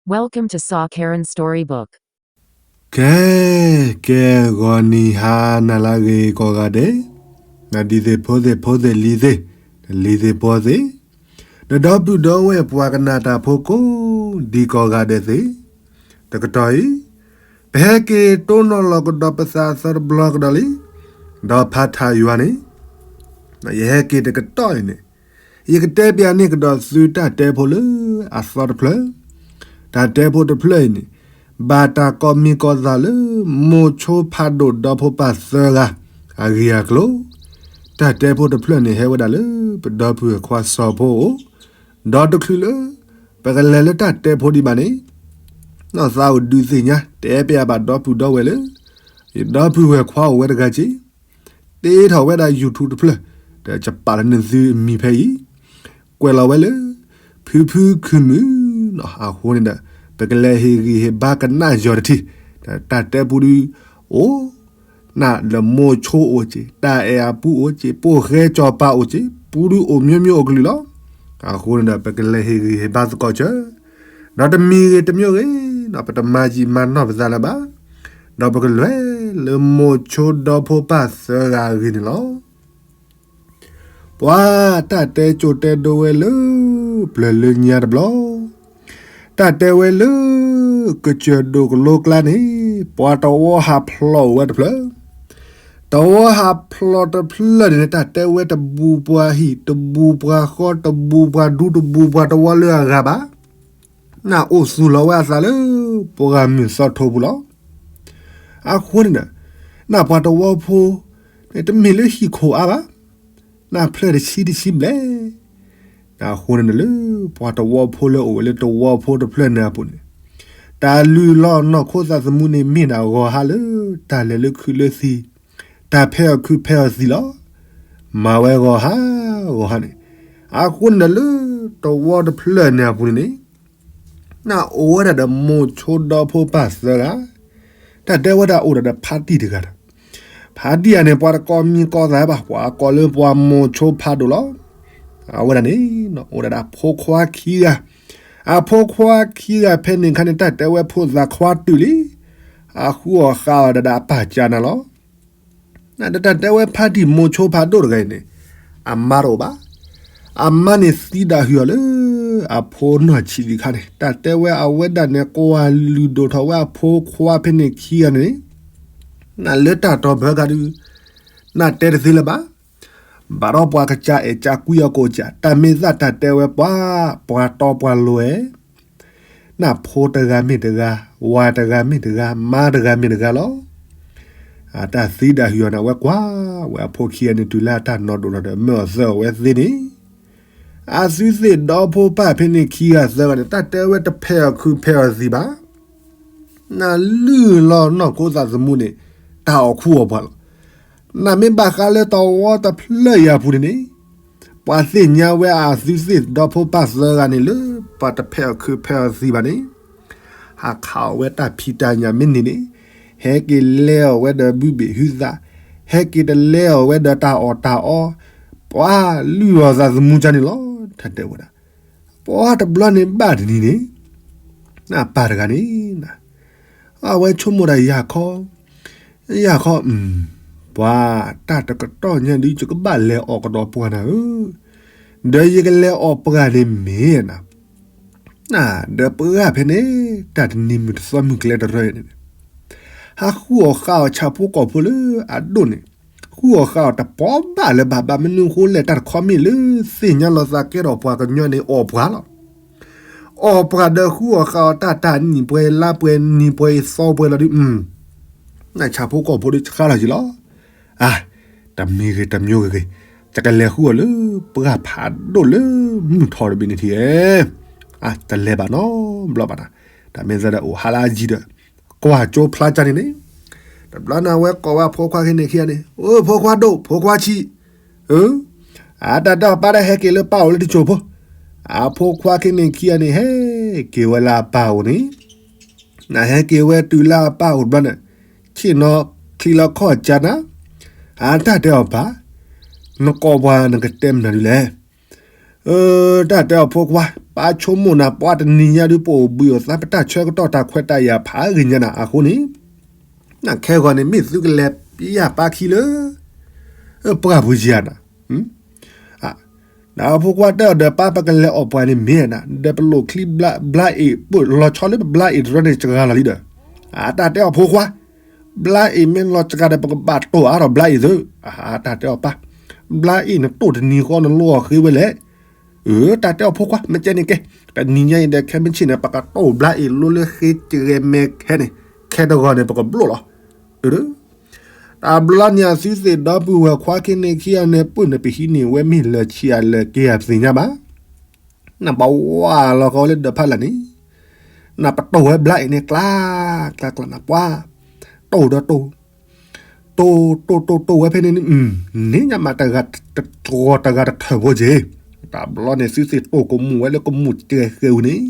Welcome to Saw Karen Storybook. ကဲ, ကဲ, ဂီၤနံၤဟါနၤလၢအဂ့ၤကိးဂၤဒဲး, နဒံသ့ၣ်ဖိသ့ၣ်ဖိသ့ၣ်လံၤသ့ၣ်, နလံၤသ့ၣ်ဖိသ့ၣ်, နဒီပုၢ်ဒီဝဲၢ်ပှၤကနၣ်တၢ်ဖိကိးဒံကိးဂၤဒဲးသ့ၣ်, တကတီၢ်အံၤ, ပဟဲက့ၤတိၢ်နီၣ်လီၤကဒီးပသးအသီတဘျီကဒီးလံ, ဒီးဖးထးယွၤန့ၣ်, ယဟဲက့ၤတကတီၢ်အံၤန့ၣ်, ယကတဲပျးန့ၢ်ကဒီးသုတၢ်တဲဖိလၢအသီတဖျၢၣ်, တၢ်တဲဖိတဖျၢၣ်အံၤန့ၣ်, ဘၣ်တၢ်ကိးမံၤကိးသးလၢ မိၤဆိဖးဒိၣ်ဒီဖိပၢ်သၢဂၤအဂ့ၢ်အကျိၤ, တၢ်တဲဖိတဖျၢၣ်န့ၣ် ဟဲဝဲဒၣ်လၢပဒီပုၢ်ဝဲၢ်ခွါစီၤဖိအအိၣ်, ဒီးတချုးလၢပကလဲၤလၢတၢ်တဲဖိဒံးဘၣ်န့ၣ်, နီၢ်သးအိၣ်ဒုးသ့ၣ်ညါ တဲပျးဘၣ်ဒီပုၢ်ဒီဝဲၢ်လၢ ယဒီပုၢ်ဝဲၢ်ခွါအိၣ်ဝဲတဂၤက့ၤ တ့ထီၣ်ဝဲဒၣ် YouTube တဖျၢၣ်, ဒီးယပာ်လီၤန့ၢ်သုအမံၤဖဲအံၤ, ကွဲးလီၤဝဲလၢ ဖုဖုခုမုၣ်နီၤ, အဃိန့ၣ်ဒီး ပကလဲၤဟ့ၣ်ဂံၢ်ဟ့ၣ်ဘါကနၣ်ယီၤတထံၣ်, တၢ်တဲပူဒုအိၣ်, နဒီးမိၤဆိအိၣ်က့ၤ, တၢ်အဲၣ်အပူအိၣ်က့ၤ, ပိၢ်ဃဲစီၤပၤအိၣ်က့ၤ, ပူဒုအိၣ်မျိုးမျိုးအိၣ်ကလုာ်လီၤ. အဃိန့ၣ်ဒီး ပကလဲၤဟ့ၣ်ဂံၢ်ဟ့ၣ်ဘါသကိးစၢၤ, ဒီးတမံၤဂ့ၤတမံၤဂ့ၤနီၤ, ပတမၤယံာ်မၤနီၢ်ပသးလၢၤဘၣ်, ဒီးပကလဲၤလၢမိၤဆိဒီဖိပၢ်သၢဂၤအဂ့ၢ်န့ၣ်လီၤ. ပှၤတၢ်တဲကၠိတဲဒိဝဲလၢ ပျၢၤလၢညါတဘျီ, တၢ်တဲဝဲလၢ ကစၢၢ်ဒိၣ်ကလိကျါန့ၣ်, ပှၤတဝီဟးဖျိးအိၣ်ဝဲတဖျၢၣ်, တဝီဟးဖျိးတဖျၢၣ်န့ၣ် တၢ်တဲဝဲတဘူးပှၤဟံၣ် တဘူးပှၤဃီ တဘူးပှၤဒူ တဘူးပှၤတဝီလၢအဂၤဘၣ်, နအိၣ်သူၣ်လီၤဝဲအသးလၢ ပှၤဂၤမုၢ်သီထိပူၤလီၤ. အဃိန့ၣ်ဒီး နပှၤတဝီဖိန့ၣ် တမ့ၢ်လၢဟံၣ်ခိၣ်အါဘၣ်, နဖျၢၣ်တဆံတဆံဘျဲၣ်, အဃိန့ၣ်ဒီးလၢ ပှၤတဝီဖိလၢအိၣ်ဝဲလၢတဝီဖိတဖျၢၣ်န့ၣ်အပူၤန့ၣ်, တၢ်လုၢ်လီၢ်နီၢ်ခိသးသမူန့ၣ် မ့ၢ်ဒၣ်ဂီၤဟါလၢ တၢ်လဲၤလၢခုးလၢသံ, တၢ်ဖဲးအီၣ်ခုးဖဲးအီၣ်သံလီၤ. မၤဝဲဂီၤဟါ, ဂီၤဟါန့ၣ်, အဃိန့ၣ်ဒီးလၢ တဝီတဖျၢၣ်န့ၣ်အပူၤန့ၣ်န့ၣ် နအိၣ်ဝဲဒၣ်ဒီးမိၤဆိဒီဖိပၢ်သၢဂၤ, တၢ်တဲဝဲဒၣ်အိၣ်ဒၣ်ဒီးဖါတံၢ်တဂၤဒီး, ဖါတံၢ်ဧါန့ၣ် ပှၤတကိးမံၤကိးသးဘၣ်, ပှၤကိးလၢပှၤမိၤဆိဖးဒိၣ်လီၤ. အဝဲဒၣ်န့ၣ် အိၣ်ဒၣ်ဒီးအဖိခွါခံဂၤ, အဖိခွါခံဂၤဖဲန့ၣ်ခါန့ၣ် တၢ်တဲဝဲဖိသၣ်ခွါတုၤလံ, အဃုအီၣ်ဃုအီၣ်ဒၣ်ဒီးအပၢ်ကၢ်နၤလီၤ. တၢ်တဲဝဲဖါတံၢ်မိၤဆိဖးဒိၣ်တဂၤအံၤန့ၣ်, အမါတအိၣ်ဘၣ်. အမါန့ၣ်သံဒၣ်ဟုၣ်အီၤလၢ အဖိနီၢ်ဆံးဒံးခါန့ၣ်, တၢ်တဲဝဲအဝဲဒၣ်န့ၣ် ကွၢ်လုၢ်ဒိၣ်ထီၣ်ဝဲအဖိခွါဖဲန့ၣ်ခံဂၤန့ၣ်, နလၢတၢ်တီၢ်ဖဲဂၤဒုး, နတဲတသ့လၢၤဘၣ်. ဘၣ်ဒီးပှၤကစၢ်အဲၣ်ကစၢ်ကွံအီၤကိးကစၢ်, တၢ်မ့ၢ်သးတၢ်တဲဝဲပှၤ, ပှၤတီပှၤလိၤဝဲ နဖိတဂၤမ့ၢ်တဂၤ, ဝၤတဂၤမ့ၢ်တဂၤ, မါတဂၤမ့ၢ်တဂၤလီၤ. အတၢ်သံဒၣ်ဟုၣ်အီၤန့ၣ် အဝဲကွၢ်ဝဲအဖိခံဂၤန့ၣ် တုၤလၢအတၢ်နီၢ်ဒိၣ်ထီၣ်ဒီး မၢအီၣ်သၢအီၣ်ဝဲသ့န့ၣ်, အသုသ့ၣ်ဒီဖိပၢ်ဖဲန့ၣ်ခံဂၤသၢဂၤန့ၣ် တၢ်တဲဝဲတဖဲးအီၣ်ခုးဖဲးအီၣ်သံဘၣ်. နလုၢ်လီၢ်နီၢ်ခိသးသမူန့ၣ် တၢ်အီၣ်ခူအီၣ်ပှၤလီၤ. နမ့ၢ်ဘၣ်ဃးလၢတဝီတဖျၢၣ်အံၤအပူၤန့ၣ်န့ၣ်, ပှၤသ့ၣ်ညါဝဲအသုသ့ၣ်ဒီဖိပၢ်သၢဂၤန့ၣ်လၢ ပှၤတဖဲးအီၣ်ခုးဖဲးအီၣ်သံဘၣ်န့ၣ်, ဟးခးအီၣ်ဝဲတၢ်ဖံးတၢ်ညၣ်မ့ၢ်န့ၢ်န့ၣ်, ဟဲက့ၤလဲအီၣ်ဝဲဒီးဘုဘ့ၣ်ဟုသး, ဟဲက့ၤတလဲအီၣ်ဝဲဒီးတၢ်အီၣ်တၢ်အီ, ပှၤလုၢ်အီၣ်သးသမူကၢ်န့ၣ်လီၤ. တၢ်တဲဝဲဒၣ်, ပှၤတဘျီန့ၣ်ဘၣ်တနံၤန့ၣ်, နပၢ်တဂၤန့ၣ် အဝဲဆိကမိၣ်ဒၣ်ယၤခီ, ယၤခီ, ပှၤတၢ်တကတီၢ်ညါဒုး ယကဘၣ်လဲၤအီၣ်ကဒီးပှၤနၤဧၢ, ဒီးယကလဲၤအီၣ်ပှၤန့ၣ်မ့ၢ်နၤ, ဒီးပှၤဖဲန့ၣ် တၢ်တနံၤမုၢ်တသီမုၢ်ကျဲတရၢန့ၣ်, ဟးဃုအီၣ်ဃုအီၣ်ဆၣ်ဖိကီၢ်ဖိလၢအဒိၣ်န့ၣ်, ဃုအီၣ်ဃုအီၣ်တပီၤဘၣ်လၢၤဘၣ်, ဘၣ်မနုၤဃိလဲၣ်တၢ်တခီမ့ၢ်လၢသ့ၣ်ညါလီၤသးကဲထီၣ်ပှၤကညီန့ၣ်အီၣ်ပှၤလီၤ. အီၣ်ပှၤဒီးဃုအီၣ်ဃုအီၣ်တၢ်တနံၤပှဲၤလါပှဲၤနံၤပှဲၤသီပှဲၤလီၤဒုး, နဆၣ်ဖိကီၢ်ဖိဒုးဆှါလီၤက့ၤလီၤ. အါ, တမံၤဂ့ၤတမံၤဂ့ၤဂ့ၤ, ယကလဲၤဃုအီၣ်လၢပှၤဖးဒိၣ်လၢမုၢ်ထီၣ်တဘ့ၣ်န့ၣ်ထံၣ်ဧါ. အါ, တလဲၤဘၣ်နီတဘျီဘၣ်နၤ, တၢ်မ့ၢ်သးဒီးအိၣ်ဟါလၢအယံၤဒီး ကွၢ်ကၠိဖျါကၢ်န့ၣ်န့ၣ်, တဘျီန့ၣ်အဝဲကိးဝဲအဖိခွါခံန့ၣ်ခံဂၤန့ၣ်, အိ ဖိခွါဒိၣ် ဖိခွါဆံး, အတၢ်တၢ်ပၢ်တၢ်ဟဲက့ၤလၢပၢ်အိၣ်လၢတစိၢ်ဖိ, အဖိခွါခံန့ၣ်ခံဂၤန့ၣ် ဟဲက့ၤဝဲလၢအပၢ်အိၣ်န့ၣ်, နဟဲက့ၤဝဲတုၤလၢအပၢ်အိၣ်တဘျီန့ၣ်, ဆ့ၣ်နီၤချံလီၤခီၣ်ကၢ်နၤ, အတၢ်တဲအီၤပၢ်, နကိးပှၤနကတဲမနုၤဒ်လဲၣ်. အၢ တၢ်တဲအီၤဖိခွါ, ပၢ်ဆိကမိၣ်နၤ ပှၤတနံၤညါဒုး ပအိၣ်ဘှံးအိၣ်သါ ပတၢ်ဆၢကတီၢ်တၢ်ခွဲးတၢ်ယာ်ဖးဂ့ၤညါနၤအဃိန့ၣ်, နခဲဂီၤန့ၣ် မ့ၢ်သုကလဲၤပျၢ်ပၢ်ခံလၢ ပှၢ်ပူၤယၤနၤ, နဖိခွါတဲအီၤဒီး ပၢ်ပကလဲၤအီၣ်ပှၤန့ၣ်မ့ၢ်နၤ, ဒီးပလိာ်ချံဘျါအ့ၣ် ပလီၤဆီလၢပဘျါအ့ၣ်တရၢန့ၣ် စှၤလီၤလံဒီး, အတၢ်တဲအီၤဖိခွါ, ဘျါအ့ၣ်မ့ၢ်လီၤစှၤဒီး ပကဘၣ်တိၢ်အါထီၣ်ဘျါအ့ၣ်သု, အတၢ်တဲအီၤပၢ်, ဘျါအ့ၣ်နတိၢ်တနံၤဃီ နလိအီၤဃ့ဝဲလဲၣ်, အၢ တၢ်တဲအီၤဖိခွါ မ့ၢ်ကဲန့ၣ်ကဲ, တနံၤညါအံၤဒီး ခဲမုၢ်ဆ့ၣ်န့ၣ် ပကတိၢ်ဘျါအ့ၣ်လိလၢဃ့ကဂဲၤမဲာ်ခဲန့ၣ်, ခဲတဂီၤန့ၣ် ပကဘျိၣ်လီၤ, အၢ တဘျီန့ၣ် အသုသ့ၣ်ဒီပုၢ်ဝဲၢ်ခွါခံန့ၣ်ခံဂၤန့ၣ် ပုၢ်န့ၣ် ပဟံးန့ၢ်ဝဲမ့ၢ်လၢာ်ဆံးအလၢာ်က့ၤ အသ့ၣ်ညါဘၣ်, နပဝဲလီၤဃီဝဲလၢဒၢးဖးလၢ်န့ၣ်, နပတိၢ်ဝဲဘျါအ့ၣ်န့ၣ် ကျါ ကျါကျါနပှၤ, တိၢ်ဒီးတိၢ်, တိၢ်တိၢ်တိၢ်တိၢ်ဝဲဖဲန့ၣ်န့ၣ်, န့ၣ်ညါမးတဂၤတဂၤတထၢၣ်ဖိက့ၤ, တဘျီန့ၣ် သုသ့ၣ်တိၢ်ကမူၣ်ဝဲလၢကမူၣ်စဲဃဲဧိၤန့ၣ်,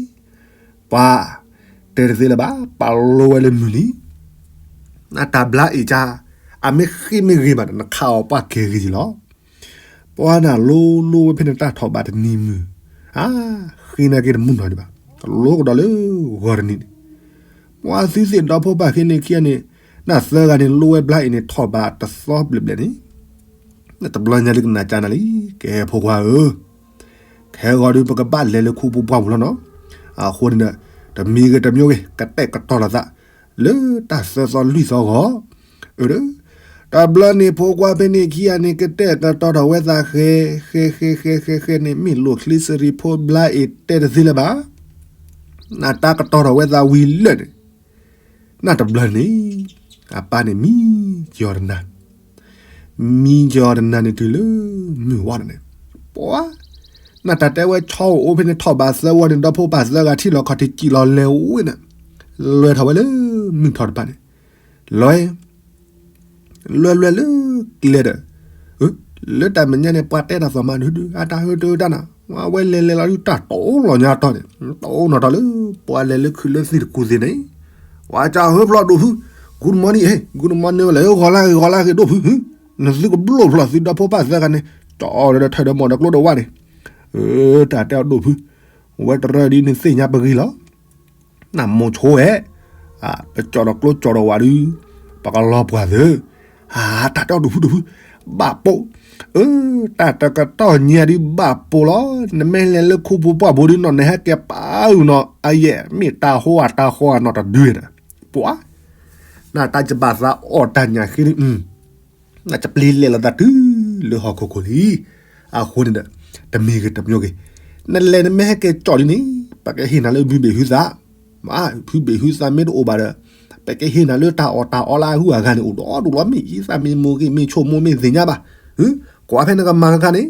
ပှၤ, တဲတသ့လၢၤဘၣ် ပာ်လိဝဲလၢမုၢ်လံ နတၢ်ဘျါအ့ၣ်ကါ, အမ့ၢ်ဃ့မ့ၢ်ဂ့ၤဘၣ်ဒီး နခးအီၤပှၢ်ကဲၤဂ့ၤက့ၤလီၤ, ပှၤနလိလိဝဲဖဲန့ၣ်တၢ်ထီၣ်ဘးတနံၤမုၢ်, အါ, ဃ့နၤက့ၤတမုၢ်နီၤဒံးဘၣ်, ကလိကဒီးလၢဂီၤတနံၤန့ၣ်, ပှၤသုသ့ၣ်ဒီဖိပၢ်ခံန့ၣ်ခံဂၤန့ၣ်, နသၢဂၤန့ၣ် လိဝဲဘျါအ့ၣ်န့ၣ် ထီၣ်ဘးတသီဘျဲၣ်ဘျဲၣ်န့ၣ်, တဘျီညါလၢကနၣ်ကါနၤလံ, ကဲဖိခွါဧၢ, ခဲဂီၤဒုး ပကဘၣ်လဲၤလၢခူပူၤပှၢ်ပူၤလီၤနီၤ, အဃိန့ၣ်ဒီး, တမံၤဂ့ၤတမံၤဂ့ၤ ကတဲာ်ကတီၤလီၤသး, လၢတၢ်သၢသီလွံၢ်သီဂီၢ်, အၢ, တဘျီန့ၣ်ဖိခွါဖဲန့ၣ်ခံဂၤန့ၣ် ကတဲာ်ကတီၤထီၣ်ဝဲသးဃဲ, ဃဲဃဲဃဲဃဲဃဲန့ၣ် မ့ၢ်လိာ်ချံစရံးဖိဘျါအ့ၣ်တဲတသ့လၢၤဘၣ်, နတၢ်ကတီၤထီၣ်ဝဲသးဝံၤလၢာ်န့ၣ်, နတဘျီန့ၣ်, အပၢ်န့ၣ်မံကီၤတနၤ မံကီၤတနၤန့ၣ်တုၤလၢမုၢ်ဝါန့ၣ်, ပှၤ, နတၢ်တဲဝဲဆီအိၣ်အိၣ်ဖဲန့ၣ်ထီၣ်ဘးသၢဝီန့ၣ် ဒီဖိပၢ်သၢဂၤထံၣ်လီၤခီၣ်ထံးစံၣ်လီၤလဲၤဝဲန့ၣ်, လဲၤထီၣ်ဝဲလၢမုၢ်ထီၣ်တဖၣ်န့ၣ်, လဲၤ လဲၤလဲၤလၢကျဲဒီး, လၢတၢ်မဲာ်ညါန့ၣ် ပှၤတဲတၢ်သီၣ်မးဒုဒု အတၢ်ဟၢတၢ်နၤ, ဝဲလဲၤလဲၤလီၤဒုတၢ်တိၢ်လီၤညါတီၢ်န့ၣ်, တိၢ်နီၢ်တီၢ်လၢ ပှၤလဲၤလၢခုးလၢသံၣ်တကူၣ်သ့ၣ်န့ၣ်, ဝဲကဟၢဖျိးဒိၣ်ဖု, good morning, good morning ဝဲလဲၣ် ဂီၤလၢဂ့ၤ ဂီၤလၢဂ့ၤဒိၣ်ဖု, နသုကဘျိၣ်ဖျိးသုဒီဖိပၢ်သၢဂၤန့ၣ်, ကၠီဒီးထၢၣ်ဒီးမီၢ်ဒီးကျိဒီးဝါန့ၣ်, တၢ်တဲအီၤဒိၣ်ဖု, ဝဲတရၢဒ်န့ၣ်သ့ၣ်ညါပဂ့ၤလီၤ နမိၢ်ဆိဝဲ, ပကၠီဒီးကျိကၠီဒီးဝးဒု, ပကလီၤပှၤသၢ, တၢ်တဲအီၤဒိၣ်ဖုဒိၣ်ဖု, ဘၣ်ပိာ်, အၢ, တၢ်တကတီၢ်ညါဒုဘၣ်ပိာ်လီၤ, နမ့ၢ်လဲၤလၢခူပူၤပှၢ်ပူၤဒုနီၢ် နဟဲက့ၤပာ်အုၣ်နီၢ် အယဲၢ် မ့ၢ်တၢ်ဟိအတၢ်ဟိအနီၢ်တဒုန့ၣ်, ပှၤ, နတၢ်ကဘၣ်သးအီၣ်တၢ်ညၣ်ဃ့ဒု နကပျံၤလဲၤလီၤသးတုၤလၢဟီၣ်ခိၣ်ခိၣ်လံ, အဃိန့ၣ်ဒီး, တမံၤဂ့ၤတမံၤဂ့ၤ, နလဲၤနမ့ၢ်ဟဲက့ၤကၠီဒ်န့ၣ်, ပကဟ့ၣ်နၤလၢဘုဘ့ၣ်ဟုသး, ဘုဘ့ၣ်ဟုသးမ့ၢ်တအိၣ်ဘၣ်ဒီး, ပကဟ့ၣ်နၤလၢတၢ်အီၣ်တၢ်အီလၢအဂုၤအဂၤန့ၣ် အိၣ်ဒီးဒိၣ်လီၤ မ့ၢ်ယသးမ့ၢ်မိၢ်ဂ့ၤ မ့ၢ်ဆိကမိၣ်မ့ၢ်သ့ၣ်ညါဘၣ်, ကွၢ်ဖဲနကမၤကခါန့ၣ်,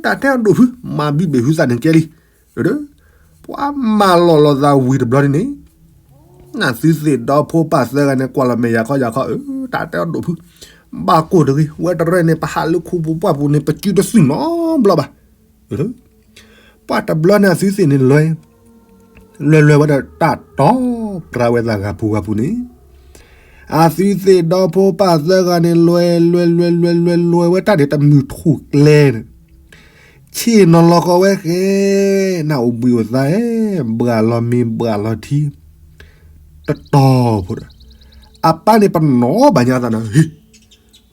တၢ်တဲအီၤဒိၣ်ဖု, မၤဘုဘ့ၣ်ဟုသးန့ၣ်ကဲလံ, ပှၤမၤလီၤလီၤသးဝံၤတဘျီန့ၣ်, နသုသ့ၣ်ဒီဖိပၢ်သၢဂၤန့ၣ် ကွၢ်လီၤမဲာ်ယၤခီယၤခီ, တၢ်တဲအီၤဒိၣ်ဖု, ဘၣ်ကိၢ်တဂ့ၤ ဝဲတရၢန့ၣ် ပဟးလၢခူပူၤပှၢ်ပူၤန့ၣ် ပစုတသုၣ်နီတဘျီဘၣ်, ပှၤတဘျီန့ၣ်အသုသ့ၣ်န့ၣ်လဲၤ, လဲၤလဲၤဝဲဒီးတၢ်တီပြါဝဲသးဂၤပူၤဂၤပူၤန့ၣ်, အသုသ့ၣ်ဒီဖိပၢ်သၢဂၤန့ၣ် လဲၤလဲၤလဲၤလဲၤလဲၤလဲၤဝဲတၢ်န့ၣ် တမုၢ်ထူၣ်ကျဲန့ၣ်, ဆ့ၣ်နီၤလီၤဃီဝဲဃဲ, နအိၣ်ဘှံးအိၣ်သါဧဲ, ဘှၣ်လီၤမ့ၤဘှၣ်လီၤထံ, တတီၤဖိဒီး, အပၢ်န့ၣ်ပနီၣ်ဘၣ်ညါသးနီၤ,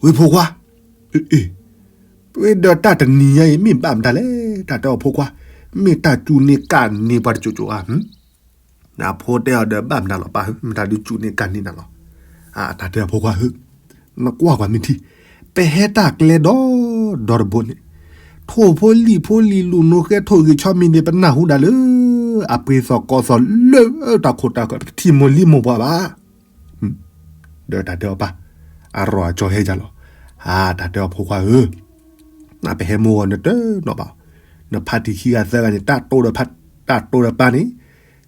ဝ့ၢ်ဖိခွါ, အ့ၣ် ပှ့ၤဒီးတၢ်တနံၤညါအံၤ မ့ၢ်ဘၣ်မတၤလဲၣ်, တၢ်တဲအီၤဖိခွါ, မ့ၢ်တၢ်စူၢ်န့ၢ်ကၢ်န့ၢ်ပှၤတစိၤစိၤဧါ, အဖိတဲအီၤဒီး ဘၣ်မတၤလီၤပၢ်ဧၢ, မတၤဒုးစူၢ်န့ၢ်ကၢ်န့ၢ်နၤလီၤ, တၢ်တဲအီၤဖိခွါဧၢ, နကွၢ်ကွၢ်မ့ၢ်ထံ, ပဟဲတၢ်ကျဲဒီဒီတဘိန့ၣ်, ထိၣ်ဖိလံၣ်ဖိလံၣ်လူၤနိဃဲထိၣ်ဂ့ၤဆီမံၤန့ၣ် ပနၢ်ဟူဒၣ်လၢ အပှ့ၤသီၣ်ကီသီၣ်လၢတၢ်ခိၣ်တၢ်ဃၢၤ ပတထံၣ်မိၢ်လံမိၢ်ပှၢ်ဘၣ် ဒီးတၢ်တဲအီၤပၢ်, အရီၢ်အကၠီဟဲယၤလီၤ, တၢ်တဲအီၤဖိခွါဧၢ, နပဟဲမိၢ်ဂီၤနတနီၣ်ဘၣ်, နဖါတံၢ်ခံဂၤသၢဂၤန့ၣ် တၢ်တိဒီးပၢ်န့ၣ်,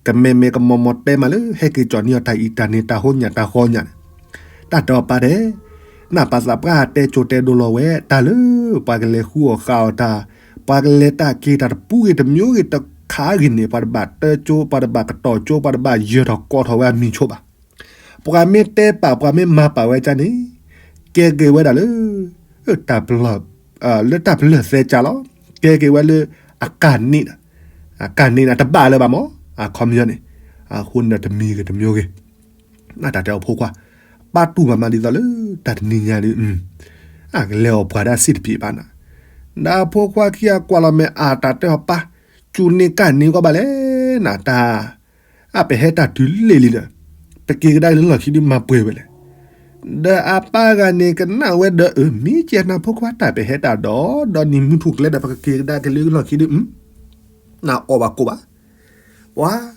ကမဲာ်မဲာ်ကမီၤမီၤတဲမးလၢ ဟဲက့ၤကၠီၣ်န့ၢ်အီၤတၢ်အံၤတၢ်န့ၣ် တၢ်ဟိညၣ်တၢ်ဃီညၣ်န့ၣ်, တၢ်တဲအီၤပၢ်ဒဲး, နပာ်သးပှၢ်တဲကၠိတဲဒိလီၤဝဲ တၢ်လၢ ပှၤကလဲၤဃုအီၣ်ဃုအီတၢ်, ပှၤကလဲၤတၢ်က့ၤတၢ်တပူၤဂ့ၤတမျိုးဂ့ၤတခါဂ့ၤန့ၣ် ပှၤတဘၣ်တၢကၠိ ပှၤတဘၣ်ကတီၢ်ကၠိ ပှၤတဘၣ်ယၢၤထီၣ်ကီထီၣ်ဝဲအမံၤဆိဘၣ်, ပှၤမ့ၢ်တဲပာ်ပှၤမ့ၢ်မၤပာ်ဝဲကန့ၣ်, ကဲက့ၤဝဲဒၣ်လၢ တၢ်ပလၢၢ်, လၢတၢ်ပလၢၢ်သဲကၢ်လီၤ, ကဲက့ၤဝဲလၢ ကၢ်န့ၣ်, ကၢ်န့ၣ်တဘၣ်လၢၤဘၣ်မး, အခီပညီန့ၣ်, အဃိန့ၣ်ဒီးတမံၤဂ့ၤတမံၤဂ့ၤ, နတၢ်တဲအီၤဖိခွါ, ပၢ်တူၢ်ဘၣ်မးဒ်သိးလၢတၢ်တနံၤညါဒုး, အကလဲၤအီၣ်ပှၤဒၣ်စ့ၣ်တပံးဘၣ်နၤ, ဒီးဖိခွါခံဂၤကွၢ်လီၤမဲာ်အတၢ်တဲအီၤပၢ်, ကၠူန့ၢ်ကၢ်န့ၢ်ကီးဘၣ်လဲၣ်နၤတၢ် အပဟဲတၢ်တုၤလ့ၣ်လံဒီး, ပက့ၤကဒါက့ၤလၢလီၢ်ခံဒုးမၤပှဲၤဝဲလဲၣ်. ဒီးအပၢ်ဂၤန့ၣ်ကနၣ်ဝဲဒီး အၢ မ့ၢ်ကဲနၤဖိခွါတၢ်ပဟဲတၢ်ဒီး, ဒီးနံၤမုၢ်ထူၣ်ကျဲဒီးပကက့ၤကဒါက့ၤလၢလီၢ်ခံဒုး, နအီၣ်ဘၣ်ကိၣ်ဘၣ်, ပှၤ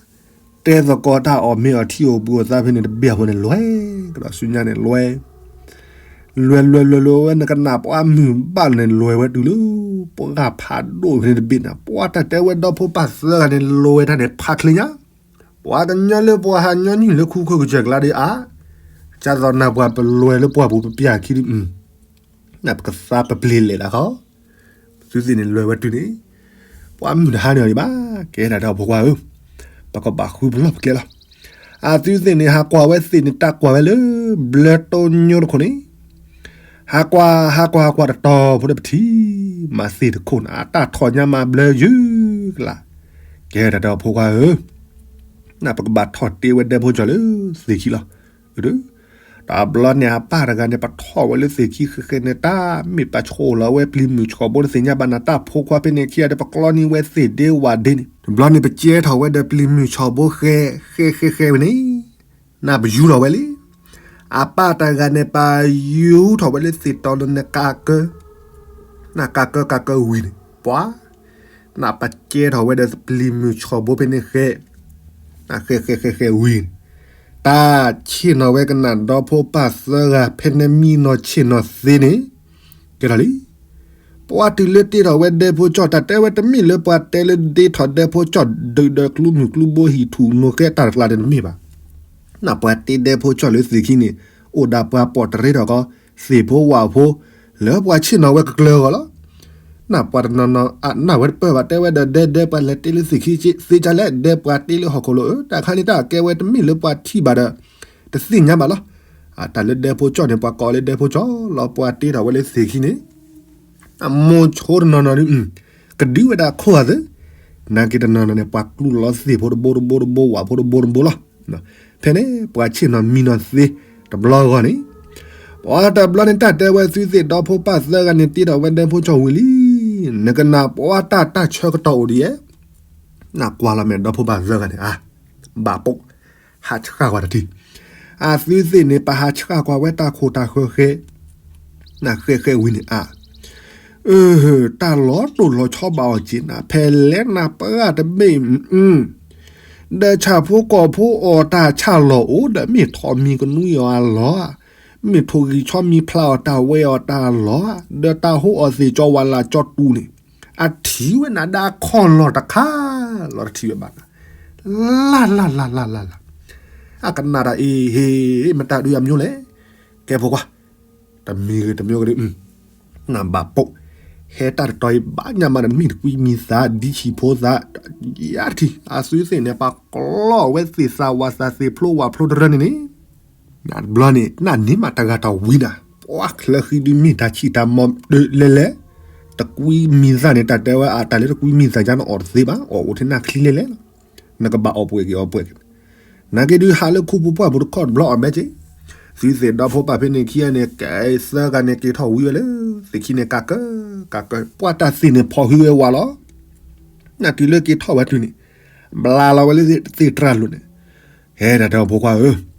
တဲသကိးတၢ်အီၣ်မ့ၤအီထံအိၣ်ဘှံးအိၣ်သါဖဲန့ၣ်တဘ့ၣ်အဃိန့ၣ် လွဲၢ်ကဒီးဆူညါန့ၣ် လွဲၢ် လွဲၢ်လွဲၢ်လွဲၢ်လွဲၢ်ဝဲ နကနၣ်ပှၤမုၢ်ဘၣ်လီၤန့ၣ် လွဲၢ်ဝဲတုၤလၢ ပှၤဂၤဖးဒိၣ်ဖဲန့ၣ်တဘ့ၣ်န့ၣ် ပှၤတၢ်တဲဝဲဒီဖိပၢ်သၢဂၤန့ၣ် လွဲၢ်တၢ်န့ၣ်ဖးချ့ညါ, ပှၤကညီလၢပှၤဟးညီနုၢ်လၢခူခိၣ်ကစၢၢ်ကျါဒ်အါ, ကၢ်သိးနၢ်ပှၤပလွဲၢ်လၢပှၢ်ပူၤပပျၢ်ခံဒုး နပကသါပပျ့ၤလဲၤဒၣ်ဃီ, သုသ့ၣ်န့ၣ်လွဲၢ်ဝဲတုၤန့ၣ်, ပှၤမုၢ်တဟါန့ၣ်အီၤဒံးဘၣ်, ကဲဒၣ်ဒီးဖိခွါဧၢ, ပကဘၣ်ဃုပလီၢ်ပကျဲလီၤ. အသုသ့ၣ်န့ၣ် ဟးကွၢ်ဝဲသ့ၣ်န့ၣ် တၢ်ကွၢ်ဝဲလၢ ဘျၢတိညိတခိၣ်န့ၣ်, ဟးကွၢ် ဟးကွၢ် ဟးကွၢ်တတီၤဖိဒီးပထံၣ်, မၤသ့ၣ်တခိၣ်န့ၣ် အတၢ်ထီၣ်ညါမးဘျၢယုၢ်ကလး, ကဲဒၣ်ဒီးဖိခွါဧၢ, နပကဘၣ်ထီၣ်တ့ဝဲဒဲဖိကၠီၣ်လၢသ့ၣ်ခံလီၤ. တဘျီန့ၣ်အပၢ်တဂၤန့ၣ် ပထီၣ်ဝဲလၢသ့ၣ်ခံဃဲဃဲန့ၣ် တၢ်မ့ၢ်ပၢ်ဆိၣ်လီၤဝဲပျံၤမုၢ်ဆီၣ်ဘိတသ့ၣ်ညါဘၣ်နၤ တၢ်ဖိခွါဖဲန့ၣ်ခံဂၤဒီးပကျီန့ၢ်ဝဲသ့ၣ်ဒ့ဝၣ်ဒ့န့ၣ် တဘျီန့ၣ် ပကဲထီၣ်ဝဲဒီးပျံၤမုၢ်ဆီၣ်ဘိဃဲ ဃဲဃဲဃဲဝဲန့ၣ် နပယူၤထီၣ်ဝဲလံ. အပၢ်တဂၤန့ၣ် ပယူၤထီၣ်ဝဲလၢသ့ၣ်တီလၢနကးကၢ နကးကၢကးကၢဝံၤန့ၣ် ပှၤ နပကဲထီၣ်ဝဲဒီးပျံၤမုၢ်ဆီၣ်ဘိဖဲန့ၣ်ဃဲ ဃဲဃဲဃဲဃဲဝံၤန့ၣ် တၢ်ဆ့ၣ်နီၤဝဲကနၣ်ဒီဖိပၢ်သၢဂၤ ဖဲန့ၣ်မံနီၤဆ့ၣ်နီၤသ့န့ၣ် ကဲထီၣ်လံ. ပှၤတုၤလၢတ့ထီၣ်ဝဲဒဲဖိကၠီၣ် တၢ်တဲဝဲတမ့ၢ်လၢပှၤတဲလၢဒ့ထီၣ်ဒဲဖိကၠီၣ် ဒုးဒီးကျူမုၢ်ကျူဘိဟံၣ်ထူၣ်နိဃဲတၢ်တကျါန့ၣ်တမ့ၢ်ဘၣ်. နပှၤတ့ဒဲဖိကၠီၣ်လၢသ့ၣ်ခံန့ၣ် အိၣ်ဒၣ်ပှၤပိာ်တရ့ထီၣ်ကီး သ့ၣ်ဖိဝၣ်ဖိ လၢပှၤဆ့ၣ်နီၤဝဲကကျၢၤအဂီၢ်လီၤ. နပှၤတနီၤနီၤ အနၢ်ဝဲတပၢၢ်ဘၣ် တဲဝဲဒီးဒဲဒဲပှၤလဲၤတ့လၢသ့ၣ်ခံသ့ကလဲၣ် ဒဲပှၤတ့လၢဟီၣ်ခိၣ်လိၤဧၢ တၢ်ခါန့ၣ် တၢ်ကဲဝဲတမ့ၢ်လၢပှၤထံၣ်ဘၣ်ဒီး တသ့ၣ်ညါဘၣ်လီၤ. တၢ်လၢဒဲဖိကၠီၣ်န့ၣ် ပှၤကိးလၢဒဲဖိကၠီၣ်လီၤ ပှၤတ့ထီၣ်ဝဲလၢသ့ၣ်ခံန့ၣ် အမိၢ်ဆိတနီၤနီၤဒုး ကဒုးဝဲဒၣ်ခိၣ်အသး နာ်က့တနီၤနီၤန့ၣ် ပှၤကျူလီၤသ့ၣ်ဖိတဘိတဘိတဘိ ဝၣ်ဖိတဘိတဘိလီၤ. ဖဲန့ၣ် ပှၤဆ့ၣ်နီၤမံနီၤသ့တဘျီဂီၢ်န့ၣ် ပှၤတဘျီန့ၣ် တၢ်တဲဝဲသုသ့ၣ်ဒီဖိပၢ်သၢဂၤန့ၣ် တ့ထီၣ်ဝဲဒဲဖိကၠီၣ်ဝံၤလံ. နကနၣ်ပှၤတၢ်တၢ်ဆၢကတီၢ်အိၣ်ဒ်ယဲ နကွၢ်လီၤမဲာ်ဒီဖိပၢ်သၢဂၤန့ၣ် အါ ဘၣ်ပိာ် ဟးဆှၣ်ကွၢ်တထံၣ်. အသုသ့ၣ်န့ၣ် ပဟးဆှၣ်ကွၢ်ဝဲတၢ်ခိၣ်တၢ်ဃၢၤဃဲ နဃဲဃဲဝံၤန့ၣ် အါ တၢ်လီၤတိၢ်လီၤဆီဘၣ်အီၤက့ၤနၤ ဖဲလဲၣ်နၢ်ပှၢ်တဘ့ၣ် ဒီးဆၣ်ဖိကီၢ်ဖိအီၤတၢ်ဆၣ်လီၤအိၣ် ဒီးမ့ၢ်ထိၣ်မံၤကနွံအီၤအလီၢ်ဧါ, မ့ၢ်ထိၣ်ဂံၢ်ဆီမံၤဖျါအီၤတၢ်ဝဲအီၤတၢ်လီၢ်ဧါ, ဒီးတၢ်ဟိအီၤသ့ၣ်ကၠီဝးလးကၠီတူန့ၣ် အထံၣ်ဝဲနၤဒၣ်ခီၣ်လီၢ်တခါလီၤ တထံၣ်ဝဲဘၣ်နၤ လၢ်လၢ်လၢ်လၢ်လၢ်လၢ်လၢ် အကနၣ်တၢ်အံၤ ဟ့ၣ် မတၤဒုးအမျိုးလဲၣ် ကဲဖိခွါ တမံၤဂ့ၤတမံၤဂ့ၤဒုး နဘၣ်ပိာ် ဟဲတၢ်တတီၤအံၤ ဘၣ်ညါမးဒီး မ့ၢ်တကွံမံၤသး ဒ်ဆံးဖိသး ယါတထံၣ် အသုသ့ၣ်န့ၣ် ပှၤကျီဝဲသ့ၣ်သးဝးသးသ့ၣ်ဖျိဝးဖျိတရၢန့ၣ်န့ၣ် နတဘျီန့ၣ် နန့ၢ်မးတဂၤတဝံနၤ ပှၤချၢဃံဒုးမ့ၢ်တၢ်ဆံၣ်တၢ်မီၤဒုးလဲၤလဲၤ တကွံမံၤသးန့ၣ် တၢ်တဲဝဲအတၢ်လၢတကွံမံၤသးယါနအီၣ်တသ့ဘၣ် အီၣ်အိၣ်ထဲနၢ်ချံလဲၤလဲၤလီၤ နကဘၣ်အီၣ်ပှဲၤက့ၤအီၣ်ပှဲၤက့ၤ နာ်က့ဒုးဟးလၢခူပူၤပှၢ်ပူၤတခီတဘျီအီၣ်ဘဲက့ၤ သုသ့ၣ်ဒီဖိပၢ်ဖဲန့ၣ်ခံဂၤန့ၣ် ကဲသၢဂၤန့ၣ် က့ၤထီၣ်ဝံၤဝဲလၢ သ့ၣ်ခံန့ၣ် ကးကၢ ကးကၢ ပှၢ်တၢ်သ့ၣ်န့ၣ်ဖီၣ်ဟုဝဲဝးလီၤ နတုၤလၢက့ၤထီၣ်ဝဲတုၤန့ၣ် ဘျါလီၤဝဲလၢသ့ၣ်တြၢ်လိၤန့ၣ် ဟဲဒၣ်ဒီးဖိခွါဧၢ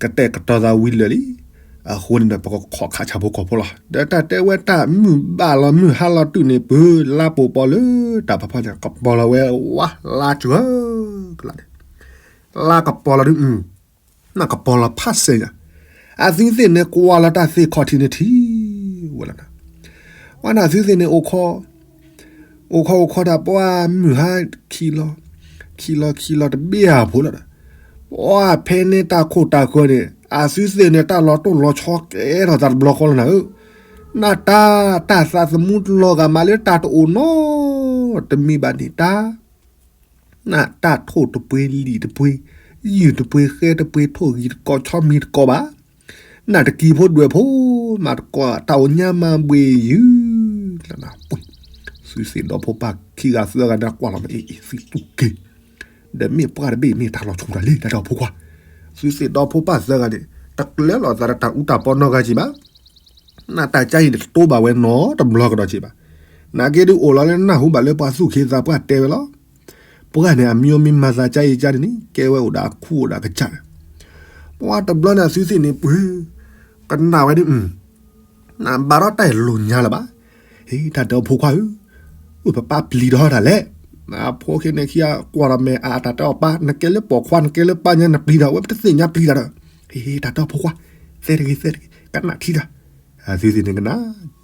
ကတဲာ်ကတီၤသးဝံၤလၢာ်လံ အဃိန့ၣ်ဒီး ပကခိးခးဆၣ်ဖိကီၢ်ဖိလီၤ ဒီးတၢ်တဲဝဲတၢ်မုၢ်ဘၣ်လီၤမုၢ်ဟါလီၤတုၤန့ၣ် ပလါပိာ်ပီၤလၢတၢ်ဖးဖီန့ၣ် ကပီၤလီၤဝဲဝါလါစှၤကလးန့ၣ် လါကပီၤလီၤဒုး နကပီၤလီၤဖးစဲးညါ အသုသ့ၣ်န့ၣ် ကွၢ်လီၤတၢ်သ့ၣ်ခီၣ်ထံးန့ၣ်ထံၣ်ဝဲလီၤနၤ ဝဲန့ၣ်အသုသ့ၣ်န့ၣ် အိၣ်ခိး အိၣ်ခိးအိၣ်ခိးတၢ်ပှၢ်မုၢ်ဟါခံလီၤ ခံလီၤခံလီၤတဘ့ၣ်အဖိလီၤ ပှၢ်ဖဲန့ၣ်တၢ်ခိၣ်တၢ်ဃၢၤန့ၣ် အသုသ့ၣ်န့ၣ် တၢ်လီၤတိၢ်လီၤဆီကဲထီၣ်သးတဘျီဃီလီၤနၤဧၢ နတၢ် တၢ်သးသမူတလီၤဂာ်မးလၢတၢ်တအိၣ်နီတမံၤဘၣ်န့ၣ် တၢ် နတၢ်ထိၣ်တပှ့ၤလံာ်တပှ့ၤ ယုၢ်တပှ့ၤဃဲတပှ့ၤ ထိၣ်ဂံၢ်တကိးဆီမံၤတကိးဘၣ် နတကံၢ်ဖိဒွဲၣ်ဖိမးတကိး တၢ်အိၣ်ညါမးဘှ့ၣ်ယုၢ် လီၤနၤပှ့ၤ သုသ့ၣ်ဒီဖိပၢ် ထံဂၤသၢဂၤန့ၣ်ကွၢ်လီၤမ့ၢ် အ့ၣ် အ့ၣ် သုသူၣ်က့ၤ ဒီးမ့ၢ်ပှၢ်တဘ့ၣ်မ့ၢ်တၢ်လီၤဆူၣ်တၢ်လံ တၢ်တဲအီၤဖိခွါ, သုသ့ၣ်ဒီဖိပၢ်သၢဂၤန့ၣ် တကျၢၤလိာ်သးဒီးတၢ်အူတၢ်ပီနီတဂၤက့ၤဘၣ်. နတၢ်ကါအံၤန့ၣ် တတိၢ်ဘၣ်ဝဲနီတဘျီကဒီးက့ၤဘၣ်. နာ်က့ဒုးအိၣ်လီၤလၢနၢ်ဟူဘၣ်လၢပှၤသူၣ်က့ၤသးပှၢ်တဲဝဲလီၤ. ပှၢ်န့ၣ် အမံၤမံၤမၤသးကါအံၤကါန့ၣ်န့ၣ် ကဲဝဲအိၣ်ဒီးအခူအိၣ်ဒီးအကစၢ်န့ၣ်, ပှၢ်တဘျီန့ၣ် အသုသ့ၣ်န့ၣ်ပှ့ၤ ကနၣ်ဝဲဒုး နဘၣ်ဒီးတၢ်လိၤညါလၢၤဘၣ်. ဟ့ၣ် တၢ်တဲအီၤဖိခွါဧၢ, ပပၢ်ပျံၤထီၣ်တၢ်လဲၣ်. အဖိခံန့ၣ်ခံဂၤကွၢ်ဒီးမဲာ်အါ တၢ်တဲအီၤပၢ် နကဲလၢပိာ်ခွါ နကဲလၢပၢ်ညါ နပျံၤတၢ် အဝဲပတသ့ၣ်ညါပျံၤတၢ်ဒီး, ဟ့ၣ် တၢ်တဲအီၤဖိခွါ, သဲတဂ့ၤ သဲတဂ့ၤ ကနၣ်ထံတၢ်. အသုသ့ၣ်န့ၣ်ကနၣ်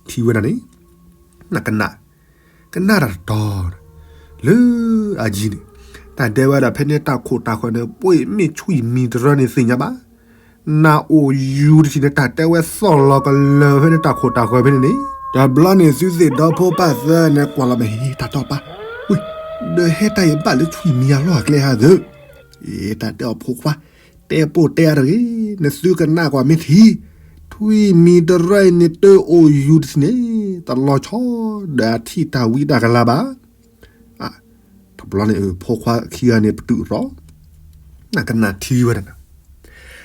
ထံဝဲဒၣ်န့ၣ်, နကနၣ် ကနၣ်တၢ်တတီၤ လၢအယံၤန့ၣ်, တၢ်ဒဲဝဲဒၣ်ဖဲန့ၣ်တၢ်ခိၣ်တၢ်ဃၢၤန့ၣ် ပှ့ၤမ့ၢ်ဆွံၣ်မံတရၢန့ၣ်သ့ၣ်ညါဘၣ်. နအိၣ်ယူၤတထံၣ်န့ၣ် တၢ်တဲဝဲသီၣ်လီၤကလၢာ်ဖဲန့ၣ်တၢ်ခိၣ်တၢ်ဃၢၤဖဲန့ၣ်န့ၣ်, တဘျီန့ၣ် သုသ့ၣ်ဒီဖိပၢ်သၢန့ၣ် ကွၢ်လီၤမ့ၢ် ဟ့ၣ် တၢ်တဲအီၤပၢ်, ဝ့ၢ် ဒီးဟဲတၢ်အံၤဘၣ်လၢဆွံၣ်မံအလီၢ်အကျဲဧါသၢ, အ့ၣ် တၢ်တဲအီၤဖိခွါ, တဲပိၢ်တဲအါတဂ့ၤ, နသုကနၣ်ကွၢ်မ့ၢ်ထံ, ဆွံၣ်မံတရၢအံၤန့ၣ် တအိၣ်ယူၤတထံၣ်န့ၣ် တလီၤဆီဒီးအထံၣ်တၢ်ဝံတၢ်ကလၤဘၣ်. တဘျီန့ၣ် ဖိခွါခံဂၤန့ၣ်ပတုာ်ထီၣ်, နကနၣ်ထံဝဲဒၣ်,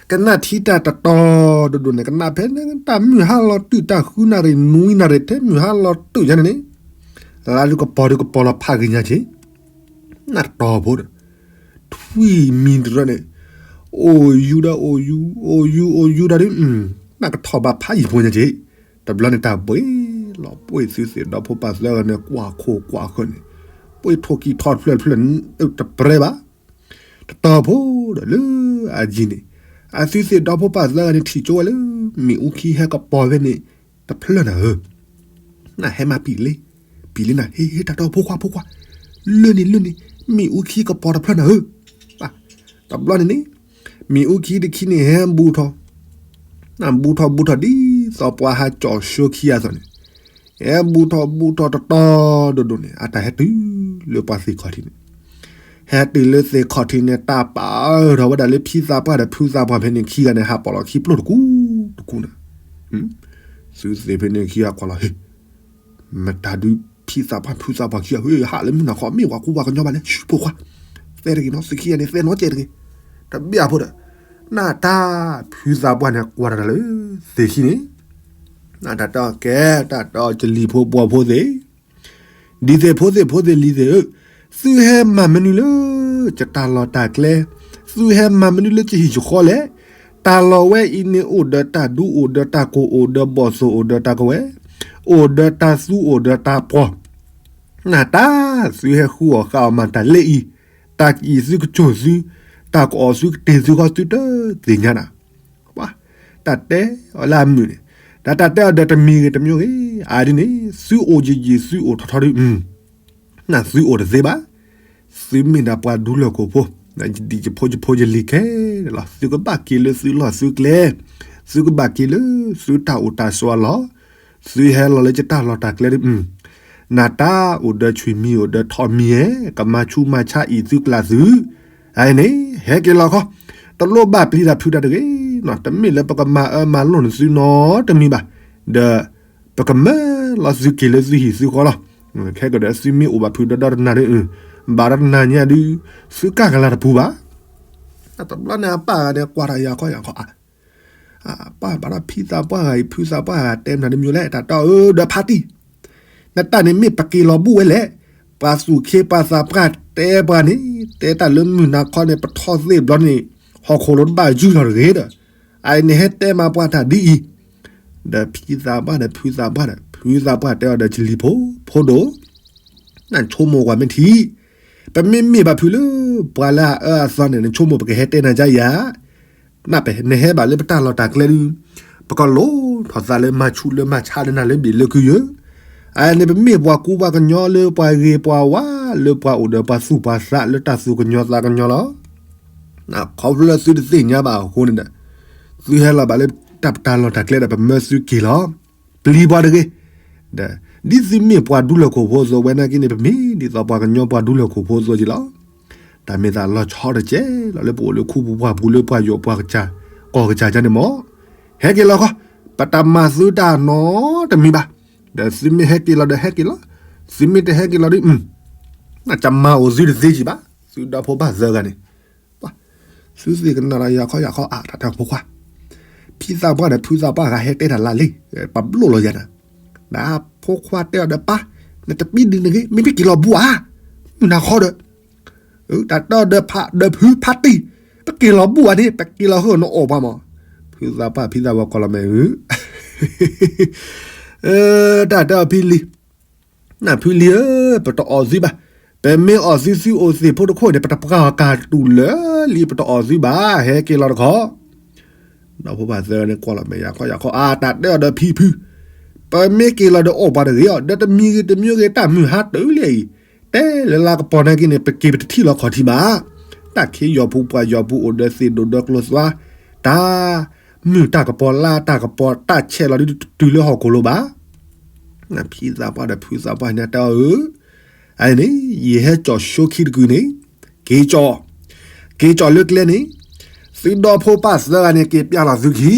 ကနၣ်ထံတၢ်တတီၤဒိၣ်ဒိၣ်န့ၣ် ကနၣ်ဖဲန့ၣ် တၢ်မုၢ်ဟါလီၤတုၤတၢ်ဃုနၣ်ရံၣ်နွံနၣ်ရံၣ် ထဲမုၢ်ဟါလီၤတုၤညါန့ၣ်န့ၣ်, လါဒုးကပီၤဒုးကပီၤလီၤဖးဂ့ၤညါက့ၤ, နတတီၤဖိဒီး ထွံၣ်မံတရၢန့ၣ် အိၣ်ယူၤဒီးအိၣ်ယူၤ အိၣ်ယူၤအိၣ်ယူၤဒီးဒုး နကထီၣ်ဘၣ်ဖးယံၤဖိညါက့ၤ, တဘျီန့ၣ်တၢ်ပှ့ၤလီၤပှ့ၤသုသ့ၣ်ဒီဖိပၢ်သၢဂၤန့ၣ် ကွၢ်ခိၣ်ကွၢ်ဃၢၤန့ၣ်, ပှ့ၤထိၣ်ကံၢ်ထီၣ်တဖျၢၣ်တဖျၢၣ် တပြဲဘၣ်, တတီၤဖိဒီးလၢအယံၤန့ၣ်, အသုသ့ၣ်ဒီဖိပၢ်သၢဂၤန့ၣ်ထံၣ်ကၠိဝဲလၢ မ့ၣ်အူခံဟဲကပီၤဖဲန့ၣ် တဖျၢၣ်နၤဧၢ နဟဲမးပံာ်လ့, ပံာ်လ့နၤ ဟ့ၣ် ဟ့ၣ် တၢ်တဲအီၤဖိခွါဖိခွါ, လၢန့ၣ်လၢန့ၣ် မ့ၣ်အူခံကပီၤတဖျၢၣ်နၤဧၢ, တဘျီန့ၣ်န့ၣ်, မ့ၣ်အူခံတခံန့ၣ်ဟဲဘူးထီၣ်, နဘူးထီၣ်ဘူးထီၣ်ဒ်သိးပှၤဟးကၠီၣ်ဆှၢခံဂၤအသိးန့ၣ်, ဟဲဘူးထီၣ်ဘူးထီၣ်တတီၤဒိၣ်ဒိၣ်န့ၣ် အတၢ်ဟဲတုၤလၢပှၤသ့ၣ်ခီၣ်ထံးန့ၣ်, ဟဲတုၤလၢသ့ၣ်ခီၣ်ထံးန့ၣ် တၢ်ပာ်အၢထီၣ်ဝဲဒၣ်လၢဖံသးပှၢ်ဒီးဖုသးပှၢ်ဖဲန့ၣ်ခံဂၤန့ၣ် ဟးပိာ်လီၤခံပျိၢ်တကူတကူနၤ, သုသ့ၣ်ဖဲန့ၣ်ခံဂၤကွၢ်လီၤ ဟ့ၣ် မတၤဒုးဖံသးပှၢ်ဖုသးပှၢ်ခံဂၤ ဟ့ၣ် ဟးလၢမုၢ်နၤခီ မ့ၢ်ပှၤကူပှၤကညီဘၣ်လဲၣ် ဆူဖိခွါ, သဲတဂ့ၤနီၤ သုခံဂၤန့ၣ် သဲနီတစဲးတဂ့ၤ, တဘၣ်အဖိဒီး, နတၢ်ဖုသးပှၢ်န့ၣ် ကွၢ်တၢ်လၢသ့ၣ်ခံန့ၣ်, နတၢ်တဲအီၤကဲ တၢ်တဲအီၤကလံၤဖိပှီၤဖိသ့ၣ် ဒ်သ့ၣ်ဖိသ့ၣ်ဖိသ့ၣ်လံၤသ့ၣ်ဧၢ, သုဟဲမၤမနုၤလၢ ယတၢ်လီၢ်တၢ်ကျဲ, သုဟဲမၤမနုၤလၢယဟံၣ်ယဃီလဲၣ်, တၢ်လီၢ်ဝဲအံၤန့ၣ်အိၣ်ဒီးတၢ်ဒူအိၣ်ဒီးတၢ်ကိၢ်အိၣ်ဒီးဘီၣ်သိၣ်အိၣ်ဒီးတၢ်ကဝဲၤ, အိၣ်ဒီးတၢ်သူအိၣ်ဒီးတၢ်ပှီၢ်, နတၢ်သုဟဲဃုအီၣ်ဃုအီၣ်မၤတၢ်လၢအံၤ, တၢ်ကအံၤသုကစိာ်သု, တၢ်ကအီၣ်သုကတ့ၢ်သုဃီသုတသ့ၣ်ညါနၤ ပှၤ, တၢ်တဲအီၤလၢအမုာ်န့ၣ်, တၢ်တၢ်တဲအီၤဒီးတမံၤဂ့ၤတမံၤဂ့ၤ, အါဒ်န့ၣ် သုအိၣ်ယံာ်ယံာ်သုအိၣ်ထီၣ်ထီဒ်, နသုအိၣ်တသ့ဘၣ်, သုမ့ၢ်ဒၣ်ပှၤဒူလၢၢ်ခိၣ်ဖိ, ဒ်ယဖိယဖိယလံၤခဲလၢာ်လီၤ, သုကဘၣ်က့ၤလၢသုလီၢ်သုကျဲ, သုကဘၣ်က့ၤလၢသုတၢ်အိၣ်တၢ်ဆိးအလီၢ်, သုဟဲလီၤလၢယတၢ်လီၢ်တၢ်ကျဲဒ် နတၢ်အိၣ်ဒီးဆွံၣ်မံၤအိၣ်ဒီးထိၣ်မံၤဧဲ, ကမၤဆူးမၤဆါအံၤသုကျးသု, အန့ၣ် ဟဲက့ၤလီၤခီ, တလိၣ်ဘၣ်ပျံၤတၢ်ဖုးတၢ်တဂ့ၤ, တမ့ၢ်လၢပကမၤအၢမၤလိာ်နသုနီတမံၤဘၣ်, ဒီး ပကမၢလီၤသုက့ၤလၢသုဟံၣ်သုဃီလီၤ, ခဲကဒီးသုမ့ၢ်အိၣ်ဘၣ်ဖုးဒီဒီတနၤဒ်, ဘၣ်ဒီတနၤညါဒ်, သုကၢ်ကလၤတပူၤဘၣ်, တဘျီန့ၣ်အပၢ်ဂၤန့ၣ်ကွၢ်တၢ်ယၤခီယၤခီ ပၢ်ဘၣ်ဒီးဖံသးပှၢ်ဂၤအံၤ ဖုသးပှၢ်ဂၤတဲမနုၤတမံၤလဲၣ် တၢ်တဲအီၤဒီးဖါတံၢ်, နတၢ်န့ၣ်မ့ၢ်ပက့ၤလီၤဘူၣ်ဝဲလဲၣ်, ပှၤသူၣ်ခ့ပှၤသးပှၢ်တဲပှၤန့ၣ် တဲတၢ်လၢမုၢ်နၤခီန့ၣ် ပထီၣ်သ့ၣ်ဘျီန့ၣ် ဟီၣ်ခိၣ်လိၤတဘၣ်ယုၢ်ထီၣ်တဂ့ၤဒီး, အအံၤန့ၣ်ဟဲတဲမၤပှၤတၢ်ဒ်အံၤ, ဒီးဖံသးပှၢ်ဒီးဖုသးပှၢ်ဒီး ဖုသးပှၢ်တဲအီၤဒီးကလံၤဖိ ဖိဒိၣ် နဆိကမိၣ်ကွၢ်မ့ၢ်ထံ, ပမ့မ့ၢ်ဘၣ်ဖုးလၢ ပှၤလၢအအၢအသီန့ၣ် နဆိကမိၣ်ပကဟဲတဲနၤဒ်ယၤ, နဟဲဘၣ်လၢပတၢ်လီၢ်တၢ်ကျဲဒ်, ပကလိၣ်ထီၣ်သးလၢမၤဆူၣ်လၢမၤဆါလၢနၤလၢဘ့ၣ်လၢကုယၢ်, အန့ၣ်ပမ့ၢ်ပှၤကူပှၤကညီလၢပှၤဂ့ၤပှၤဝါ လၢပှၤအိၣ်ဒီးပှၤသူၣ်ပှၤသးလၢတၢ်သူၣ်ကညီၤသးကညီၤလီၤ. ခီဖျိလၢသုတသ့ၣ်ညါဘၣ်အဃိန့ၣ်ဒီး, သုဟဲလီၤဘၣ်လၢတၢ်ပတၢ်လီၢ်တၢ်ကျဲဒီးပမၢသုက့ၤလီၤ. ပျံၤပှၤတဂ့ၤ, ဒီး ဒ်သုမ့ၢ်ပှၤဒူလၢၢ်ခိၣ်ဖိအသိးဝဲနာ်က့န့ၣ် ပမ့ၢ်ဒ်သိးပှၤကညီပှၤဒူလၢၢ်ခိၣ်ဖိအသိးက့ၤလီၤ. တၢ်မ့ၢ်သးလီၤဆီတကဲလီၤလၢပအိၣ်လၢခူပူၤပှၢ်ပူၤလၢပှၤယိာ်ပှၤကစၢ် ကီၢ်ကစၢ်ကန့ၣ်မ့ၢ်, ဟဲက့ၤလီၤခီ, ပတမၤသုတၢ်နီတမံၤဘၣ်, ဒီးသုမ့ၢ်ဟဲက့ၤလီၤဒီးဟဲက့ၤလီၤ, သုမ့ၢ်တဟဲက့ၤလီၤဒ် နကမၤအိၣ်သုတသ့ကံဘၣ်, သုဒီဖိပၢ်သၢဂၤန့ၣ်, သုသ့ၣ်ကနၣ်ဒီးယၤခီယၤခီအါ တၢ်တဲအဖိခွါ, ဖံသးပှၢ်ဒီးဖုသးပှၢ်ဂၤဟဲတဲတၢ်လၢလံ, ပဘျိၣ်လီၤယၤနၤ, ဒီးဖိခွါတဲအီၤဒီးပၢ်, နတပံဒုးနဂ့ၤ မ့ၢ်ပက့ၤလီၤဘူဧါ, မုၢ်နၤခီဒီး တၢ်တဲအီၤဒီးဖးဒီးဖုဖးတံၢ်, ပက့ၤလီၤဘူဧါန့ၣ် ပက့ၤလီၤဟၢနအိၣ်ပှၤမး, ဖုသးပှၢ်ဖံသးပှၢ်ကွၢ်လီၤမဲာ်ဧၢ, တၢ်တဲအီၤဖံလံၤ နဖုလံၤဧၢ, ပတအီၣ်သုဘၣ်, ပမ့ၢ်အီၣ်သုသုအိၣ်သ့ၣ်ဖိတခိၣ်န့ၣ် ပတပှၢ်အီၤကၢ်တူာ်လၢလံ ပတအီၣ်သုဘၣ်, ဟဲက့ၤလီၤတခီ, ဒီဖိပၢ်သၢဂၤန့ၣ်ကွၢ်လီၤမဲာ်ယၤခီယၤခီအါ တၢ်တဲအီၤဒီးဖံဖု, ပမ့ၢ်က့ၤလီၤဒီးအိၣ်ပှၤတဂ့ၤအီၤ ဒီးတမံၤဂ့ၤတမံၤဂ့ၤ တၢ်မုၢ်ဟါတုၤလံအံၤ, တဲလၢလါကပီၤနာ်က့န့ၣ် ပက့ၤပတထံၣ်လီၤခီၣ်ထံးဘၣ်, တၢ်ခ့ယီၤဖိပှၤယီၤဖိအိၣ်ဒီးသ့ၣ်ဒိၣ်ဒီးကျိၤသွါ, တၢ် မုၢ်တၢ်ကပီၤလါတၢ်ကပီၤတၢ်ဆဲးလီၤဒုးတတုၤလၢဟီၣ်ခိၣ်လိၤဘၣ်, ဖံသးပှၢ်ဒီးဖုသးပှၢ်န့ၣ်တဲအီၤဧၢ, အန့ၣ် ယဟဲကၠီၣ်ဆိခံတကုာ်န့ၣ်, က့ၤကၠီၣ်, က့ၤကၠီၣ်လၢကျဲန့ၣ်, သုဒီဖိပၢ်သၢဂၤန့ၣ် က့ၤပျၢ်လီၤသုခံ,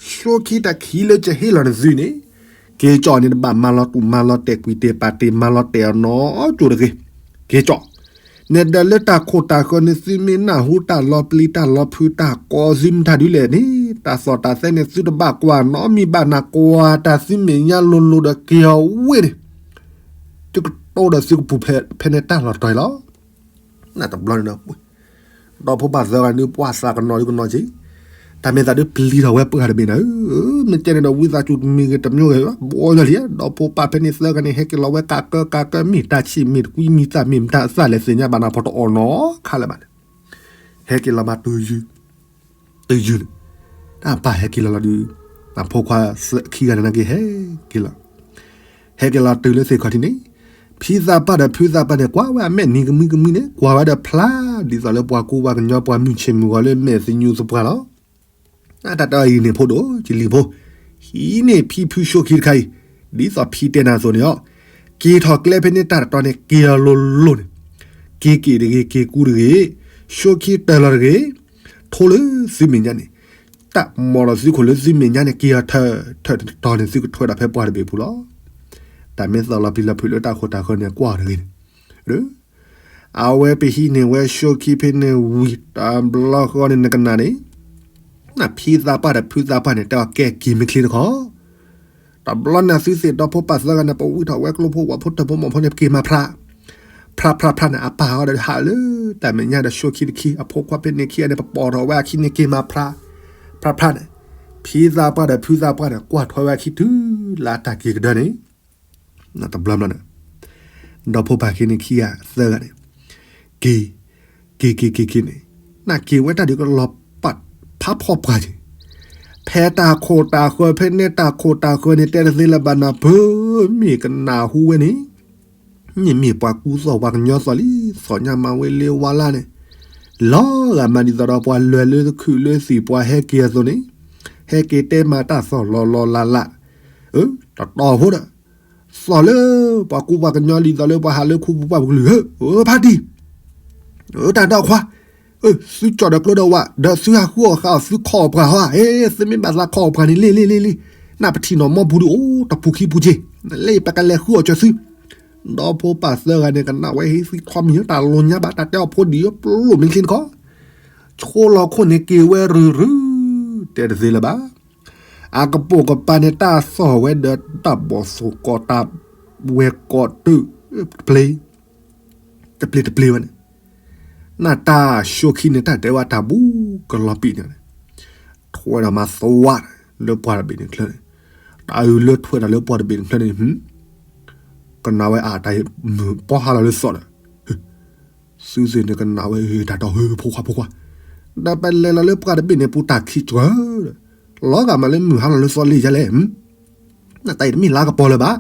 ဆိခံတခံလၢကဟ့ၣ်လီၤနသုန့ၣ်, က့ၤကၠီၣ်န့ၣ်တဘၣ်မၤလီၤတူာ်မၤလီၤတဲာ်ကွံာ်တဲာ်ပာ်တ့ၢ်မၤလီၤတဲာ်အီၤနီတကၠိတဂ့ၤ, က့ၤကၠီၣ် နဒၢးလၢတၢ်ခိၣ်တၢ်ဃၢၤန့ၣ် သုမ့ၢ်နၢ်ဟူတၢ်လီၤပျံၤတၢ်လီၤဖုးတၢ်ကိးသုမတၤဒ်လဲၣ်န့ၣ်, တၢ်သီၣ်တၢ်သဲန့ၣ် သုတဘၣ်ကွၢ်နီတမံၤဘၣ်နၤ, ကွၢ်တၢ်သုမဲာ်ညါလိၤလိၤဒီးက့ၤအီၤဝ့ၢ်န့ၣ်, သုကတိၤဒီးသုကပူၤဖျဲးဖဲန့ၣ်တၢ်လီၢ်တတီၤအံၤလီၤ. နတဘျီန့ၣ်ဒီး ဒီဖိပၢ်သၢဂၤဒုးပှၢ်သးကနီၤဒုးကနီၤက့ၤ, တၢ်မ့ၢ်သးဒုးပျံၤထီၣ်ဝဲပှၢ်တဘ့ၣ်နၤဧၢ, မ့ၢ်ကဲန့ၣ်ဒီးဝံသးစူၤတမံၤဂ့ၤတမံၤဂ့ၤ ဘီလၢလံ, ဒီဖိပၢ်ဖဲန့ၣ်သၢဂၤန့ၣ် ဟဲက့ၤလီၤဝဲကးကၢကးကၢ မ့ၢ်တၢ်ဆံးမ့ၢ်တကွံမ့ၢ်သၣ်မ့ၢ်မတၤအသၣ်လဲၣ်သ့ၣ်ညါဘၣ်နၤ ဖီတအီၣ်နီၤခါလၢၤဘၣ်န့ၣ်, ဟဲက့ၤလီၤမးတုၤယုၢ်, တုၤယုၢ်န့ၣ်, တၢ်ပၢ်ဟဲက့ၤလီၤလီၤဒုး, အဖိခွါခံဂၤန့ၣ်နာ်က့ၤဟဲက့ၤလီၤ ဟဲက့ၤလီၤတုၤလၢသ့ၣ်ခီၣ်ထံးန့ၣ်, ဖံသးပှၢ်ဒီးဖုသးပှၢ်န့ၣ် ကွၢ်ဝဲအမဲာ်နံၤကမှံကမှံန့ၣ် ကွၢ်ဝဲဒီးဖျါ, ဒ်သိးလၢပှၤကူပှၤကညီပှၤမုၢ်ဆ့ၣ်မုၢ်ဂီၤလၢမဲာ်သညူးသပှၢ်လီၤ. အတၢ်တအံၤန့ၣ်ဖိဒိၣ်ကလံၤဖိ, ဟံးန့ၢ်ဖံဖုဆိခံတခါအံၤ, ဒ်သိးဖံတဲနၤအသိးန့ၣ်လီၤ. က့ၤထီၣ်ကျဲဖဲန့ၣ်တၢ်တတီၤန့ၣ် က့ၤအီၤလိၤလိၤန့ၣ်, က့ၤက့ၤတဂ့ၤ က့ၤကူတဂ့ၤ, ဆိခံတၢၢ်လီၤတဂ့ၤ, ထိလၢသုမဲာ်ညါန့ၣ်, တၢ်မီၤလီၤသုခိၣ်လၢသုမဲာ်ညါန့ၣ် က့ၤအီၤထၢၣ်ထၢၣ်တတီၤန့ၣ် သုကထွဲဒီးဖဲပှၢ်တဘ့ၣ်ပူၤလီၤ. တၢ်မ့ၢ်သီၣ်လီၤပျံၤလီၤဖုးလၢတၢ်ခိၣ်တၢ်ဃၢၤန့ၣ် ကွၢ်တဂ့ၤန့ၣ်, အဝဲပဟံးန့ၢ်ဝဲဆိခံဖဲန့ၣ်ဝံၤ တဘျီဃီန့ၣ်နကနၣ်န့ၣ်, နဖံသးပှၢ်ဒီးဖုသးပှၢ်န့ၣ် တဲအီၤကဲက့ၤမ့ၢ်ချ့တခီ, တဘျီန့ၣ်သုသ့ၣ်ဒီဖိပၢ်သၢဂၤန့ၣ် ပဝံထီၣ်ဝဲကျိဖိဝဲဖိထၢၣ်ဖိမီၢ်ဖိန့ၣ် ပက့ၤမၤဖြး, ဖြးဖြးဖြးန့ၣ် အပၢ်ဟီဒီးဟးလၢတၢ်မဲာ်ညါဒီးဆိခံတခံ အဖိခွါဖဲန့ၣ်ခံဂၤန့ၣ် ပပိာ်ထီၣ်ဝဲအခံန့ၣ်က့ၤမၤဖြး, ဖြးဖြးန့ၣ်, ဖံသးပှၢ်ဒီးဖုသးပှၢ်န့ၣ် ကွၢ်ထွဲဝဲအခံတုၤလၢအတၢ်က့ၤကဒါန့ၣ် တဘျီဘျီန့ၣ်, ဒီဖိပၢ်ခံန့ၣ်ခံဂၤသၢဂၤန့ၣ်, က့ၤ, က့ၤက့ၤက့ၤက့ၤန့ၣ်, နက့ၤဝဲတၢ်ဒုးကလီၤပာ်ဖးဖီပှၤက့ၤ, ဖဲတၢ်ခိၣ်တၢ်ဃၢၤဖဲန့ၣ်တၢ်ခိၣ်တၢ်ဃၢၤန့ၣ် တဲတသ့လၢၤဘၣ်နၤ ပမ့ၢ်ကနၣ်ဟူဝဲန့ၣ်, မ့မ့ၢ်ပှၤကူသီၣ်ပှၤကညီသီၣ်လံ, သီၣ်ညါမၤဝဲလ့ဝါလၢ်န့ၣ်, လီၤဂာ်မးဒ်သိးဒီးပှၤလဲၤလၢခုးလၢသံၣ်ပှၤဟဲက့ၤအသိးန့ၣ်, ဟဲက့ၤတဲမၤတၢ်သီၣ်လီၤလီၤလးလး, တတီၤဖိဒီး သီၣ်လၢ ပှၤကူပှၤကညီဒ်သိးလၢပှၤဟးလၢခူပူၤပှၢ်ပူၤကလုာ်ဧၢ, ဖါတံၢ်, တၢ်ဒီခွါ, သုကၠီၣ်ဒီးကျိဒီးဝး ဒီးသုဟးဃုအီၣ်ဃုအီသုခီၣ်ပှၤဟီ, သုမ့ၢ်ဘၣ်သးခီၣ်ပှၤန့ၣ် လ့လ့လ့လ့, နပထံၣ်နီၣ်မီပူၤဒုးအိၣ်တပူၤခံပူၤက့ၤ, လၢပကလဲၤဃုအီၣ်ကၢၤသု, ဒီဖိပၢ်သၢဂၤန့ၣ် ကနၣ်ဝဲဟ့ၣ်သံထီမံၤ တၢ်လိၣ်ညါဘၣ် တၢ်တဲအီၣ်ဖိဒံးပလိၣ်မ့ၢ်ချ့တခီ, ဆိလီၤခိၣ်န့ၣ်က့ၤဝဲရုၢ်ရုၢ်, တဲတသ့လၢၤဘၣ်. အကပိာ်ကပၤန့ၣ် တၢ်သီၣ်ဝဲဒီးတၢ်ဘီၣ်သိၣ်ကီး တၢ်ဝဲၤကီးတၢ်, တပျ့ၤ, တပျ့ၤတပျ့ၤဝဲန့ၣ်, နတၢ်ဆိခံန့ၣ် တၢ်တဲဝဲတၢ်ဘူးကလီၤပံာ်န့ၣ်, ထွဲဒီးမၤသဝးလၢပှၢ်တဘ့ၣ်န့ၣ်ချၢန့ၣ်, တၢ်အုးလၢထွဲတၢ်လၢပှၢ်တဘ့ၣ်န့ၣ်ချၢန့ၣ်, ကနၣ်ဝဲအတၢ်မုၢ်ပီဟါလီၤလၢသီၣ်ဒီး သုသ့ၣ်န့ၣ်ကနၣ်ဝဲတၢ်တီၢ်ဧၢ ဖိခွါဖိခွါ, ဒီးပလဲၤလီၤလၢပှၢ်တဘ့ၣ်န့ၣ် ပူၤတၢ်ခံးတြၢၤဒီး, လီၤဂာ်မးလၢမုၢ်ဟါလီၤလၢသီလ့ၣ်ယါလဲၣ်, နတၢ်အံၤတမ့ၢ်လါကပီၤလၢၤဘၣ်,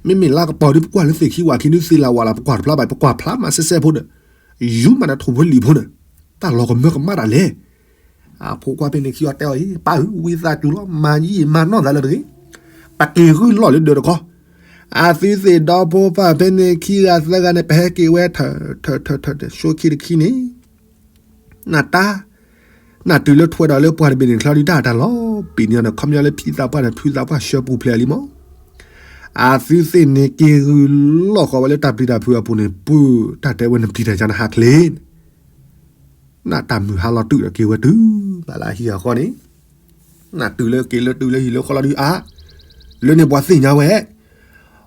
မ့မ့ၢ်လါကပီၤဒုး ပကွၢ်လၢသ့ၣ်ခံဝၣ်ခံဒုးသ့လၢဝၣ်လၢ ပကွၢ်တဖျါဘၣ် ပကွၢ်ဖျါမးစဲစဲဖိဒီး, ယူၤမးဒီးထိၣ်ဖိလံၣ်ဖိန့ၣ်, တၢ်လီၤကမၢကမၣ်တၢ်လဲၣ် အဖိခွါဖဲန့ၣ်ခံအီၤတဲအီၤအံၤ ပၢ်ဧၢ ဝံသးစူၤလီၤ မၤယံာ်မၤနီၢ်သးလၢတဂ့ၤ, ပက့ၤဂုၢ်လီၢ်လၢဒၢးတခီ, အသုသ့ၣ်ဒီဖိပၢ်ဖဲန့ၣ်ခံဂၤသၢဂၤန့ၣ် ပဟဲက့ၤဝဲထၢၣ်ထၢၣ်ထၢၣ်ထၢၣ် ဆိခံတခံန့ၣ်, နတၢ်, နတုၤလၢထွဲဒီးလၢပှၢ်တဘ့ၣ်န့ၣ် ချီဒုးတၢ်တၢ်လီၤပံာ်န့ၣ်ဒီး ခီပညီလၢဖံသးပှၢ်န့ၣ် ဖုသးပှၢ်ဆှၢပူၤဖျဲးလံမး အသုသ့ၣ်န့ၣ်က့ၤဂုာ်လီၢ်ဃီဝဲလၢတၢ်ပျံၤတၢ်ဖုးအပူၤန့ၣ် ပုၢ်တၢ်တဲဝဲနပျံၤတၢ်ယါနဟးချ့န့ၣ် နတၢ်မုၢ်ဟါလီၤတုာ်ဒီးက့ၤဝဲတုၤဘၣ်လၢဟံၣ်အဃီန့ၣ် နတုၤလၢက့ၤလၢတုၤလၢဟံၣ်လၢဃီလီၤဒုးအါ လၢန့ၣ်ပှၤသ့ၣ်ညါဝဲ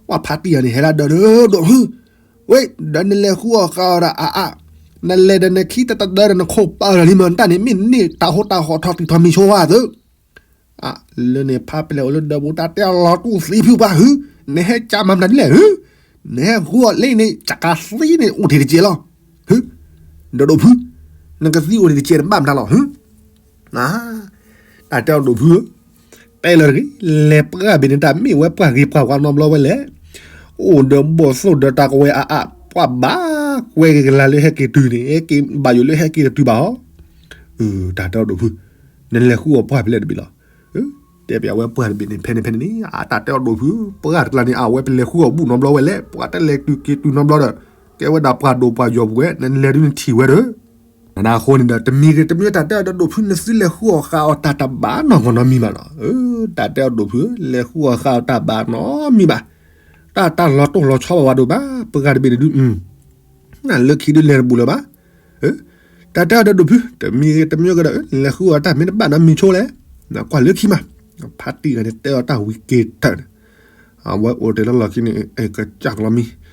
ပှၤဖါတံၢ်ဂၤန့ၣ် ဟဲလၢဒီးဒိၣ်ဖု ဝဲ ဒီးနလဲၤဃုအီၣ်ဃာ်အီၣ်ဒီးအါအါ နလဲၤဒီးနခံတတဒၢဒီးနခိၣ်ပၢၢ်လီၤလံမး နတၢ်န့ၣ်မ့ၢ်န့ၢ်တၢ်ဟိတၢ်ဃီထီၣ်တံၢ်ထီၣ်မံၤဆိဝဲသၢ လၢန့ၣ်ဖါပလဲၤအိၣ်လၢဒီးဘူး တၢ်တဲအီၤလီၤတူၢ်သံဖုပှၤဟု နဟဲကၢ်မၤမတၤဒ်လဲၣ်ဟု နဟဲဃုအီၣ်လၢန့ၣ် ကကသံန့ၣ်အိၣ်တ့ၢ်တကဲလီၤ ဟု ဒီးဒိၣ်ဖု နကသံအိၣ်တ့ၢ်တကဲတဘၣ်မတၤလီၤဟု တၢ်တဲအီၤဒိၣ်ဖုဧၢ တဲလၢတဂ့ၤ လဲၤပှၢ်ဘ့ၣ်န့ၣ် တၢ်မ့ၢ်ဝဲပှၢ်ဂ့ၤပှၢ်ဝါနီတဘျီဝဲလဲၣ် အိၣ်ဒီးဘီၣ်သိၣ်ဒီးတၢ်ကဝဲၤအါအါ ပှၢ်ဘၣ်ကွဲက့ၤကလၤလၢဟဲက့ၤတုၤန့ၣ် ဟဲက့ၤဘၣ်ယိၣ်လၢဟဲက့ၤတတုၤဘၣ်ဟီ တၢ်တဲအီၤဒိၣ်ဖု နလဲၤဃုအီၣ်ပှၢ်ဖဲလဲၣ်တဘ့ၣ်လီၤ တဲပျးဝဲပှၢ်တဘ့ၣ်န့ၣ် ဖဲန့ၣ်ဖဲန့ၣ်န့ၣ် အတၢ်တဲအီၤဒိၣ်ဖု ပှၢ်တကျါန့ၣ် အဝဲပလဲၤဃုအီၣ်ဘူၣ်နီတဘျီဝဲလဲၣ် ပှၢ်တလဲၤတုၤက့ၤတုၤနီတဘျီဒီး ကဲဝဲဒၣ်ပှၢ်ဒိၣ်ပှၢ်ယီၤပူၤဝဲ နလဲၤဒုးနထံၣ်ဝဲဒီး နဒၣ်အဃိန့ၣ်ဒီး တမံၤဂ့ၤတမံၤတၢ်တဲအီၤဒီးဒိၣ်ဖု နသုလဲၤဃုအီၣ်ဃာ်အီၣ်တၢ်တဘၣ်နီၢ်ကီၢ်နီတမံၤဘၣ်နီၤ တၢ်တဲအီၤဒိၣ်ဖု လဲၤဃုအီၣ်ဃာ်အီၣ်တၢ်ဘၣ်နီတမံၤဘၣ် တၢ်တၢ်လီၤတိၢ်လီၤဆီဘၣ်ဝဲဒိၣ်ဘၣ် ပှၢ်တဘ့ၣ်န့ၣ်ဒုး နလၢခံဒုးလဲၤတဘူးလၢၤဘၣ် တၢ်တဲအီၤဒီးဒိၣ်ဖု တမံၤဂ့ၤတမံၤဂ့ၤဒီး လဲၤဃုအီၣ်တၢ်မ့ၢ်တဘၣ်နီတမံၤဆိလဲၣ် နကွၢ်လၢခံမး ဖါတံၢ်ဂၤန့ၣ် တဲအီၤတၢ်ဝံၤက့ၤတၢၢ်န့ၣ် အဝဲအိၣ်တ့ၢ်လၢလီၢ်ခံန့ၣ် ကစၢ်ကျီမံ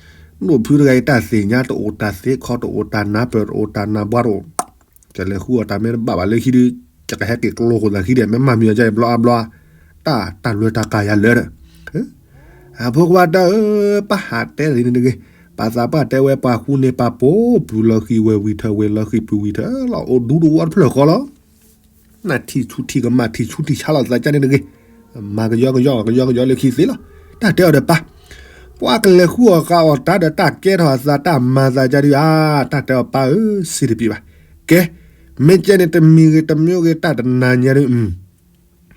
ဒိၣ်ဖုတဂၤအံၤတၢ်သ့ၣ်ညါတအိၣ်တၢ်သ့ခီတအိၣ်တၢ်နါပၢၢ်တအိၣ်တၢ်နါဘှါတအိၣ် ကလဲၤဃုအီၣ်တၢ်မ့ၢ်တဘၣ်ဘၣ်လၢခံဒုး ကကဟဲက့ၤကျိဃိသးခံဒီး မ့ၢ်မၤမံၤအီၤကဘျီအဘျီ တၢ်တၢ်လွဲတၢ်ကါယၤလၢာ်ဒီး အဖိခွါတၢ်ဧၢ ပၢ်ဟးတဲလၢန့ၣ်တဂ့ၤ ပှၤသးပှၢ်တဲဝဲပှၤဃူန့ၣ်ပာ်ပိာ်ပူၤလီၤဃံၤဝဲၤဝံၤထၢဝဲၤလီၤဃံၤပူၤဝံၤထၢလီၤ အိၣ်ဒူတဝီတဖျၢၣ်ဃီလီၤ နထံၣ်ဆူးထံၣ်ကမၣ်ထံၣ်ဆူးထံၣ်ဆါလီၤသးကါန့ၣ်တဂ့ၤ မၤကယီကယီကယီကယီလၢခံသ့လီၤ တၢ်တဲအီၤဒီးပၢ် ပှၤကလဲၤဃုအီၣ်ဃာ်အီၣ်တၢ်ဒီးတၢ်ကဲထီၣ်အသးတၢ်မၤသးကါဒုးဧါ တၢ်တဲအီၤပၢ်ဧၢ စံးတပံၤဘၣ် ကဲ မ့ၢ်ကဲန့ၣ်တမံၤဂ့ၤတမံၤဂ့ၤ တၢ်တနၤညါဒုး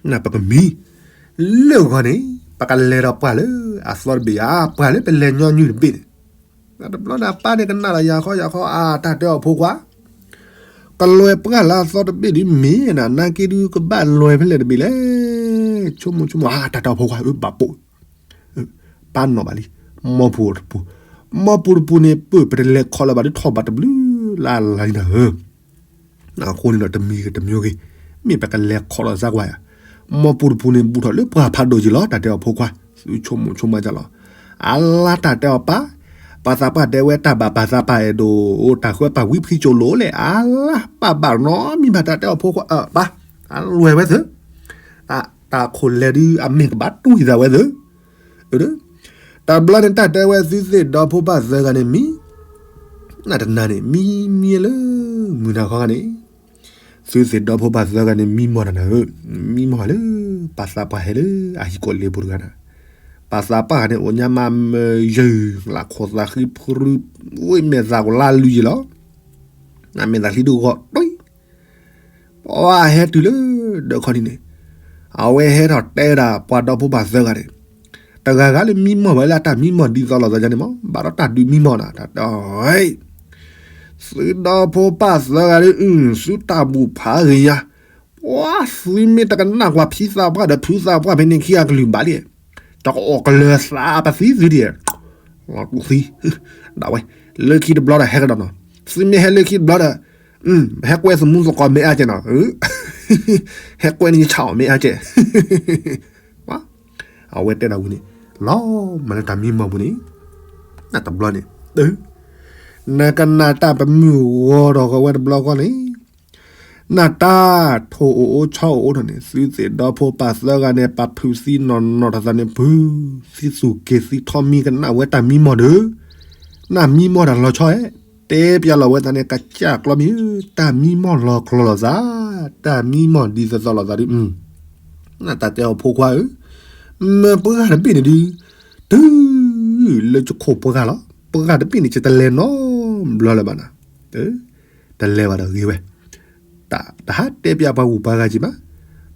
နပကမံ လၢဂီၢ်န့ၣ် ပကလဲၤဒီးပှၢ်လၢအသီတဘ့ၣ်ဧါ ပှၢ်လၢပလဲၤညီနုၢ်တဘ့ၣ်န့ၣ် တဘျီန့ၣ်အပၢ်န့ၣ်ကနၣ်ဒီးယၤဃီယၤဃီ အါ တၢ်တဲအီၤဖိခွါ ကလဲၤပှၢ်လၢအသီတဘ့ၣ်ဒုးမ့ၢ်နၤ နာ်က့ဒုးကဘၣ်လဲၤဖဲလဲၣ်တဘ့ၣ်လဲၣ် ဆိကမိၣ်ဆိကမိၣ် အါ တၢ်တဲအီၤဖိခွါဧၢ ဘၣ်ပိာ် ပၢ်နီၣ်ဘၣ်လံ မီၢ်ပူၤတပူၤ မီၢ်ပူၤတပူၤန့ၣ် ပၢၢ်ပတလဲၤခီလၢၤဘၣ်ဒုးထီၣ်ဘၣ်တဘျုးလၢ်လၢ်လံနၤဧၢ အဃိန့ၣ်ဒီးတမံၤဂ့ၤတမံၤဂ့ၤ မ့ၢ်ပကလဲၤခီလီၤသးကွၢ်ယၤ မီၢ်ပူၤတပူၤန့ၣ် ဘူးထီၣ်လၢပှၢ်ဖးဒိၣ်က့ၤလီၤ တၢ်တဲအီၤဖိခွါ သုဆိကမိၣ်ဆိကမးကလီၤ အလါတၢ်တဲအီၤပၢ် ပှၤသးပှၢ်တဲဝဲတၢ်ဘၣ်ပှၤသးပှၢ်အဲၣ်ဒိး တၢ်ဃၢပာ်ဝံဖံးကၠိလိၤလဲၣ် အလါပၢ်ဘၣ်နီတမံၤဘၣ် တၢ်တဲအီၤဖိခွါ ပၢ် အလွဲၢ်ဝဲသၢ တၢ်ခိၣ်လဲၤဒုးအမ့ၢ်ကဘၣ်တူၢ်ယသးဝဲသၢ တဘျီန့ၣ်တၢ်တဲဝဲသုသ့ၣ်ဒီဖိပၢ်သၢဂၤန့ၣ်မံ နတနၤန့ၣ် မံမံလၢ မုၢ်နၤခီဂၤန့ၣ် သုသ့ၣ်ဒီဖိပၢ်သၢဂၤန့ၣ် မံမီၢ်တနၤဧၢ, မံမီၢ်လၢ ပှၤသးပှၢ်ဟဲလၢအဟံၣ်ကိးလ့ပူၤတဂၤန့ၣ်, ပှၤသးပှၢ်ဂၤန့ၣ် အိၣ်ညါမးမၢယုာ် လၢခိၣ်သးဃံဖုရူ ဝ့ၢ်မဲာ်သၣ်ကလါလုၢ်ယံၤလီၤ. နမဲာ်သၣ်ချံဒုးဂီၤတွံၢ် ပှၤဟဲတုၤလၢ ဒၢးခီနံၤန့ၣ်, အဝဲဟဲထီၣ်တဲဒၣ်ပှၤဒီဖိပၢ်သၢဂၤန့ၣ်, တဂၤဂၤလၢမံမီၢ်ဝဲလၢအတၢ်မံမီၢ်ဒ်သိးလိာ်သးန့ၣ်မး ဘၣ်ဒီးတၢ်ဒုးမံမီၢ်နၤ, တၢ်တဲအီၤ သုဒီဖိပၢ်သၢဂၤဒ်အုၣ် သုတၢ်ဘူၣ်ဖးဂ့ၤညါ, ပှၤသုမ့ၢ်တကနၣ်ကွၢ်ဖံသးပှၢ်ဒီးဖုသးပှၢ်ဖဲန့ၣ်ခံဂၤကလုၢ်ဘၣ်လံ, တကအီၣ်ကလၢၤသးပသံသုဒံး, လီၤတူၢ်သံ, ဒၣ်ဝဲ, လၢခံတဘျီဒီးဟဲကဒီးနီၤ, သုမ့ၢ်ဟဲလၢခံတဘျီဒီး ဟဲကွဲသမူသကိးမ့ၢ်အါကဲနီၤ, ဟဲကွဲန့ၣ်ယဆၣ်အီၤမ့ၢ်အါကဲ အဝဲတဲဒၣ်ဝံၤန့ၣ်, လီၤမၤလၢတၢ်မံမီၢ်ပူၤန့ၣ်, နတဘျီန့ၣ်, နကနၣ်တၢ်ပမုၢ်ဂီၤဒီးဂီၤဝဲတဘျီဃီန့ၣ်, နတၢ်ထိၣ်အိၣ်အိၣ်ဆီအိၣ်အိၣ်ထီၣ်န့ၣ် သုသ့ၣ်ဒီဖိပၢ်သၢဂၤန့ၣ် ပာ်ဖုးသံနီၢ်နီၢ်ထီၣ်သးန့ၣ် ဖုးသံသူၣ်က့ၤသံထီၣ်မံကနၣ်ဝဲတၢ်မံမီၢ်ဒီး, နမံမီၢ်တၢ်လီၤဆီဧါ, တဲပျးလီၤဝဲသးန့ၣ် ကစၢ်ကျီမံၤဧၢ, တၢ်မံမီၢ်လီၤကျီၤလိာ်သး, တၢ်မံမီၢ်ဒ်သိးသိးလိာ်သးဒ်, နတၢ်တဲအီၤဖိခွါဧၢ, မ့ၢ်ပှၤတဘ့ၣ်န့ၣ်ဒုး, တုၤလၢယခိၣ်ပှၤလီၤ, ပှၤတဘ့ၣ်န့ၣ် ယတလဲၤနီတဘျီလၢၤဘၣ်နၤ, တလဲၤဘၣ်ဒီးဂ့ၤဝဲ တဟးတဲပျးပှၤဂုၤပှၤဂၤက့ၤဘၣ်,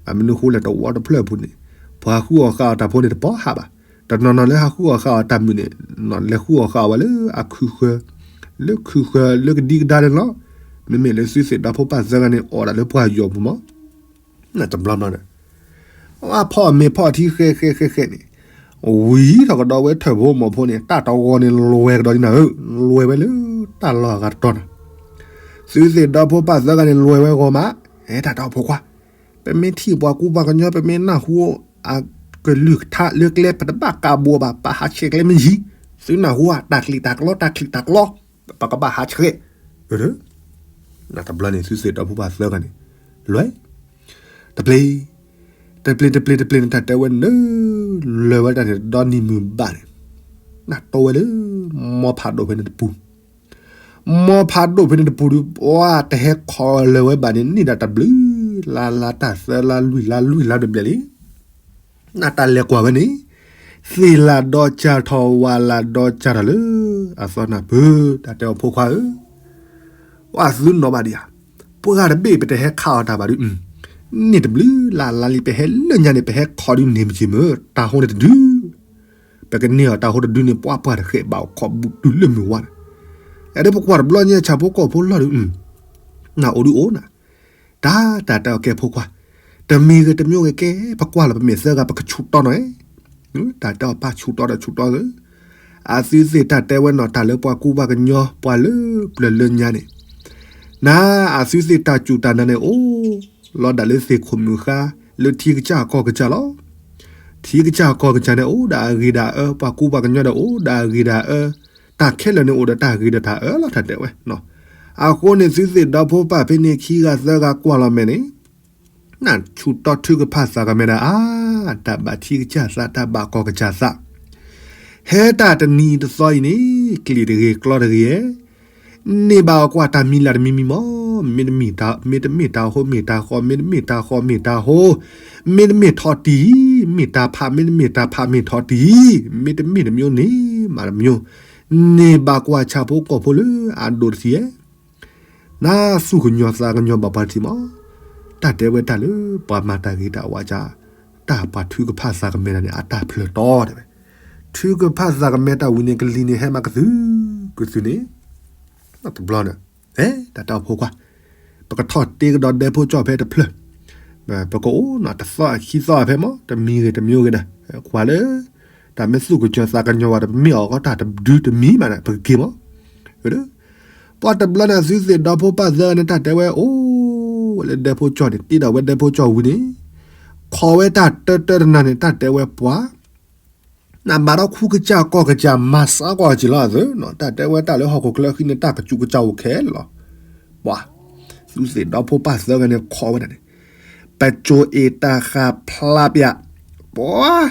အမနုၤဃိလဲၣ် တဝီတဖျၢၣ်အပူၤန့ၣ်, ပှၤဃုအီၣ်ဃာ်အီၣ်တၢ်ဖိန့ၣ်တပီၢ်ဟးဘၣ်, တနီၤနီၤလၢဟးဃုအီၣ်ဃာ်အီၣ်တၢ်မုာ်န့ၣ်, လဲၤဃုအီၣ်ဃာ်အီၣ်ဝဲလၢအခုၣ်ဃၢၤ, လၢခုၣ်ဃၢၤလၢကဒံကဒါန့ၣ်လီၤ, မ့မ့ၢ်လၢသုသ့ၣ်ဒီဖိပၢ်သၢဂၤန့ၣ် အီၣ်ဒၣ်လၢပှၤယီၤပူၤမး နတဘျီဘျီဒီး, အဖီၣ်မ့ၤဖီၣ်ထံဃဲဃဲဃဲဃဲန့ၣ်, ဝံၤထီၣ်ကဒီးဝဲထၢၣ်ဖိမီၢ်ဖိန့ၣ် တၢ်တဂီၤန့ၣ်လွဲၢ်ကဒီးဒ်နၤဧၢ, လွဲၢ်ဝဲလၢတၢ်လီၢ်အဂၤတတီၤနၤ, သုသ့ၣ်ဒီဖိပၢ်သၢဂၤန့ၣ် လွဲၢ်ဝဲဂီၤမး, အဲတၢ်တၢ်အိၣ်ဖိခွါ, ပမ့ၢ်ထံၣ်ပှၤကူပှၤကညီ ပမ့ၢ်နၢ်ဟူအကလုၢ်ကထါလၢကျဲ ပတဘၣ်ကးဘိးဘၣ်, ပဟးဆှဲးကျဲမ့ၢ်ယံၤ, သုနၢ်ဟူဧါ, တၢ်ချံးတၢ်ကျီ တၢ်ချံးတၢ်ကျီ, ပကဘၣ်ဟးဆှဲး, တဘျီန့ၣ် သုသ့ၣ်ဒီဖိပၢ်သၢဂၤန့ၣ် လွဲၢ်, တပျ့ၤ, တပျ့ၤ တပျ့ၤ တပျ့ၤန့ၣ် တၢ်တဲဝဲန့ၣ် လၢာ်ဝဲတၢ်န့ၣ် ဒီနံၤမုၢ်ဘၣ်န့ၣ်, နၢ်တိဝဲလၢ မီဖးဒိၣ်ဖဲန့ၣ်တပူၤ, မီဖးဒိၣ်ဖဲန့ၣ်တပူၤဒီး ပှၤတဟဲခီလၢာ်ဝဲဘၣ်န့ၣ် န့ၢ်ဒၣ်တဘျုး, လါလါတၢ်သၢလါလွံၢ်လါလွံၢ်လါတဘျဲၣ်လံ, နၢ်တၢ်လဲၤကွၢ်ဝဲန့ၣ်, သ့ၣ်လၢ်ဒီကၢ်ထီၣ် ဝၣ်လၢ်ဒီကၢ်ထီၣ်လၢ အသီနၢ်ပၢၢ်, တၢ်တဲအီၤဖိခွါဧၢ, ပှၤသုနီၢ်ဘၣ်ဒံးဧါ, ပှၤတဘ့ၣ်ပတဟဲခးအီၤတၢ်ဘၣ်ဒုး, န့ၢ်တဘျုးလါလါလံ ပဟဲလၢညါန့ၣ် ပဟဲခီဒုးန့ၢ်မ့ၢ်က့ၤမ့ၢ် တၢ်ဟိန့ၣ်တဒု ပကန့ၢ်အီၤတၢ်ဟိတဒုန့ၣ် ပှၤပှၤတဃဲးဘၣ်အိၣ်ခိးဘူးတုၤလၢမုၢ်ဝါန့ၣ်, အဲဒၣ်ပကွၢ်တဘျီညါဆၣ်ဖိကီၢ်ဖိလီၢ်ဒီး, နအိၣ်ဒုးအိၣ်နၤ, တၢ် တၢ်တဲအီၤကဲဖိခွါ, တမံၤဂ့ၤတမံၤဂ့ၤကဲ ပကွၢ်လီၤပမ့ၢ်သၢဂၤပကဆူးတီနီၤ, တၢ်တဲအီၤပၢ်ဆူးတီဒီးဆူးတီဧၢ, အသုသ့ၣ်တၢ်တဲဝဲနီၤ တၢ်လၢပှၤကူပှၤကညီ ပှၤလၢပျၢၤလၢညါန့ၣ်, နၤ အသုသ့ၣ်တၢ်စူၢ်တၢ်နာ်န့ၣ်အိၣ် လီၤဒၣ်လၢသ့ၣ်ခိၣ်မုၣ်ဃါ လၢထံကစၢ်ကီၢ်ကစၢ်လီၤ. ထံကစၢ်ကီၢ်ကစၢ်န့ၣ်အိၣ်ဒၣ်အဂ့ၤဒၣ်အၢ, ပှၤကူပှၤကညီဒီးအိၣ်ဒၣ်အဂ့ၤဒၣ်အၢ, တၢ်ခဲလၢာ်န့ၣ်အိၣ်ဒီးတၢ်ဂ့ၤဒီးတၢ်အၢလီၤ တၢ်တဲဝဲ. အဃိန့ၣ် သုသ့ၣ်ဒီဖိပၢ်ဖဲန့ၣ် ခံဂၤသၢဂၤကွၢ်လီၤမဲာ်န့ၣ် နၢ်ဆူၣ်တီထုကဖၣ်သးကမဲာ်ဒၣ်အါ, တၢ်ဘၣ်ထံကစၢ်သး တၢ်ဘၣ်ကီၢ်ကစၢ်သး, ဟဲတၢ်တနံၤတသီအံၤန့ၣ် ကျံၣ်တဂ့ၤ ကျီတဂ့ၤဧဲ, န့ၢ်ဘၣ်အီၤကွၢ်တၢ်မံၤလၢ်တမံၤမံၤမး, မ့တမ့ၢ်တၢ်ဟိမ့ၢ်တၢ်ဃီ, မ့တမ့ၢ်တၢ်ဃီမ့ၢ်တၢ်ဟိ, မ့တမ့ၢ်ထီၣ်တံၢ်, မ့ၢ်တၢ်ဖး, မ့တမ့ၢ်တၢ်ဖးမ့ၢ်ထီၣ်တံၢ်, မ့တမ့ၢ်တမံၤန့ၣ်မးတမံၤ, န့ၢ်ဘၣ်ကွၢ်ဆၣ်ဖိကီၢ်ဖိလၢအဒိၣ်တထံၣ်ဧဲ နသူၣ်ကညီၤသးကညီၤဘၣ်ပှၤတထံၣ်မး, တၢ်တဲဝဲတၢ်လၢပှၤမၤတၢ်ဂ့ၤတၢ်ဝါစၢ်, တၢ်ပှၤထုကဖၣ်သးကမဲာ်တၢ်န့ၣ် အတၢ်ဖျၢၣ်တီတဲဝဲ, ထုကဖၣ်သးကမဲာ်တၢ်ဝံၤန့ၣ် ကလံၤန့ၣ်ဟဲမးကသု, ကသုန့ၣ်, တဘျီန့ၣ်, အဲ တၢ်တဲအီၤဖိခွါ, ပကထီၣ်တ့ကဒီးဒဲဖိကၠီၣ်ဖဲတဖျၢၣ်, ပကအိၣ်နီၤတသီခံသီဖဲမး, တမံၤဂ့ၤတမံၤဂ့ၤဒီး, ကွၢ်လၢ တၢ်မ့ၢ်သူၣ်ကညီၤသးကညီၤဝဲဒီး ပမ့ၢ်အီၣ်ကီးတၢ်တဒုတမံၤမးန့ၣ် ပကက့ၤမး, ပှၤတဘျီန့ၣ် အသုသ့ၣ်ဒီဖိပၢ်သၢဂၤန့ၣ် တၢ်တဲဝဲအိၣ်, လၢဒဲဖိကၠီၣ်န့ၣ် တ့ဒီးဝဲဒဲဖိကၠီၣ်ဝံၤန့ၣ်, ခိးဝဲတၢ်တၢတၢတနၤန့ၣ် တၢ်တဲဝဲပှၤ နဘၣ်ဒီးခူကစၢ်ကီၢ်ကစၢ်မၤစးကွၢ်က့ၤလီၤအသု, တၢ်တဲဝဲတၢ်လၢဟီၣ်ခိၣ်ချၢဃံန့ၣ် တၢ်ကစူးကစၢ်အိၣ်ခဲလၢာ်လီၤ. ပှၤ, သုသ့ၣ်ဒီဖိပၢ်သၢဂၤန့ၣ် ခိးဝဲဒၣ်န့ၣ်, ပစိၤအ့ၣ်တၢ်ဃာ်ဖျါပျၢ်, ပှၤ,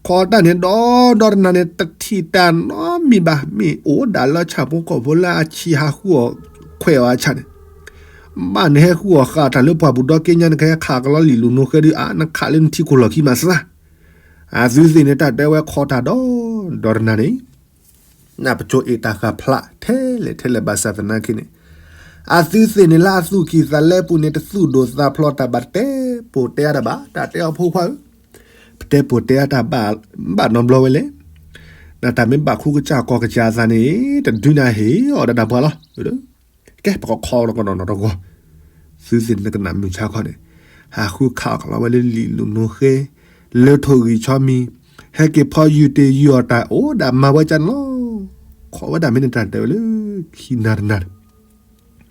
ခိးတၢ်န့ၣ်ဒီဒီတနၤန့ၣ် တထံၣ်တၢ်နီတမံၤဘၣ်, မ့ၢ်အိၣ်ဒၣ်လၢဆၣ်ဖိကီၢ်ဖိလၢအဆံးဟးဃုအီၣ်ခွဲးအီၤအဆၣ်န့ၣ်, ဘၣ်နဟဲဃုအီၣ်ဃာ်တၢ်လၢပှၢ်ပူၤဒီက့ညါ နကဟဲခးကလီလံာ်လူၤနိဃဲဒုး အါ နခးလၢနထံကိၢ်လီၢ်ခံမးစၢ် အသုသ့ၣ်န့ၣ် တၢ်တဲဝဲခိးတၢ်ဒီဒီတနၤန့ၣ်, နပစိၤအ့ၣ်တၢ်ဃာ်ဖျါထဲလဲၣ်ထဲလဲၣ်ဘၣ်ဆၣ်သနာ်က့န့ၣ်, အသုသ့ၣ်န့ၣ်လၢအသူၣ်ကံၢ်သးလဲပူၤန့ၣ် တသူၣ်ဒိၣ်သးဖျိးတၢ်ဘၣ် တတဲပိာ်တဲအါတၢ်ဘၣ်, တၢ်တဲအီၤဖိခွါဧၢ, ပတဲပိာ်တဲအါတၢ်ဘၣ်နီတဘျီဝဲလဲၣ်, နတၢ်မ့ၢ်ဘၣ်ခူကစၢ်ကီၢ်ကစၢ်အသးန့ၣ် တဒုနၤဟ့ၣ်အီၤဒၣ်တၢ်ပှၤလီၤ. ကဲ ပကခိးတကနီၤနီၤတဂီၢ်, သုသ့ၣ်န့ၣ်ကနၣ်မုာ်ဆါခီန့ၣ်, ဟးဃုခးအီၣ်ကလီဝဲလၢလံာ်လူၤနိဃဲ, လၢထိၣ်ဂံၢ်ဆီမံၤ, ဟဲက့ၤဖီယူၤတ့ၢ်ယူၤအီၣ်တၢ်အိၣ်ဒၣ်မၤဝဲကၢ်န့ၣ်လီၤ. ခိးဝဲဒၣ်မ့ၢ်န့ၣ်တၢ်တဲဝဲလၢ ခံနၤတနၤန့ၣ်,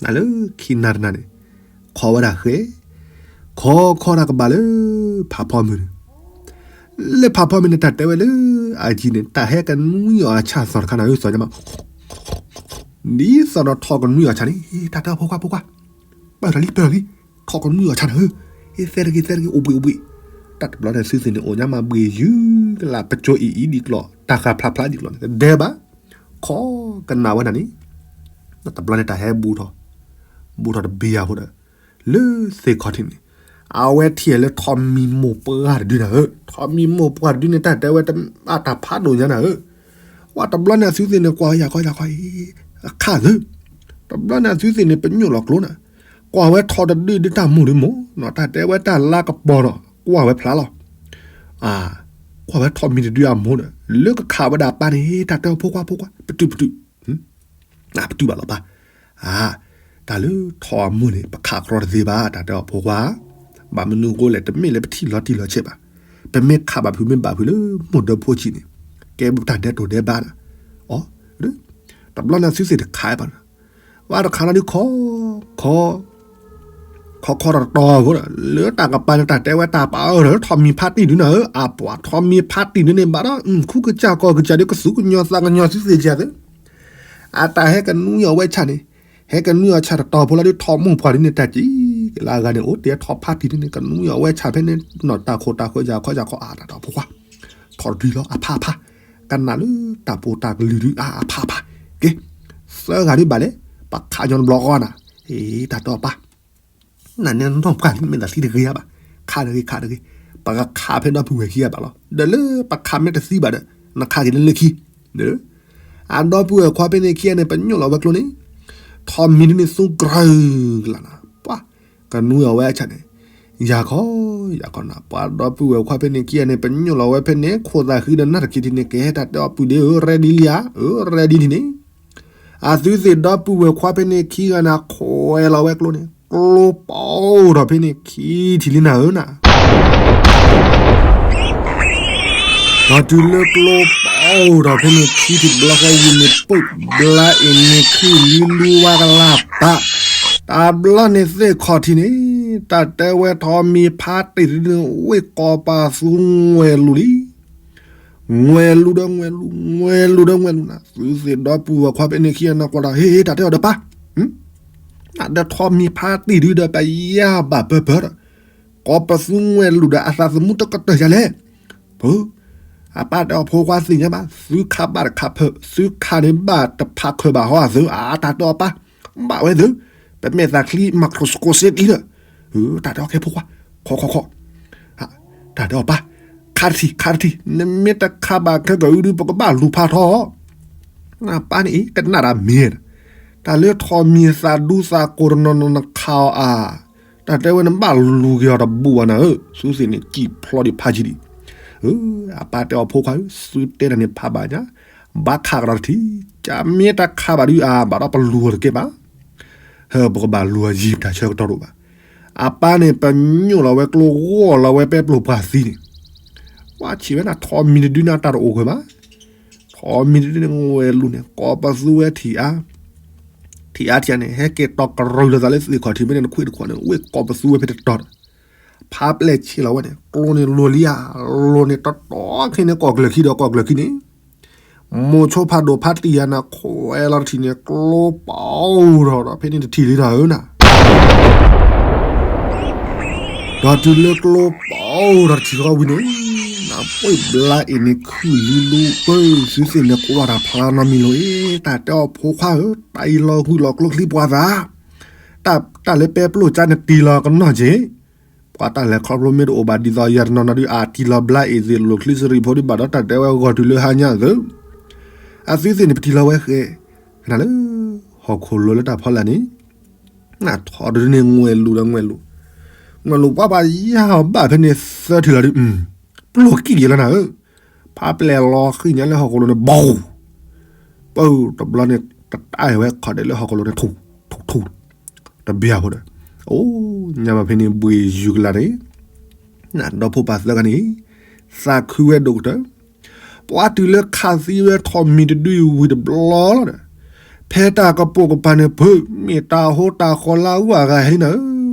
နလၢခံနၤတနၤန့ၣ်, ခိးဝဲဒၣ်ဃဲ, ခိးခိးတၢ်ကဘၣ်လၢ ဖးဖီမုၢ်န့ၣ် လၢဖးဖီမုၢ်န့ၣ် တၢ်တဲဝဲလၢ အယံၤန့ၣ် တၢ်ဟဲကနွံအီၣ်အဆၣ်သီၣ်တခါန့ၣ် သီၣ်ညါမး, ဒ်သိးဒီးထီၣ်ကနွံအီၣ်ဆၣ်န့ၣ်, တၢ်တဲအီၤဖိခွါဖိခွါ, ပၢၢ်တၢ်လံပၢၢ်တၢ်လံ, ထီၣ်ကနွံအီၣ်ဆၣ်န့ၣ်ဧၢ, သဲတဂ့ၤသဲတဂ့ၤ အိၣ်ဘှံးအိၣ်ဘှံး, တၢ်တဘျီန့ၣ် သုသ့ၣ်န့ၣ် အိၣ်ညါမးဘှံးယုၢ်ကလာ် ပစိၤအ့ၣ်အံၤဒ်ကျီၢ် တၢ်ဃာ်ဖျါဖျါဒ်ကျီၢ်န့ၣ် တဒဲဘၣ်, ခိးကနၣ်ဝဲဒၣ်န့ၣ်, တဘျီန့ၣ် တၢ်ဟဲဘူးထီၣ်, ဘူးထီၣ်တဘ့ၣ်ယၤဖိဒီး လၢသ့ၣ်ခီၣ်ထံးန့ၣ်, အဝဲထံၣ်လၢထီးမံၤမိၢ်ပှၢ်တဒုန့ၣ်ဧၢ, ထီးမံၤမိၢ်ပှၢ်တဒုန့ၣ် တၢ်တဲဝဲတၢ်ဖးဒိၣ်ညါန့ၣ်ဧၢ, ဝဲတဘျီန့ၣ် အသုသ့ၣ်န့ၣ် ကွၢ်ဝဲယၤခီယၤခီအံၤ, အခါသု, တဘျီန့ၣ် အသုသ့ၣ်န့ၣ် ပညိၣ်လီၤကျိနၤ, ကွၢ်ဝဲထီးတဒုဒုတၢ်မိၢ်ဒုမိၢ်, တၢ်တဲဝဲတၢ်လါကပီၤဒီး ကွၢ်ဝဲဖျါလီၤ, ကွၢ်ဝဲထီးမံၤတဒုအမိၢ်ဒီး လၢကခးဝဲဒၣ်ပၢ်န့ၣ် တၢ်တဲအီၤဖိခွါဖိခွါ ပတုာ်ပတုာ် ပတုာ်ဘၣ်လီၤပၢ်, အါ, တၢ်လၢထီးအမိၢ်န့ၣ် ပခးကြီတသ့ဘၣ် တၢ်တဲအီၤဖိခွါ, ဘၣ်မနုၤအဃိလဲၣ် တမ့ၢ်လၢပထံၣ်လီၤတံၢ်လီၤဆဲးဘၣ်, ပမ့ၢ်ခးဘၣ်ဖုးမ့ၢ်ဘၣ်ဖုးလၢမိၢ်ဒၢဖိဆံးန့ၣ်, ကဲပတၢ်ဒဲးတိၤဒဲးဘးဒီး, အ တဘျီန့ၣ်သုသ့ၣ်တခးဘၣ်, ဝဲတခးနီဒုခီ, ခီ, ခီခီတတီၤဖိဒီး လၢတၢ်ကပၤန့ၣ် တၢ်တဲဝဲတၢ်ပာ်အၢဒီး ထီးမံၤဖးတံၢ်ဒုနၤဧၢ, အပှၤထီးမံၤဖးတံၢ်ဒုန့ၣ်ဘၣ်ဒီး ခူကစၢ်ကီၢ်ကစၢ်ဒုကသူကညီၤသးကညီၤသုသ့ၣ်ကဲသု, အတၢ်ဟဲကနွံအီၤဝဲဆၣ်န့ၣ်, ဟဲကနွံအီၤဆၣ်တတီၤဖိလီၤဒု ထီးမိၢ်ပှၢ်ဒုန့ၣ် တၢ်စံးကလၢအဂၤန့ၣ် အိၣ်တဲထီးဖးတံၢ်ဒုန့ၣ် ကနွံအီၤဝဲဆၣ်ဖဲန့ၣ် နီၢ်တၢ်ခိၣ်တၢ်ဃၢယၤခီယၤခီအါတၢ်တီၤဖိခွါ, ထီးတံၢ်လီၤအဖးဖး, ကနၣ်လၢတၢ်ပူၤတၢ်ကလုာ်ဒုအါအဖးဖး, ကဲ, သၢဂၤဒုဘၣ်လဲၣ်, ပခးညီတဘျီဃီနၤ, အ့ တၢ်တဲအီၤပၢ် နန့ၣ်နီၢ်ပှၢ်လံ မ့ၢ်သးသံတဂ့ၤဧါဘၣ်, ခးတဂ့ၤ ခးတဂ့ၤ, ပကခးဖဲဒီပုၢ်ဝဲၢ်ခံဂၤဘၣ်လီၤ. ဒီးလၢပခးမ့ၢ်တသံဘၣ်ဒီး နခးက့ၤလၢလၢခံ, အဒီပုၢ်ဝဲၢ်ခွါဖဲန့ၣ်ခံဂၤန့ၣ် ပညိၣ်လီၤဝဲကျိန့ၣ်, ထီးမံၤဒုန့ၣ်သူကရၢကလးနၤ, ပှၤ, ကနွံအီၤဝဲအဆၣ်န့ၣ်, ယၤခီ, ယၤခီနၤ ပှၤဒီပုၢ်ဝဲၢ်ခွါဖဲန့ၣ်ခံဂၤန့ၣ် ပညိၣ်လီၤဝဲဖဲန့ၣ် ခိၣ်သးဃံဒီးနၢ်တက့ၤထံန့ၣ် ကဟဲတၢ်တဲအီၤပုၢ်ဒ့ဧၢ ready လံဧါ, အၢ ready ထံန့ၣ် အသုသ့ၣ်ဒီပုၢ်ဝဲၢ်ခွါဖဲန့ၣ်ခံဂၤန့ၣ် ခွဲးလီၤဝဲကျိန့ၣ် ကျိပီၤထီၣ်ဖဲန့ၣ်ခံထံၣ်လံနၤဧၢနၤ, ဒီးတုၤလၢကျိပီၤထီၣ်ဖဲန့ၣ်ခံထံၣ်တဘျီဃီဝံၤန့ၣ် ပုၢ်ဘျါအ့ၣ်န့ၣ်ခုၣ်လံလူဝါကလၢ်ပာ်, တဘျီန့ၣ်သ့ၣ်ခီၣ်ထံးန့ၣ်, တၢ်တဲဝဲထီးမံၤဖးတံၢ်ဒုန့ၣ် ဝ့ၢ်ကီၤပၤသူငွဲၤလူၤလံ ငွဲၤလူၤဒီးငွဲၤလူၤ, ငွဲၤလူၤဒီးငွဲၤလူၤနၤ, သုသ့ၣ်ဒီပုၢ်ဝဲၢ်ခွါဖဲန့ၣ်ခံဂၤန့ၣ်ကွၢ်ဒီး ဟ့ၣ် တၢ်တဲအီၤဒီးပၢ်, နဒီးထီးမံၤဖးတံၢ်ဒုဒီးပယါဘၣ်ပၢၢ်ပၢၢ်ဒီး, ကီၤပသူငွဲၤလူၤဒီးအသးသမူတကတၢၢ်ယၤလဲၣ်, ပၢ်, အပၢ်တဲအီၤဖိခွါသ့ၣ်ညါဘၣ် သုခးဘၣ်တခးဖၢး သုခးန့ၣ်ဘၣ်တဖးခၢးဘၣ်ဟီအသု အတၢ်တဲအီၤပၢ်, ဘၣ်ဝဲသု, ပမ့ၢ်သးချံ microscope ဒ်ဒီး, တၢ်တဲအီၤခဲဖိခွါ, ခီခီခီ တၢ်တဲအီၤပၢ်, ခးတထံၣ် ခးတထံၣ် နမ့ၢ်တခးဘၣ်ခဲကၢအုဒု ပကဘၣ်လူၤဖးထီ, ပၢ်န့ၣ်အံၤ ကနၣ်တၢ်မ့ၢ်, တၢ်လၢထီးမံၤသးဒူသးကိးတနီၤနီၤနခးအီၤအါ, တၢ်တဲဝဲနဘၣ်လူၤက့ၤအီၤတဘူးဘၣ်နၤဧၢ, သုသ့ၣ်န့ၣ် စံၣ်ဖျီဒံးဖးဆံးဒံး, အပၢ်တဲအီၤဖိခွါဧၢ သုတဲတၢ်န့ၣ်ဖးဘၣ်ညါ, ဘၣ်ခးကဒီးတထံၣ်, ကမ့ၢ်တခးဘၣ်ဒုအါ ဘၣ်ဒီးပလူၤအီၤတကဲဘၣ် ဟၢ ပကဘၣ်လူၤအယံၤတၢ်ဆၢကတီၢ်တအိၣ်ဘၣ်. အပၢ်န့ၣ် ပညိၣ်လီၤဝဲကျိဂီၢ်လီၤဝဲပဲပျိၢ်ပှၢ်သံန့ၣ်, ဝဲဆံးဝဲဒၣ်ထီးမံၤတဒုန့ၣ် တၢ်တအိၣ်ခွဲးဘၣ်. ထီးမံၤတဒုန့ၣ် ငွဲၤလူၤန့ၣ် ကိးပသူဝဲထံၣ်အါ, ထံၣ်အါထံၣ်အါန့ၣ် ဟဲက့ၤတီၤကရၢလၢသးလၢသ့ၣ်ခီၣ်ထံးဖဲန့ၣ် တခွံတခွံန့ၣ် ဝ့ၢ်ကိးပသူဝဲဖဲတတီၤဒီး ဖးပျဲၢ်ဆ့လီၤဝဲန့ၣ် ကျိန့ၣ်လိၤလံဧါ, လိၤန့ၣ်တတီၤခဲန့ၣ် ကိးကျၢၤခံဒီးကိးကျၢၤခံန့ၣ် မိၤဆိဖးဒိၣ်ဖးတံၢ်ယၤန့ၣ် ခွဲးလီၤတထံၣ်န့ၣ် ကျိပီၤထီၣ်ဒီးဖဲန့ၣ်တထံၣ်လံနၤဧၢနၤ. ဒီးတုၤလၢကျိပီၤထီၣ်တထံၣ်ဃီဝံၤန့ၣ်, နပှ့ၤဘျါအ့ၣ်န့ၣ်ခုၣ်လံလူပၢ် သုသ့ၣ်န့ၣ်ကွၢ်တၢ်ဖျါနီတမံၤလီၤအံၤ, တၢ်တဲအီၤဖိခွါဧၢ, တၢ်အံၤလီၤဂုာ်လီၤကျိချံပှၤသး, တၢ်လၢပဲပျိၢ်ကါန့ၣ်တံၢ်လီၤကနီၢ်က့ၤ ပှၤတၢ်လဲၤခီဖျိမ့ၢ်တအိၣ်ဘၣ်ဒ်သိးယၤတနီၤနီၤဒုး အတံၢ်လီၤဘျါအ့ၣ်သ့ၣ်လိာ်ချံစရံးဖိဒုးဘၣ်ဒီးတၢ်တဲဝဲဂီၢ်တုၤလၢဟါညါသု, အသုသ့ၣ်န့ၣ်ပတံၢ်လီၤဝဲဃဲ, နလၢ ဟီၣ်ခိၣ်လိၤလၢတၢ်ဖီလာ်န့ၣ်, နထီၣ်ဒုန့ၣ်ငွဲၤလူၤဒီးငွဲၤလူၤ, ငွဲၤလူၤပှၤဘၣ်ယါအီၤဘၣ်ဖဲန့ၣ်သၢထံၣ်လီၤဒုး, ပျိၢ်ကံၣ်ယဲလီၤနၤဧၢ, ဖးပျဲၢ်လီၤဃံၣ်ညါလၢဟီၣ်ခိၣ်လိၤန့ၣ် ဘီ ပၢ်တဘျီန့ၣ် တတၢ်အဝဲခီၣ်ဒဲးလၢဟီၣ်ခိၣ်လိၤန့ၣ် ထူၣ်ထူၣ်ထူၣ် တဘျီဖိဒီး, အိၣ်ညါဘၣ်ဖဲန့ၣ်ဘှ့ၣ်ယုၢ်ကလာ်န့ၣ်, နဒီဖိပၢ်သၢဂၤန့ၣ်, သးခုဝဲဒိၣ်ကတၢၢ်, ပှၤတုၤလၢခးသံဝဲထီးမံၤတဒုဝံၤတဘျီလီၤဒီး, ဖဲတၢ်ကပိာ်ကပၤန့ၣ်ဖုး မ့ၢ်တၢ်ဟိတၢ်ဃီလၢအဂၤဟဲနၤဧၢ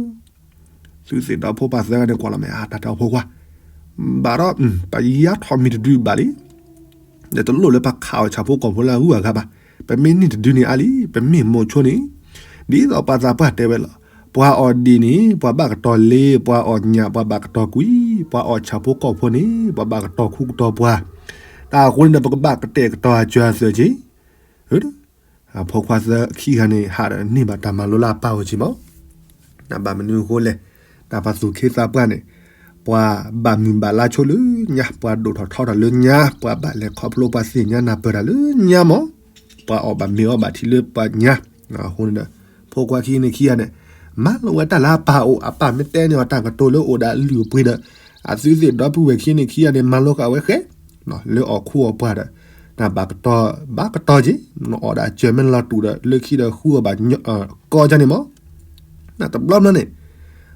သုသ့ၣ်ဒီဖိပၢ်သၢဂၤန့ၣ်ကွၢ်လီၤမ့ၢ်အါတၢ်တဲအီၤဖိခွါ, ဘၣ်ဒီး ပယါထီးမံၤတဒုဘၣ်လံ, ဒီးတလိၣ်လၢပခးအီၣ်ဆၣ်ဖိကီၢ်ဖိလၢအဂုၤအဂၤဘၣ်, ပမ့ၢ်န့ၢ်တဒုန့ၣ်အါလံ, ပမ့ၢ်မိၤဆိန့ၣ်, ဒ်သိးပှၤသးပှၢ်တဲဝဲလီၤ, ပှၤအီၣ်ဒံၣ်န့ၣ် ပှၤဘၣ်ကတီၤလ့, ပှၤအီၣ်ညၣ် ပှၤဘၣ်ကတီၤကွံ, ပှၤအီၣ်ဆၣ်ဖိကီၢ်ဖိန့ၣ် ပှၤဘၣ်ကတီၤခူကတီၤပှၤ, တၢ်အဃိန့ၣ်ဒီးပကဘၣ်ကတဲာ်ကတီၤအစၢၤအသွဲၣ်က့ၤ အဖိခွါသၢခံဂၤန့ၣ် ဟးဒီးန့ၢ်ဘၣ်တၢ်မၤလိလၢအပၢ်အိၣ်က့ၤမး, ဘၣ်မနုၤအဃိလဲၣ်, တၢ်ပှၤသူၣ်က့သးပှၢ်န့ၣ်, ပှၤဘၣ်မုာ်ဘၣ်လါဆိလၢညါ, ပှၤဒိၣ်ထီၣ်ထီထီၣ်လၢညါ, ပှၤဘၣ်လဲၤခီဖျိပှၤသ့ၣ်ညါနၢ်ပၢၢ်တၢ်လၢညါမး, ပှၤအီၣ်ဘၣ်မ့ၤအီဘၣ်ထံလၢပှၤညါ, အဃိန့ၣ်ဒီး, ဖိခွါခံန့ၣ်ခံဂၤန့ၣ်, မၤလိဝဲတၢ်လၢအပၢ်အိၣ်, အပၢ်မ့ၢ်တဲန့ၢ်အီၤတၢ်ကတိၤလၢအိၣ်ဒီးအလုၢ်အပှ့ၤဒီး, အသုသ့ၣ်ဒီပုၢ်ဝဲၢ်ခံန့ၣ်ခံဂၤန့ၣ် မၤလိဃာ်ဝဲဃဲ လၢအီၣ်ခူအီၣ်ပှၢ်ဒီး, တၢ်ဘၣ်ကတီၤဘၣ်ကတီၤက့ၤ, နအီၣ်ဒၣ်စၢၤမ့ၢ်လီၤတူာ်ဒီး လၢခံဒီးဃုအီၣ်ဘၣ်ကီကန့ၣ်မး, တဘျီဘျီန့ၣ်,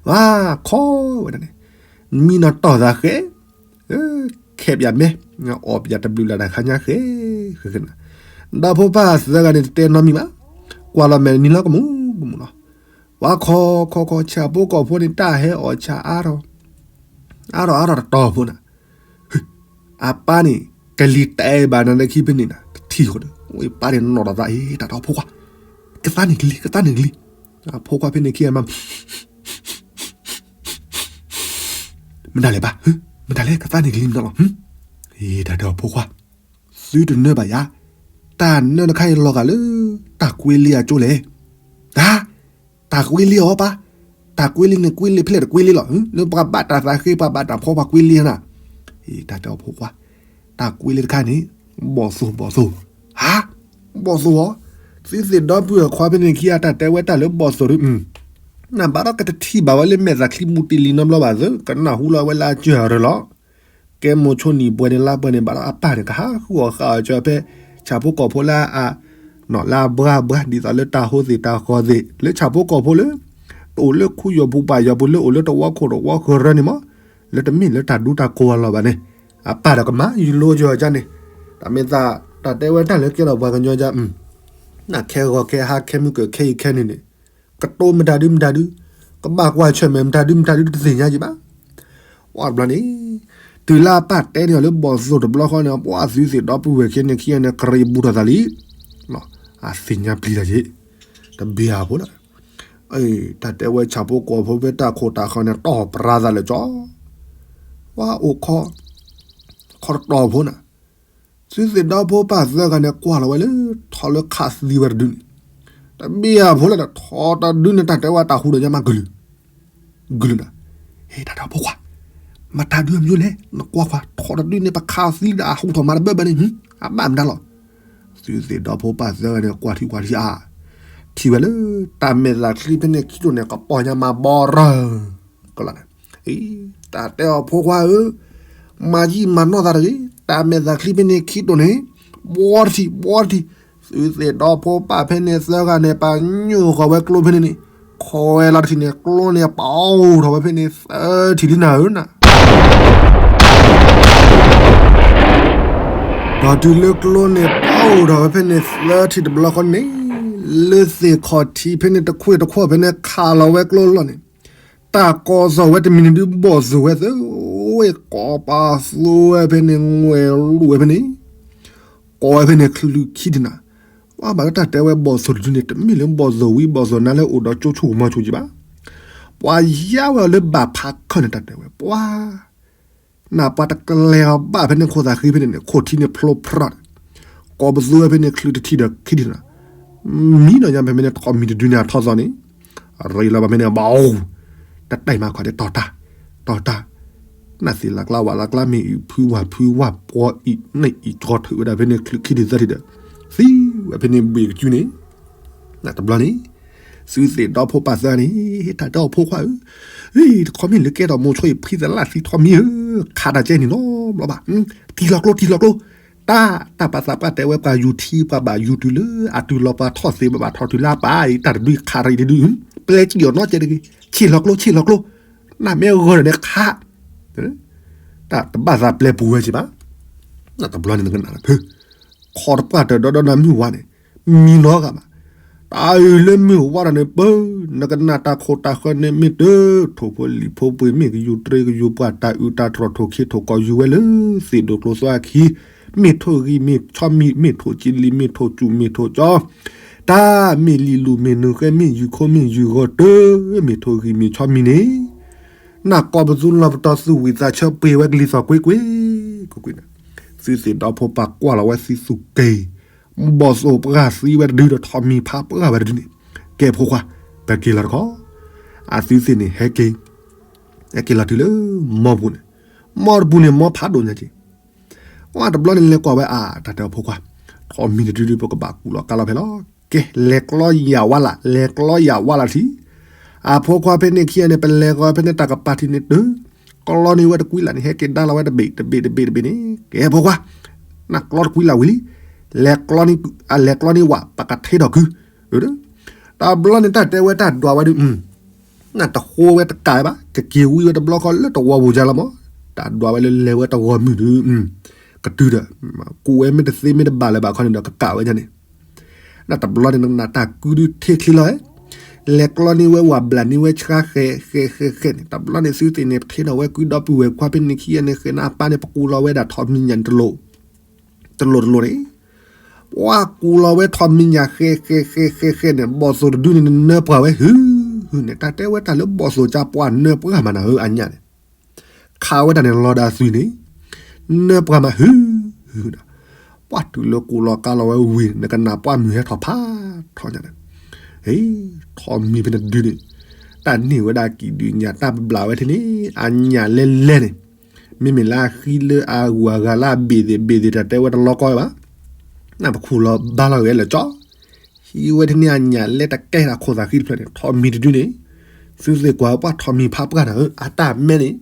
ဝါခီဝဲဒၣ်န့ၣ်, မံနီၤတီၢ်သးဃဲ, ခဲပၠးမဲ, အီၣ်ပၠးတဘျုးလၢ်တၢ်ခါညါဃဲ, ဃဲနၤ, ဒီဖိပၢ်သၢဂၤန့ၣ်တတဲနီတမံၤဘၣ်, ကွၢ်လီၤမဲာ်နံၤလီၤကမူကမူလီၤ, ဝါခီခီခီ ဆၣ်ဖိကီၢ်ဖိန့ၣ် တၢ်ဟဲအီၣ်ဆၣ်အါထီၣ်, အါထီၣ်အါထီၣ်တတီၤဖိနၤ အပၢ်န့ၣ် ကလံၤတဲဘၣ်နၤလၢခံဖဲန့ၣ်နၤ တထံၣ်ဃီဒီး ဝဲပၢ်န့ၣ်နီၣ်ထီၣ်သး အ့ တၢ်တဲအီၤဖိခွါ, ကသါန့ၣ်ကလံၤ ကသါန့ၣ်ကလံၤ, အဖိခွါဖဲန့ၣ်ခံဂၤမး မတၤလဲၣ်ဘၣ်, မတၤလဲၣ် ကသါန့ၣ်ကလံၤမတၤလီၤ, အ့ တၢ်တဲအီၤဖိခွါ, သုတနၢဘၣ်ယၤ, တၢ်နၢတခါအံၤလီၤဂာ်လၢ တၢ်ကွ့လံအကၠိလဲၣ်, တၢ်, တၢ်ကွ့လံအီၤပၢ်, တၢ်ကွ့လံန့ၣ်ကွ့လံဖဲလဲၣ်တကွ့လံလီၤ, လၢပှၤဘၣ်တၢ်သးဃ့ ပှၤဘၣ်တၢ်ဖီ ပှၤကွ့လံနၤ, အ့ တၢ်တဲအီၤဖိခွါ, တၢ်ကွ့လံတခါန့ၣ် ဘီၣ်သိၣ်ဘီၣ်သိၣ်, ဟါ, ဘီၣ်သိၣ်အီၤ, သုသ့ၣ်ဒီပုၢ်ဝဲၢ်ခွါဖဲန့ၣ်ခံဂၤ တၢ်တဲဝဲတၢ်လၢဘီၣ်သိၣ်ဒုး, နဘၣ်ဒီးကတထံၣ်ဘၣ်ဝဲလၢမဲာ်သးချံမူတ့ၢ်လံနီတဘျီဘၣ်သၢ, ကနၢ်ဟူလီၤဝဲလၢအစၢၤရၢလီၤ, ကဲမိၤဆိနံၤပှဲၤန့ၣ်လါပှဲၤန့ၣ် ဘၣ်ဒီးအပၢ်န့ၣ် ကဟးဃုအီၣ်ဃာ်အီၤကၢၤဖဲ ဆၣ်ဖိကီၢ်ဖိလၢအ နီၢ်လၢအဘှါဘှါဒ်သိးလၢတၢ်ဟိသ့ၣ်တၢ်ဃီသ့ၣ် လၢဆၣ်ဖိကီၢ်ဖိလၢ တအိၣ်လၢခူယီၤပူၤပာ်ယီၤပူၤ လၢအိၣ်လၢတဝီခိၣ်တဝီဃၢၤရၢန့ၣ်မး, လၢတမ့ၢ်လၢတၢ်ဒူတၢ်ကိးအလီၢ်ဘၣ်န့ၣ်, အပၢ်ဒီးကမၤယုၤလိယီၤကန့ၣ်, တၢ်မ့ၢ်သး တၢ်တဲဝဲတၢ်လၢကဲထီၣ်ပှၤကညီက နၢ်ခဲဂီၤခဲဟါခဲမုၢ်ကၢၢ်ခဲအံၤခဲန့ၣ်န့ၣ်, ကတိၤမတၤဒုမတၤဒု, ကဘၣ်ကွၢ်ဆၢၣ်မဲာ်မတၤဒုမတၤဒုတသ့ၣ်ညါက့ၤဘၣ် ဝံၤတဘျီန့ၣ်, တုၤလၢအပၢ်တဲန့ၢ်အီၤလၢဘီၣ်သိၣ်တဘျီဃီန့ၣ် ပှၤသုသ့ၣ်ဒီပုၢ်ဝဲၢ်ခံန့ၣ်ခံဂၤန့ၣ် ကရံးဘူးထီၣ်သးလံ, အသ့ၣ်ညါပျံၤတၢ်က့ၤ, တဘ့ၣ်ဧါဖိလၢ, တၢ်တဲဝဲဆၣ်ဖိကီၢ်ဖိဖဲတၢ်ခိၣ်တၢ်ဃၢၤန့ၣ် တီၢ်ပြါသးလၢာ်ကၠီ, ပှၤအိၣ်ခီ, ခီတတီၤဖိနၤ သုသ့ၣ်ဒီဖိပၢ်သၢဂၤန့ၣ် ကွၢ်လီၤဝဲလၢ ထီၣ်လၢခးသံဝဲတဒုန့ၣ်, တဘ့ၣ်ဧါဖိလၢ ထီၣ်တဒုန့ၣ် တၢ်တဲဝဲတၢ်ဟူဒီးညါမးကလုာ်, ကလုာ်နၤ, ဟဲ တၢ်တဲအီၤဖိခွါ, မတၤဒုအမံၤလဲၣ် နကွၢ်ကွၢ် ထီၣ်တဒုန့ၣ် ပခးသံဒီးအဟူထီၣ်မၤတဘၢဘၢန့ၣ် အဘၣ်မတၤလီၤ, သုသ့ၣ်ဒီဖိပၢ်သၢဂၤန့ၣ် ကွၢ်ထံကွၢ်ထံအါ, ထံၣ်ဝဲလၢ တၢ်မဲာ်သးချံဖဲန့ၣ်ခံတိၣ်န့ၣ် ကပီၢ်ညါမးဘီရၢ ကလီၤန့ၣ်, အံၤ တၢ်တဲအီၤဖိခွါဧၢ, မၤယံာ်မၤနီၢ်သးတဂ့ၤ, တၢ်မဲာ်သးချံဖဲန့ၣ်ခံတိၣ်န့ၣ်, ဘီတထံၣ် ဘီတထံၣ်, သုသ့ၣ်ဒီဖိပၢ်ဖဲန့ၣ်သၢဂၤန့ၣ် ပာ်ညိၣ်ဃီၤဝဲကျိဖဲန့ၣ်န့ၣ်, ခီဝဲလီၤတထံၣ်န့ၣ် ကျိန့ၣ်ပာ်အိၣ်ထီၣ်ဝဲဖဲန့ၣ်သၢထံၣ်လံနၤဧၢနၤ ဒီးတုၤလၢကျိန့ၣ်ပာ်အိၣ်ထီၣ်ဝဲဖဲန့ၣ်သၢထံၣ်တဘျီဃီန့ၣ်, လၢသ့ၣ်ခီၣ်ထံးဖဲန့ၣ်တခွ့ၣ်တခွီၣ်ဖဲန့ၣ် ခးလီၤဝဲကျိလီၢ်န့ၣ်, တၢ်ကိးသီၣ်ဝဲတမံၤန့ၣ်ဒုးဘီၣ်သိၣ်ဝဲသၢ, ဝဲကိးပာ်သိဝဲဖဲန့ၣ် ငွဲၢ်လူၢ်ဝဲဖဲန့ၣ်, ကိးဝဲဖဲန့ၣ်ချုးခံတနၤ, ပှၤဘၣ်လၢတၢ်တဲဝဲဘီၣ်သိၣ်တဒုန့ၣ် တမ့ၢ်လၢဘီၣ်သိၣ်ဝံဘီၣ်သိၣ်နါလၢအိၣ်ဒီးကၠိဆိၣ်ကမီၤဆိက့ဘၣ်, ပှၤယါဝဲအီၤလၢဘၣ်ဖးခၢၣ်န့ၣ် တၢ်တဲဝဲ ပှၤ နၢ်ပှၤတကလဲၤအီၤဘၣ်ဖဲန့ၣ်ခိၣ်သးဃံဖဲန့ၣ်န့ၣ် ခိၣ်ထံန့ၣ်ဖျိဖျါ, ကိးပသူဝဲဖဲန့ၣ်ချုးတထံၣ်ဒီးခံထံၣ်နၤ, မံနီၢ်ညါဖဲန့ၣ်ထီၣ်မံၤတဒုန့ၣ်အထီၣ်သီန့ၣ်, ရ့လီၤဘၣ်ဖဲန့ၣ်ဘၣ်အိၣ်, တတဲမၤခီၣ်ဒဲးတီၤတၢ်, တီၤတၢ်, နၢ်သ့ၣ်လၤကျါဝၣ်လၤကျါမ့ၢ်အံၤဖုဝၣ်ဖုဝၣ်ပှီၤအံၤန့ၣ်အံၤကီၤထုးဝဲဒၣ်ဖဲန့ၣ်ချုးခံထံၣ်သၢထံၣ်ဒီး, သံဝဲဖဲန့ၣ်ဘှ့ၣ်ကစုန့ၣ် တဘျီန့ၣ်, သုသ့ၣ်ဒီဖိပၢ်သၢဂၤန့ၣ်, တၢ်တဲအီၤဖိခွါဧၢ, တခီမ့ၢ်လၢကဲထီၣ်မိၤဆိအံၤဖှံသလၣ်သံထီၣ်မံၤဧၢ, ခးတၢ်ကဲန့ၣ်နီတဘျီဘၣ်, တံၢ်လီၤကျိ တံၢ်လီၤကျိ, တၢ် တၢ်ပာ်သးပှၢ်တဲဝဲပှၤယူၤထံ ပှၤဘၣ်ယူၤတုၤလၢအတုၤလီၤပှၤထီၣ်သ့ဘၣ်ဘၣ်ထီၣ်တုၤလၢအပၢ်အံၤ တၢ်တဒုခးတံၢ်တဒု, ပျဲစံၣ်အီၤနီတစဲးတဂ့ၤ, ဆ့ၣ်လီၤကျိ ဆ့ၣ်လီၤကျိ, နမ့ၢ်ဂီၤဒီးန့ၣ်ခး, တၢ်တဘၣ်သးပျဲပူၤဝဲစ့ၢ်ဘၣ်, တဘျီန့ၣ်နကနၣ်လၢဖု ခီတပှၢ်တၢၢ်ဒီဒီနၤမုၢ်ဝါန့ၣ်, မံနီဂၤဘၣ်, တၢ်အုၣ်လၢမုၢ်ဝါဒီးန့ၣ်ပၢ, နကနၣ်တၢ်ခိၣ်တၢ်ဃၢန့ၣ်မ့ၢ်တၢ်, ထိၣ်ဖိလံၣ်ဖိပှ့ၤမ့ၢ်ကယူၤတြ့ကယူၤပှၢ် တၢ်အုၣ်တၢ်ထီၣ်ထိၣ်ခ့ထိၣ်ကီၢ်ယူၤဝဲလၢ သ့ၣ်ဒိၣ်ကျိသွါခံ, မ့ၢ်ထိၣ်ဂံၢ်မ့ၢ်ဆီမံၤ မ့ၢ်ထိၣ်ကံလံၤ မ့ၢ်ထိၣ်စူၣ် မ့ၢ်ထိၣ်ကၠီ, တၢ်မ့ၢ်လံၤလူၢ်မ့ၢ်နုာ်ဃဲ မ့ၢ်ယူၤခိမ့ၢ်ယူၤဂီၤတၢ, မ့ၢ်ထိၣ်ဂံၢ်မ့ၢ်ဆီမံၤန့ၣ် နၢ်ကိးပသူလီၤပတီၢ်သူၣ်ဝံၣ်သးဆၢပှ့ၤဝဲကလံၤသီၣ်ကွ့ကွ့, ကွ့ကွ့န့ၣ်, သုသ့ၣ်ဒီဖိပၢ်ကွၢ်လီၤဝဲသံသူၣ်က့ၤ, ဘီၣ်သိၣ်ပှၢ်သံဝဲတဒုဒီးထီၣ်မံၤဖးပှၢ်ဝဲတဒုန့ၣ်, ကဲဖိခွါ, ပက့ၤလီၤတခီ, အသုသ့ၣ်န့ၣ်ဟဲက့ၤ, ဟဲက့ၤလီၤတုၤလၢ မီပူၤန့ၣ်, မီတပူၤန့ၣ် မီဖးဒိၣ်ညါက့ၤ ဝဲတဘျီန့ၣ်လဲၤကွၢ်ဝဲအါ တၢ်တဲအီၤဖိခွါ, ထီၣ်မံၤတဒုဒု ပကဘၣ်ကူၣ်လီၤကါလီၤဖဲလီၤ, ကဲ လဲၤကျီယၣ်ဝါလၢ် လဲၤကျီယၣ်ဝါလၢ်ထံ, အဖိခွါဖဲန့ၣ်ခံဂၤန့ၣ် ပလဲၤဃီဖဲန့ၣ်တၢ်ကပၤထံးန့ၣ်တၢ်, ကျီန့ၢ်ဝဲတကွံလၢ်န့ၣ် ဟဲက့ၤဒါလီၤဝဲတဘ့ၣ်တဘ့ၣ်တဘ့ၣ်တဘ့ၣ်န့ၣ်, ကဲဖိခွါ, နကျီတကွံလၢ်ဝံၤလံ, လဲၤကျီန့ၣ်, အလဲၤကျီန့ၢ်ဝဲ ပကထ့ထီၣ်ကု တဘျီန့ၣ်တၢ်တဲဝဲတၢ်ဒွးဝဲဒုး, နတဃိဝဲတကးဘၣ် ကက့ၤဝံဝဲတဘျီဃီလၢတဝီပူၤယါလီၤမး, တၢ်ဒွးဝဲလၢလဲၤဝဲတဂီၢ်မုၢ်ဒုး ကတုၤဒီး ကူးဝဲမ့ၢ်တသ့မ့ၢ်တဘၣ်လၢၤဘၣ်ခီန့ၣ်ဒီး ကကးဝဲဒၣ်န့ၣ် တဘျီန့ၣ် နကနၣ်တၢ်ကုဒုးထံချ့လီၤဧၢ, လဲၤကျီန့ၢ်ဝဲဝၤဘျးန့ၢ်ဝဲဆှါဃဲဃဲဃဲဃဲန့ၣ် တဘျီန့ၣ် သုသ့ၣ်န့ၣ် ပထ့ထီၣ်ဝဲကုဒီပုၢ်ဝဲၢ်ခွါဖဲန့ၣ်ခံဂၤန့ၣ် ဃဲန့ၣ်အပၢ်န့ၣ် ပကူးလီၤဝဲဒၣ်ထီးမံၤညၣ်န့ၣ် တလိၣ်တလိၣ်န့ၣ် ပှၤကူးလီၤဝဲထီးမံၤညၣ်ဃဲဃဲဃဲဃဲဃဲန့ၣ် ဘီၣ်သိၣ်တဒုန့ၣ် နၢပှၢ်ဝဲဟု ဟုန့ၣ် တၢ်တဲဝဲတၢ်လၢဘီၣ်သိၣ်ကၢ်ပှၤနၢပှၢ်မးနၤဧၢ အညၣ်န့ၣ် ခးဝဲတၢ်န့ၣ်လီၤဒၣ်သွံၣ်န့ၣ် နၢပှၢ်မးဟု ဟုဒီး ပှၤတုၤလၢကူးလီၤကါလီၤဝဲဝံၤ နကနၣ်ပှၢ်မုၢ်ဟဲထီၣ်ဖးထီညါန့ၣ် ထီးမံၤဖဲန့ၣ်တဒုန့ၣ် တၢ်န့ၢ်ဝဲဒၣ်ကံၣ်ဒုးညၣ်တၢ်ဘျးဝဲထဲန့ၣ် အညၣ်လဲလဲန့ၣ် မ့မ့ၢ်လၢအဃံလၢအဂုၤအဂၤလၢအဘ့ၣ်သ့ၣ်ဘ့ၣ်သ့ၣ် တၢ်တဲဝဲတလီကီဘၣ် နပခူၣ်လီၤဘါလီၤဂဲၤလၢာ်ကၠီ ဟံးဝဲထဲန့ၣ်အညၣ်လဲတကဲတၢ်ခိၣ်သၣ်ဃံတဖျၢၣ်န့ၣ် ထီးမံၤတဒုန့ၣ် သုသ့ၣ်ကွၢ်ပှၤထီးမံၤဖးပှၢ်နၤဧၢ အတၢ်မဲန့ၣ်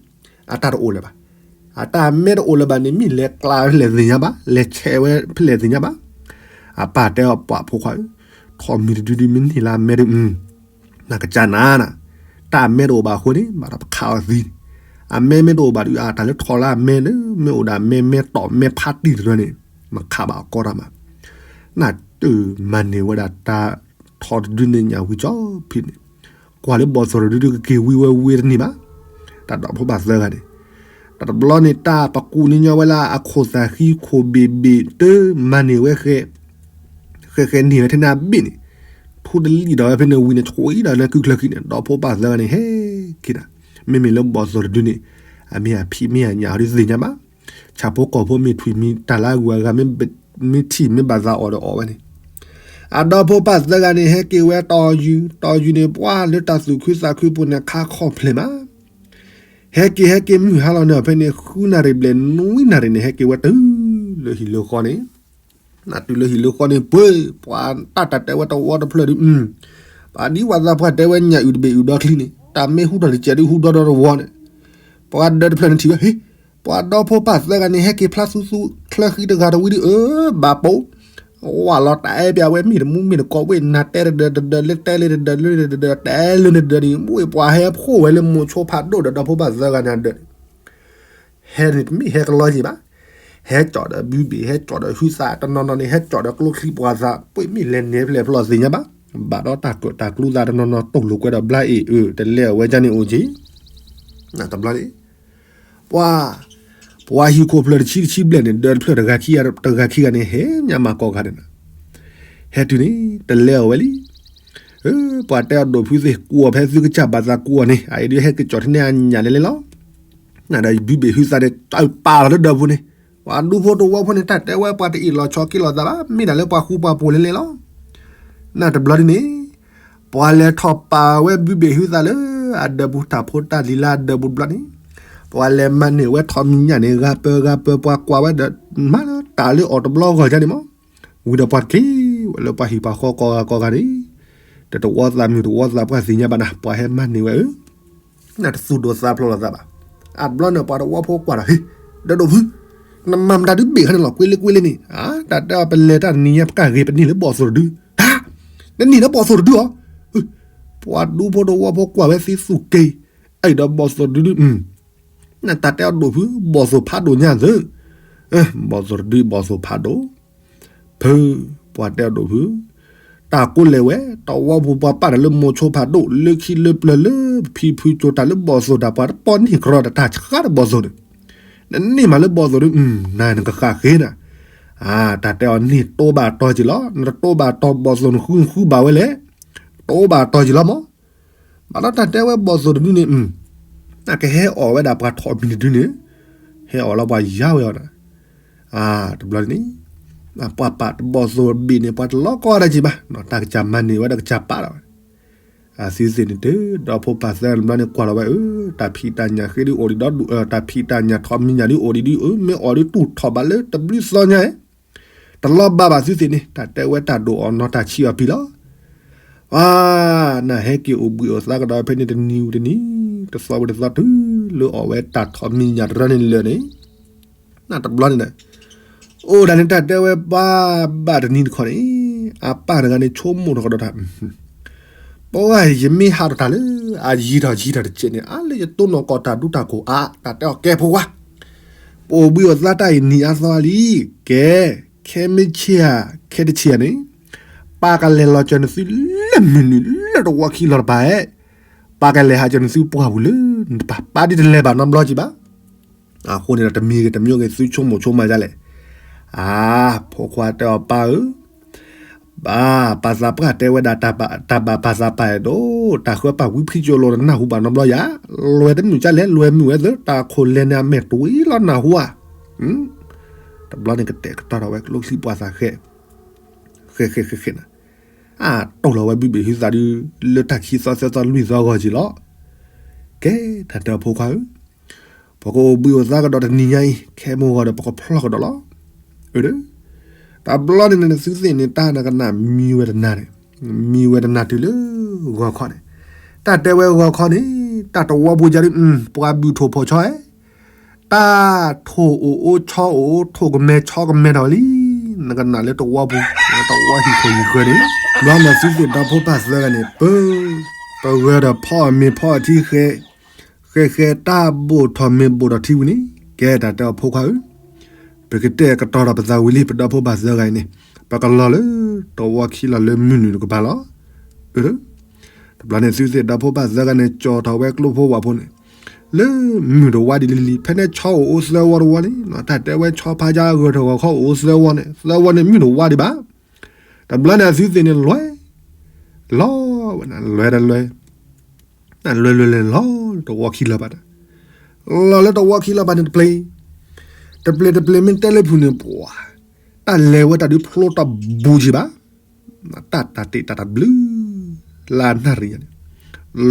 အတၢ်တအိၣ်လၢၤဘၣ်. အတၢ်မဲတအိၣ်လၢၤဘၣ်န့ၣ် မ့ၢ်လဲၤကျါဖဲလဲၣ်သ့ၣ်ညါဘၣ်, လဲၤဆဲးဝဲဖဲလဲၣ်သ့ၣ်ညါဘၣ်. အပၢ်တဲအီၤ ပှၤဖိခွါဧၢ, ထီးမံၤတဒုဒုမ့ၢ်န့ၢ်လၢအမဲဒု နကစၢ်နၤနၤ, တၢ်အမဲတအိၣ်ဘၣ်အဃိန့ၣ် ဘၣ်ဒီးပခးအီၤသံန့ၣ်, အမဲမ့ၢ်တအိၣ်ဘၣ်ဒု အတၢ်လၢထီးလၢအမဲလၢ မ့ၢ်အိၣ်ဒၣ်မဲ မဲတီၢ်မဲဖးတံၢ်တရၢန့ၣ် မခးဘၣ်အီၤကီတၢ်မး, နၢ်တမၤန့ၢ်ဝဲဒၣ်တၢ်ထီးတဒုန့ၣ်ညၣ်ဝံၤကၠီဖံန့ၣ်, ကွၢ်လၢဘီၣ်သိၣ်တဒုဒုကက့ၤဝံဝဲဝံတန့ၢ်ဘၣ်, တၢ်ဒီဖိပၢ်သၢဂၤန့ၣ်, တၢ်တဘျီန့ၣ် တၢ်ပကူးန့ၢ်ညီဝဲလၢအခိၣ်သၣ်ဃံခိၣ်ဘ့ၣ်ဘ့ၣ်တမၤန့ၢ်ဝဲဃဲ ဃဲဃဲန့ၢ်ဝဲထဲန့ၣ်အဘ့ၣ်န့ၣ်, ထူတလံၣ်ဒီးဝဲဖဲန့ၣ်ဝံၤန့ၣ် ဆှိးအံၤဒီးလၢကုချၢခံန့ၣ် ဒီဖိပၢ်သၢဂၤန့ၣ် ဟဲက့ၤဒၣ်, မ့မ့ၢ်လၢဘီၣ်သိၣ်တဒုန့ၣ် အမ့ၢ်အဖံးမ့ၢ်အညၣ်အီၤဒုသ့ၣ်ညါဘၣ်, ဆၣ်ဖိကီၢ်ဖိမ့ၢ်ထွံၣ်မံၤတၢ်လၢအဂုၤအဂၤ မ့ၢ်ထံၣ်မ့ၢ်ဘၣ်သးအီၤဒီးအီၣ်ဝဲန့ၣ်, အဒီဖိပၢ်သၢဂၤန့ၣ် ဟဲက့ၤဝဲတီၤယူၤ, တီၤယူၤန့ၣ် ပှၤလၢတၢ်သူၣ်ခုသးခုပူၤန့ၣ် ခါခီၣ်ဖျဲၣ်မး ဟဲက့ၤဟဲက့ၤမုၢ်ဟါလီၤန့ၣ် ဖဲန့ၣ် ဃုနၣ်ရံၣ်ဘျဲၣ်နွံနၣ်ရံၣ်န့ၣ် ဟဲက့ၤဝဲတုၤလၢဟံၣ်လၢဃီန့ၣ်, နတုၤလၢဟံၣ်လၢဃီန့ၣ် ပှၤ ပှၤတၢ်တၢ်တဲဝဲတဝီတဖျၢၣ်ဒု ပှၤဒ်ဝဲသးပှၢ်တဲဝဲညၣ်အုၣ်တဘ့ၣ်အုၣ်ဒီချံန့ၣ် တၢ်မ့ၢ်ဟူထီၣ်တစဲးဒု ဟူဒီဒီတဝီန့ၣ်, ပှၤဒၢတဖျၢၣ်န့ၣ်ထံၣ်ဝဲ ဟ့ ပှၤဒီဖိပၢ်သၢဂၤန့ၣ် ဟဲက့ၤဖျါသူသူချၢဃံတဂၤတဝံၤဒု အၢ ဘၣ်ပိာ် ဝၢ်လီၤတၢ်အဲၣ်ပၠးဝဲ မ့ၢ်တမူမ့ၢ်တကိးဝဲ နၤတဲတဒၢတဒၢလၢတဲလၢတဒၢလၢတဒၢ တဲလၢနဒၢန့ၣ် ဝဲပှၤဟဲဖှိၣ်ဝဲလၢမိၤဆိဖးဒိၣ်ဒီး ဒီဖိပၢ်သၢဂၤန့ၣ်ဒၢးန့ၣ်, ဟဲန့ၣ်တမ့ၢ်ဟဲကလီက့ၤဘၣ်, ဟဲကၠီၣ်ဒီးဘုဘ့ၣ် ဟဲကၠီၣ်ဒီးဟုသးတနီၤနီၤန့ၣ် ဟဲကၠီၣ်ဒီးကျိချံပှၤသး ပှ့ၤမ့ၢ်လဲၤနဲဖဲလဲၣ်ဖဲလဲၣ်သ့ၣ်ညါဘၣ်, ဘၣ်ဒီးတၢ်ကၢၣ်တၢ်ကျူသးတနီၤနီၤ တိၢ်လိာ်ကွဲဒီးဘျါအ့ၣ်အၢ တလဲၤအဝဲဒၣ်န့ၣ်အိၣ်က့ၤ တဘျီန့ၣ် ပှၤ ပှၤဟံၣ်ခိၣ်ဖျၢၣ်တဆံတဆံဘျဲၣ်န့ၣ် ဒၢးတဖျၢၣ်တဂၤခံဂၤ တဂၤခံဂၤန့ၣ် ဟဲညါမၤကိးဂၤန့ၣ်လီၤ, ဟဲတုၤန့ၣ် တလဲၤအဝဲလံ, ပှၤတဲအီၤဒိၣ်ဖုသ့ၣ် ကူးအီၤဖဲသုကစၢ်ဘၣ်သးကူးအီၤန့ၣ် အအံၤဒုးဟဲက့ၤကၠီၣ်ထဲန့ၣ်အညၣ်လဲၤလဲၤလီၤ, နဒီးဘုဘ့ၣ်ဟုသးန့ၣ် တၢ်ပာ်လီၤလၢဒၢးပူၤန့ၣ်, ပှၤဒူဖိတဝီဖိန့ၣ် တၢ်တဲဝဲပှၤတအ့ၣ်လီၤဆီက့ၤလီၤသးဘၣ် မ့ၢ်ဒၣ်လၢပှၤဃူပှၤဖိးလဲၤလဲၤလီၤ နတဘျီဒ်န့ၣ်, ပှၤလဲၤထီၣ်ပာ်ဝဲဘုဘ့ၣ်ဟုသးလၢ အဒၢးပူၤ တၢ်ဖိတၢ်လံၤလၢအဒၢးပူၤတဘျီန့ၣ်, ပှၤလဲၤမၤန့ၢ်ဝဲထီးမံၤညၣ်န့ၣ် ဂၤပၢၤဂၤပၢၤ ပှၤကွၢ်ဝဲဒီး မၤတၢ်လၢအီၤတဘျီဂီၢ်ယါန့ၣ်မး, ဝံၤဒီးပှၤတက့ၢ်ဝဲလၢပှၤဟံၣ်ပှၤဃီကိးဂၤကိးဂၤန့ၣ်, တတဝီသးမုၢ်တဝီသးပှၢ်သ့ၣ်ညါဘၣ်နၤ ပှၤဟဲမၤန့ၢ်ဝဲဧၢ နတသူၣ်ဒိၣ်သးဖျိးလိာ်သးဘၣ်. အတဘျီန့ၣ် ပှၤတဝီဖိကွၢ်ဒီး ဟ့ၣ်, ဒီးဒိၣ်ဖု, နမၤမတၤဒုးဘ့ၣ်ခါန့ၣ်လီၤ ကွ့လ့ကွ့လ့န့ၣ်, တၢ်တဲအီၤ ပလဲၤတၢ်တနံၤညါ ပကၢ်ဂ့ၤပန့ၢ်လၢဘီၣ်သိၣ်တဒု, တၢ်, နန့ၢ်လၢဘီၣ်သိၣ်တဒုအီၤ, ပှၤဒူဖိတဝီဖိကွၢ်ဝဲသ့သူၣ်က့ၤ, အဲၣ်ဒီးဘီၣ်သိၣ်တဒုဒု, နတၢ်တဲအီၤဒိၣ်ဖု ဘီၣ်သိၣ်ဖးဒိၣ်ညါသၢ, ဘီၣ်သိၣ်တဒု ဘီၣ်သိၣ်ဖးဒိၣ် ဖု, ပှၤတဲအီၤဒိၣ်ဖု, တၢ်ကိးလဲၣ်ဝဲ တဝီပူၤပှၤပာ်တၢ်လၢမိၤဆိဖးဒိၣ် လၢခံလၢပျၢၤလၢဖံဖုကၠိတၢ်လၢဘီၣ်သိၣ်တၢ် ပှၤတပီန့ၢ်ကရီတၢ်ဆှါတဘီၣ်သိၣ်န့ၣ်, နန့ၢ်မးလၢဘီၣ်သိၣ်ဒု နၤနကဃၣ်ဃ့နၤ, တၢ်တဲအီၤန့ၢ်တိဘၣ်တီၤက့ၤလီၤ နတတိဘၣ်တီၤဘီၣ်သိၣ်နဃုဃုဘၣ်ဝဲလဲၣ်, တိဘၣ်တီၤက့ၤလီၤမး ဘၣ်ဒီးတၢ်တဲဝဲဘီၣ်သိၣ်တဒုန့ၣ်, နကဟဲအီၣ်ဝဲဒၣ်ပှၤထီၣ်မံၤတဒုန့ၣ်, ဟဲအီၣ်လီၤပှၤယါဝဲအီၤ, တဘျီန့ၣ်, ပှၤပာ်တဘီၣ်သိၣ်ဘ့ၣ်န့ၣ် ပှၤတလီၤကီတၢ်က့ၤဘၣ်, တၢ်ကစၢ်မၤန့ၢ်ဝဲဒီးကစၢ်ပာ်လီၤဝဲ, အသုသ့ၣ်န့ၣ်တဘျီန့ၣ်ကွၢ်လီၤဝဲအၢ, တၢ်ဖံးတၢ်ညၣ်ဃ့ဒုးအိၣ်ဒံးဒီးဒူၣ်, တၢ်ဖံးတၢ်ညၣ်ထီၣ်မံၤညၣ်ဒုးအိၣ်ဒံးဒုးအၢ, မ့ၢ်အီၣ်ဒုးတူၢ်ထီၣ်ဘၣ်လၢတဘျုးသီညါ တလီၤဘၣ်ဘၣ်သုသ့ၣ်န့ၣ် တၢ်တဲဝဲတၢ်ဒိၣ်အီၣ်နီၤတၢ်ဆံးအီၣ်ပံၤလီၤ. ပှၤ နဟဲက့ၤအိၣ်ဘှံးအိၣ်သါကဒီးဖဲန့ၣ်တနံၤဝံၤတနံၤ, တသီဝံၤတသီတုၤလၢအီၣ်ဝဲတၢ်ထီၣ်မံၤညၣ်တရၢန့ၣ်လၢာ်န့ၣ်, နတဘျီန့ၣ်, အိၣ်ဒၣ်န့ၣ်တၢ်တဲဝဲဘၣ်ဘၣ်တနံၤတခီန့ၣ်, အပၢ်တဂၤန့ၣ်ဆိကမိၣ်ထီၣ်ကဒီးတၢ် ပှၤယမ့ၢ်ဟးထီၣ်တၢ်လၢ အယံၤထီၣ်ယံၤထီၣ်တစဲးန့ၣ် အါလၢယတိၢ်နီၣ်ကီၢ်တၢ်ဒူတၢ်ကိၢ်အါ, တၢ်တဲအီၤကဲဖိခွါ ပအိၣ်ဘှံးအိၣ်သါတၢ်အံၤနံၤအါသီလံ, ကဲ, ခဲမ့ၢ်ဆ့ၣ်ဧါ, ခဲတဆ့ၣ်ဧါန့ၣ်, ပာ်ကလဲၤလီၤကၢၤနသုလၢမုၢ်နုာ်လၢတဝီခံလီၤတပၤဧါ, ပာ်ကလဲၤဟးကၢၤနသုပှၢ်ပူၤလၢနတပၤ, ပာ်ဒ်တလဲၤဘၣ်နီတဘျီကံဘၣ်. အဃိန့ၣ်ဒီးတမံၤဂ့ၤတမံၤဂ့ၤ သုဆိကမိၣ်ဆိကမးဒ်လဲၣ်. အါ, ဖိခွါတဲအီၤပၢ်ဧၢ, ပၢ်, ပၢ်သးပှၢ်တဲဝဲဒၣ် တၢ်ဘၣ်ပၢ်သးပှၢ်အဲၣ်ဒိး တၢ်ဃၢပၢ်ဝံဖံကၠိလိၤနနၢ်ဟူဘၣ်နီတဘျီယၤ, လွဲၢ်တမုာ်ကလဲၣ် လွဲၢ်မုာ်ဝဲသၢ တၢ်ခိၣ်လဲၤန့ၣ်အမဲာ်တဝံၤလီၤနၢ်ဟူဧါ. တဘျီန့ၣ်ကတဲာ်ကတီၤထီၣ်ဝဲကျိချံပှၢ်သးဃဲ, ဃဲဃဲဃဲဃဲနၤ, အါ, တိၢ်လီၤဝဲဘုဘ့ၣ်ဟုသးဒု လၢတၢ်ခံသီသၢသီလွံၢ်သီဂီၢ်က့ၤလီၤ. ကဲ, တၢ်တဲအီၤဖိခွါဧၢ, ပကအိၣ်ဘှံးအိၣ်သါကဒီးတနံၤညါအံၤ ခဲမုၢ်ဂီၤဒီးပကဖျီၣ်ကဒီးလီၤ. အၢ, တဘျီန့ၣ်န့ၣ် သုသ့ၣ်န့ၣ် တၢ်နကနၣ်မံဝဲတနၤန့ၣ်, မံဝဲတနၤတုၤလၢဂီၤခီန့ၣ်, တၢ်တဲဝဲဂီၤခီန့ၣ်, တၢ်တဝီပူၤယၤဒု, ပှၤဘုၣ်ထိၣ်ဖီၣ်ဆီဧါ, တၢ်ထိၣ်အိၣ်အိၣ်ဆီအိၣ်အိၣ် ထိၣ်ကမဲၤဆီကမဲၤဒီးလံ, နကနၣ်လၢတဝီပူၤ, တဝီဟံၣ်ခိၣ်ဟံၣ်ဃၢၤန့ၣ်, ဘျီန့ၣ်သုသ့ၣ်ဒီဖိပၢ်သၢဂၤန့ၣ် ပၢ, ပဂၢၢ်ဒီးဖီအီၣ်မ့ၤဖီအီၣ်ထံဃဲ, ဃဲဃဲတၢ်ဘိၣ်ထီၣ်မ့ၤဘိၣ်ထီၣ်ထံဝံၤန့ၣ်, ကဲတၢ်တဲအီၤဖိခွါဧၢ, ပကတဲာ်ကတီၤဒီးပသးဝံၤလံ ပဒီဖိပၢ်သၢဂၤအံၤန့ၣ်, ပကလီၤလၢတဝီခံလီၤလၢမုၢ်နုာ်တကပၤလီၤ. အၢ, တဘျီန့ၣ်သုသ့ၣ်ဒီဖိပၢ်သၢဂၤန့ၣ် ကၠီၣ်ထီၣ်ဝဲကျိဖိဝၣ်ဖိန့ၣ်, လၢမုၢ်တဝါဒ်လံလံ ဖဲန့ၣ်ဆီအိၣ်အိၣ်သၢဝီတဝီန့ၣ်, တၢ်တဲဝဲဆီဖါယါဂၢၢ်ထီၣ်ဂီၤခီအိၣ်သၢဝီန့ၣ် သၢဝီန့ၣ်မုၢ်တဝါဒံးဘၣ်. တဘျီန့ၣ်အသုသ့ၣ်န့ၣ်လွဲၢ်, လီၤဝဲနၤ လွဲၢ်တလွဲၢ်, လွဲၢ်လွဲၢ်လဲၤလီၤတဝီခံလီၤဘၣ်န့ၣ်, လီၤလၢတဝီခံလီၤဘၣ်န့ၣ်တပျ့ၤ, တပျ့ၤတပျ့ၤမ့ၢ်တဲလၢဖုၣ်န့ၣ် ပှၤ, တၢ်လဲၤဝဲတၢ်ဒုးဖျိတၢ်ဘူးကံဘၣ်, တၢ်တၢ်တ့ၢ်တၢ်တဘျုး, လၢနၣ်ရံၣ်ညါန့ၣ်,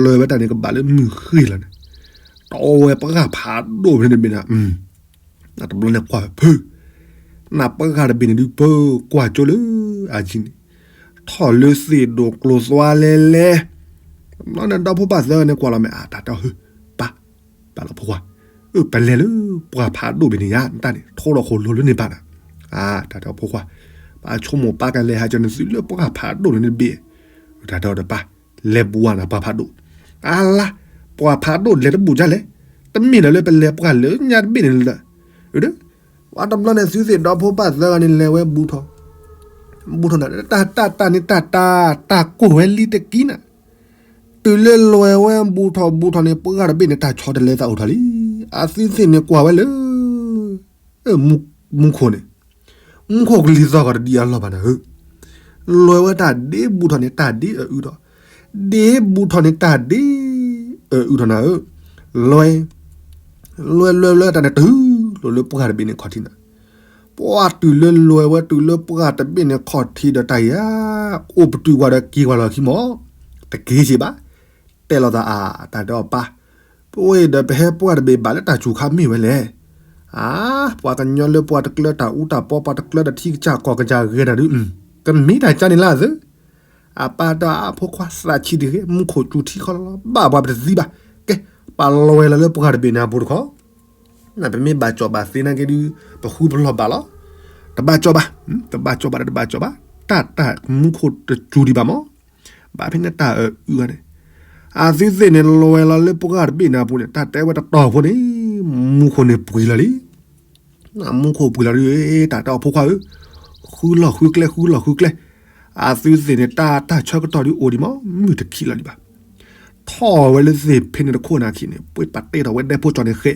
လဲၤဝဲတၢ်န့ၣ်ကဘၣ်လၢမုၢ်ဃ့ၢ်လီၤန့ၣ်, တဝဲပှၢ်ဖးဒိၣ်ဖဲန့ၣ်တဘ့ၣ်န့ၣ် တဘျီန့ၣ်ကွၢ်ဖု, နပှၢ်တဘ့ၣ်န့ၣ်ဒုးပၢကွၢ်ကၠိလၢအယံၤန့ၣ်, ထီၣ်လၢသ့ၣ်ဒိၣ်ကျိၤသွါလဲလဲ, တဘျီန့ၣ်ဒီဖိပၢ်သၢဂၤန့ၣ်ကွၢ်လီၤမဲာ် အါ တၢ်တဲအီၤ ပၢ်, ပၢ်လီၤဖိခွါ, အၢ ပလဲၤလၢပှၢ်ဖးဒိၣ်ဘ့ၣ်န့ၣ်ယါ နတၢ်န့ၣ် ထိၣ်ဒီးခိၣ်လိၤလၢန့ၣ်ဘၣ်နၤ, အါ တၢ်တဲအီၤဖိခွါ, ပဆိကမိၣ်ပာ်ကလဲၤဟးကၢၤနသုလၢပှၢ်ဖးဒိၣ်န့ၣ်တဘ့ၣ်, တၢ်တဲအီၤဒီးပၢ်, လဲၤဘူးဧါနၤပှၢ်ဖးဒိၣ်, အါလါ, ပှၢ်ဖးဒိၣ်လဲၤတဘူးဒ်လဲၣ်, တမ့ၢ်ဒီးလၢပလဲၤပှၢ်လၢညါတဘ့ၣ်န့ၣ်လၢ, ဝဲတဘျီန့ၣ်သုသ့ၣ်ဒီဖိပၢ်သၢဂၤန့ၣ်လဲၤဝဲဘူးထီၣ်, ဘူးထီၣ်နၤ တၢ်တၢ်တၢ်န့ၣ်တၢ်တၢ်တၢ်ကိၢ်ဝဲလံတကံနၤ, တုၤလၢလွဲၢ်ဝဲဘူးထီၣ်ဘူးထီၣ်န့ၣ် ပှၢ်တဘ့ၣ်န့ၣ် တၢ်ဆီတလဲသးအိၣ်ထီၣ်လံ, အသုသ့ၣ်န့ၣ်ကွၢ်ဝဲလၢ မူခိၣ်န့ၣ်, မူခိၣ်ကလံၤသီၣ်ဂီၤတဒ်အလီၢ်ဘၣ်နၤဧၢ, လွဲၢ်ဝဲတၢ်ဒ့ဘူးထီၣ်န့ၣ် တၢ်ဒ့အအုထီၣ်, ဒ့ဘူးထီၣ်န့ၣ် တၢ်ဒ့အအုထီၣ်နၤဧၢ, လွဲၢ်, လွဲၢ်လွဲၢ်လွဲၢ်တၢ်န့ၣ် တုၤလိာ်လၢပှၢ်တဘ့ၣ်န့ၣ်ခီၣ်ထံးနၤ, ပှၢ်တုၤလၢလွဲၢ်ဝဲတုၤလၢပှၢ်တဘ့ၣ်န့ၣ်ခီၣ်ထံးဒီးတၢ်ယၤ, အိၣ်ပတုာ်ပှၤဒီးက့ၤပှၤလီၤခံမီၢ်, တက့ၤစ့ၢ်ဘၣ်, တဲလီၤသးအါ တၢ်တဲအီၤပၢ်, ပဝဲဒီးပဟဲပှၢ်တဘ့ၣ်ဘၣ်လၢတၢ်စူၤခါမ့ၢ်ဝဲလဲၣ်, အါ, ပှၤကညီလၢပှၤတကျၢတၢ်အူတၢ်ပီ ပှၤတကျၢတၢ်ထံကစၢ်ကီၢ်ကစၢ်ဂဲၤတၢ်ဒုး, ကမ့ၢ်တၢ်ကါန့ၣ်လၢအသၢ အပၢ်တဲအဖိခွါသးဆံးတဂ့ၤ မူခိၣ်စူၤထံခီလီၤလီၤ ဘၣ်ပှၤပတသံဘၣ်, ကဲ, ပာ်လီၤဝဲလီၤလၢပှၢ်တဘ့ၣ်န့ၣ်အပူၤတခီ, နပမ့ၢ်ဘၣ်ကၠီၣ်ဘၣ်သ့နာ်က့ဒုး, ပဃုပလီၢ်ဘၣ်လီၤ, တဘၣ်ကၠီၣ်ဘၣ်, တဘၣ်ကၠီၣ်ဘၣ်ဒီးတဘၣ်ကၠီၣ်ဘၣ်, တၢ်တၢ်မူခိၣ်တစူၤဒံးဘၣ်မီၢ်, ဘၣ်ဖဲန့ၣ်တၢ်အအုဂၤန့ၣ်, အသုသ့ၣ်န့ၣ်လီၤဝဲလီၤလၢပှၢ်တဘ့ၣ်န့ၣ်အပူၤန့ၣ် တၢ်တဲဝဲတတီၤဖိန့ၣ်, မူခိၣ်န့ၣ်ပှ့ၤလီၤလံ မူခိၣ်ပှ့ၤလီၤဒုး တၢ်တဲအီၤဖိခွါဧၢ, ဃုလီၢ်ဃုကျဲ ဃုလီၢ်ဃုကျဲ, အသုသ့ၣ်န့ၣ် တၢ်တၢ်ဆၢကတီၢ်ဒုးအိၣ်ဒံးမီၢ် မုၢ်တခံးလီၤဒံးဘၣ်, ထီၣ်ဝဲလၢသ့ၣ်ဖဲန့ၣ်တခိၣ်နၢ်ခံန့ၣ် ပှ့ၤပာ်တ့ၢ်ထီၣ်ဝဲဒဲဖိကၠီၣ်န့ၣ်ဃဲ,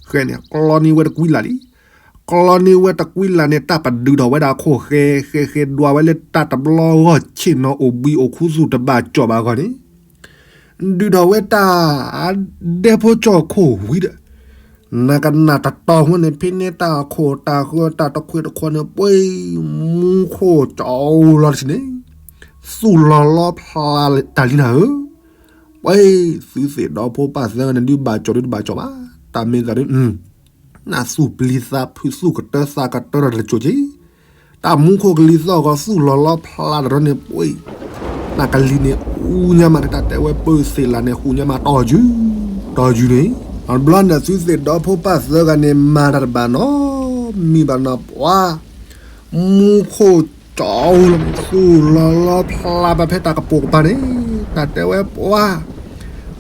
ဃဲန့ၣ် ကျီန့ၢ်ဝဲတကွံလၢ်လံ, ကျီန့ၢ်ဝဲတကွံလၢ်န့ၣ် တၢ်ပဒုးထီၣ်ဝဲဒၣ်အခိၣ်ဃဲ ဃဲဃဲဒွးဝဲလၢတၢ်တဘျီဂီၢ်ဆ့ၣ်နီၤအိၣ်ဘှံးအိၣ်ခူသူၣ်တဘၣ်ကၠီၣ်ဘၣ်အဂီၢ်န့ၣ် ဒုးထီၣ်ဝဲတၢ်ဒဲဖိကၠီၣ်ခိၣ်ဝံၤဒီး, နကနၣ်တတီၤဃီန့ၣ် ဖဲန့ၣ်တၢ်ခိၣ်တၢ်ဃၢတၢ်တခွဲးတခွီန့ၣ် ပှ့ၤ မူခိၣ်ကၠီၣ်လီၤတဆံန့ၣ်, သူၣ်လီၤလီဖျါတၢ်လံနၤဧၢ, ပှ့ၤ သုသ့ၣ်ဒီဖိပၢ်သၢဂၤန့ၣ်ဒုးဘၣ်ကၠီၣ်ဒုးတဘၣ်ကၠီၣ်ဘၣ်, တၢ်မ့ၢ်သးဒုး နသူၣ်ပျံၤသးဖုးသူၣ်ကတၢၢ်သးကတၢၢ်ဒီးတစိၢ်က့ၤ, တၢ်မူခိၣ်ကလံၤသီၣ်ဂီၤသူၣ်လီၤလီဖျါတရီန့ၣ် ပှ့ၤ, နကလံၤန့ၣ် အူညါမးတၢ်တဲဝဲပၢသ့ၣ်လၢန့ၣ် ဟူညါမးတီၢ်ယုၢ်, တီၢ်ယုၢ်န့ၣ်, အဘျီန့ၣ်သုသ့ၣ်ဒီဖိပၢ်သၢဂၤန့ၣ် မၤတၢ်တဘၣ်နီတမံၤဘၣ်နီၢ်ပှၤ မူခိၣ်ကၠီၣ်လီၤန့ၣ် သူၣ်လီၤလီဖျါဘၣ်ဖဲတၢ်ကပိာ်ကပၤန့ၣ်, တၢ်တဲဝဲပှၤ,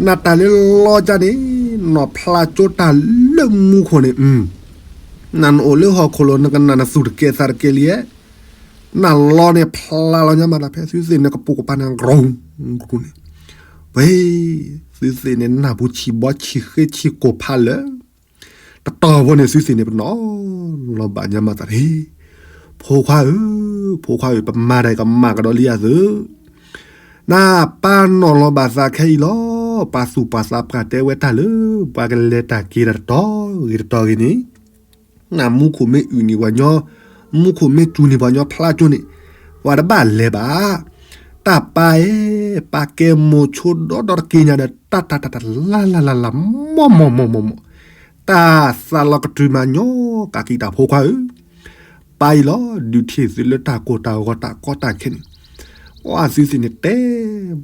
နတၢ်လၢလီၤကၢ်န့ၣ်, နီၢ်ဖျါကၠိတၢ်လၢမူခိၣ်န့ၣ်, နအိၣ်လၢဟီၣ်ခိၣ်လိၤ နကနၣ်နသူၣ်တကဲသးတကဲလံဧါ. နလီန့ၣ်ဖျါလီၤညါမးတၢ်ဖဲသုသ့ၣ်န့ၣ်ကပိာ်ကပၤန့ၣ် ကရူၢ်ကရူၢ်န့ၣ်, ဝဲ, သုသ့ၣ်န့ၣ်နၢ်ပူၤဆံးဘီဆံးဃ့ဆံးကိာ်ဖးလၢာ်, တတီၤဖိန့ၣ်သုသ့ၣ်န့ၣ်ပနီၣ်လီၤဘၣ်ညါမးတၢ်န့ၣ်, ဖိခွါဧၢ, ဖိခွါဧၢ, ပမၤတၢ်ကမၣ်ကဒီးလံအသု နပၢ်နီၣ်လီၤဘၣ်သးခဲအံၤလီၤ. ပှၤသူၣ်ပှၤသးပှၢ်တဲဝဲတၢ်လၢ ပှၤကလဲၤတၢ်က့ၤတၢ်တတီၤဂ့ၤတတီၤဂ့ၤန့ၣ်, နမူခိၣ်မ့ၢ်အုၣ်န့ၢ်ပှၤညီ, မူခိၣ်မ့ၢ်စူၤန့ၢ်ပှၤညီဖျါကၠိန့ၣ်, ပှၤတဘၣ်လဲၤဘၣ်. တၢ်ပၢ်ဧၢ, ပၢ်ကဲမိၤဆိဒီဒီတက့ၢ်ညါဒီး တၢ်တၢ်တၢ်တၢ်လၢ်လၢ်လၢ်လၢ် မီၢ်မီၢ်မီၢ်မီၢ်မီၢ်, တၢ်သးလီၤကတြူၢ်မးညီကးက့ၤတၢ်ဖိခွါဧၢ ပၢ်အံၤလီၤ ဒုးထံၣ်သုလၢတၢ်ကီတၢ်ဂီၤတၢ်ကီတၢ်ခဲန့ၣ်, ပှၤသုသ့ၣ်န့ၣ်တဲ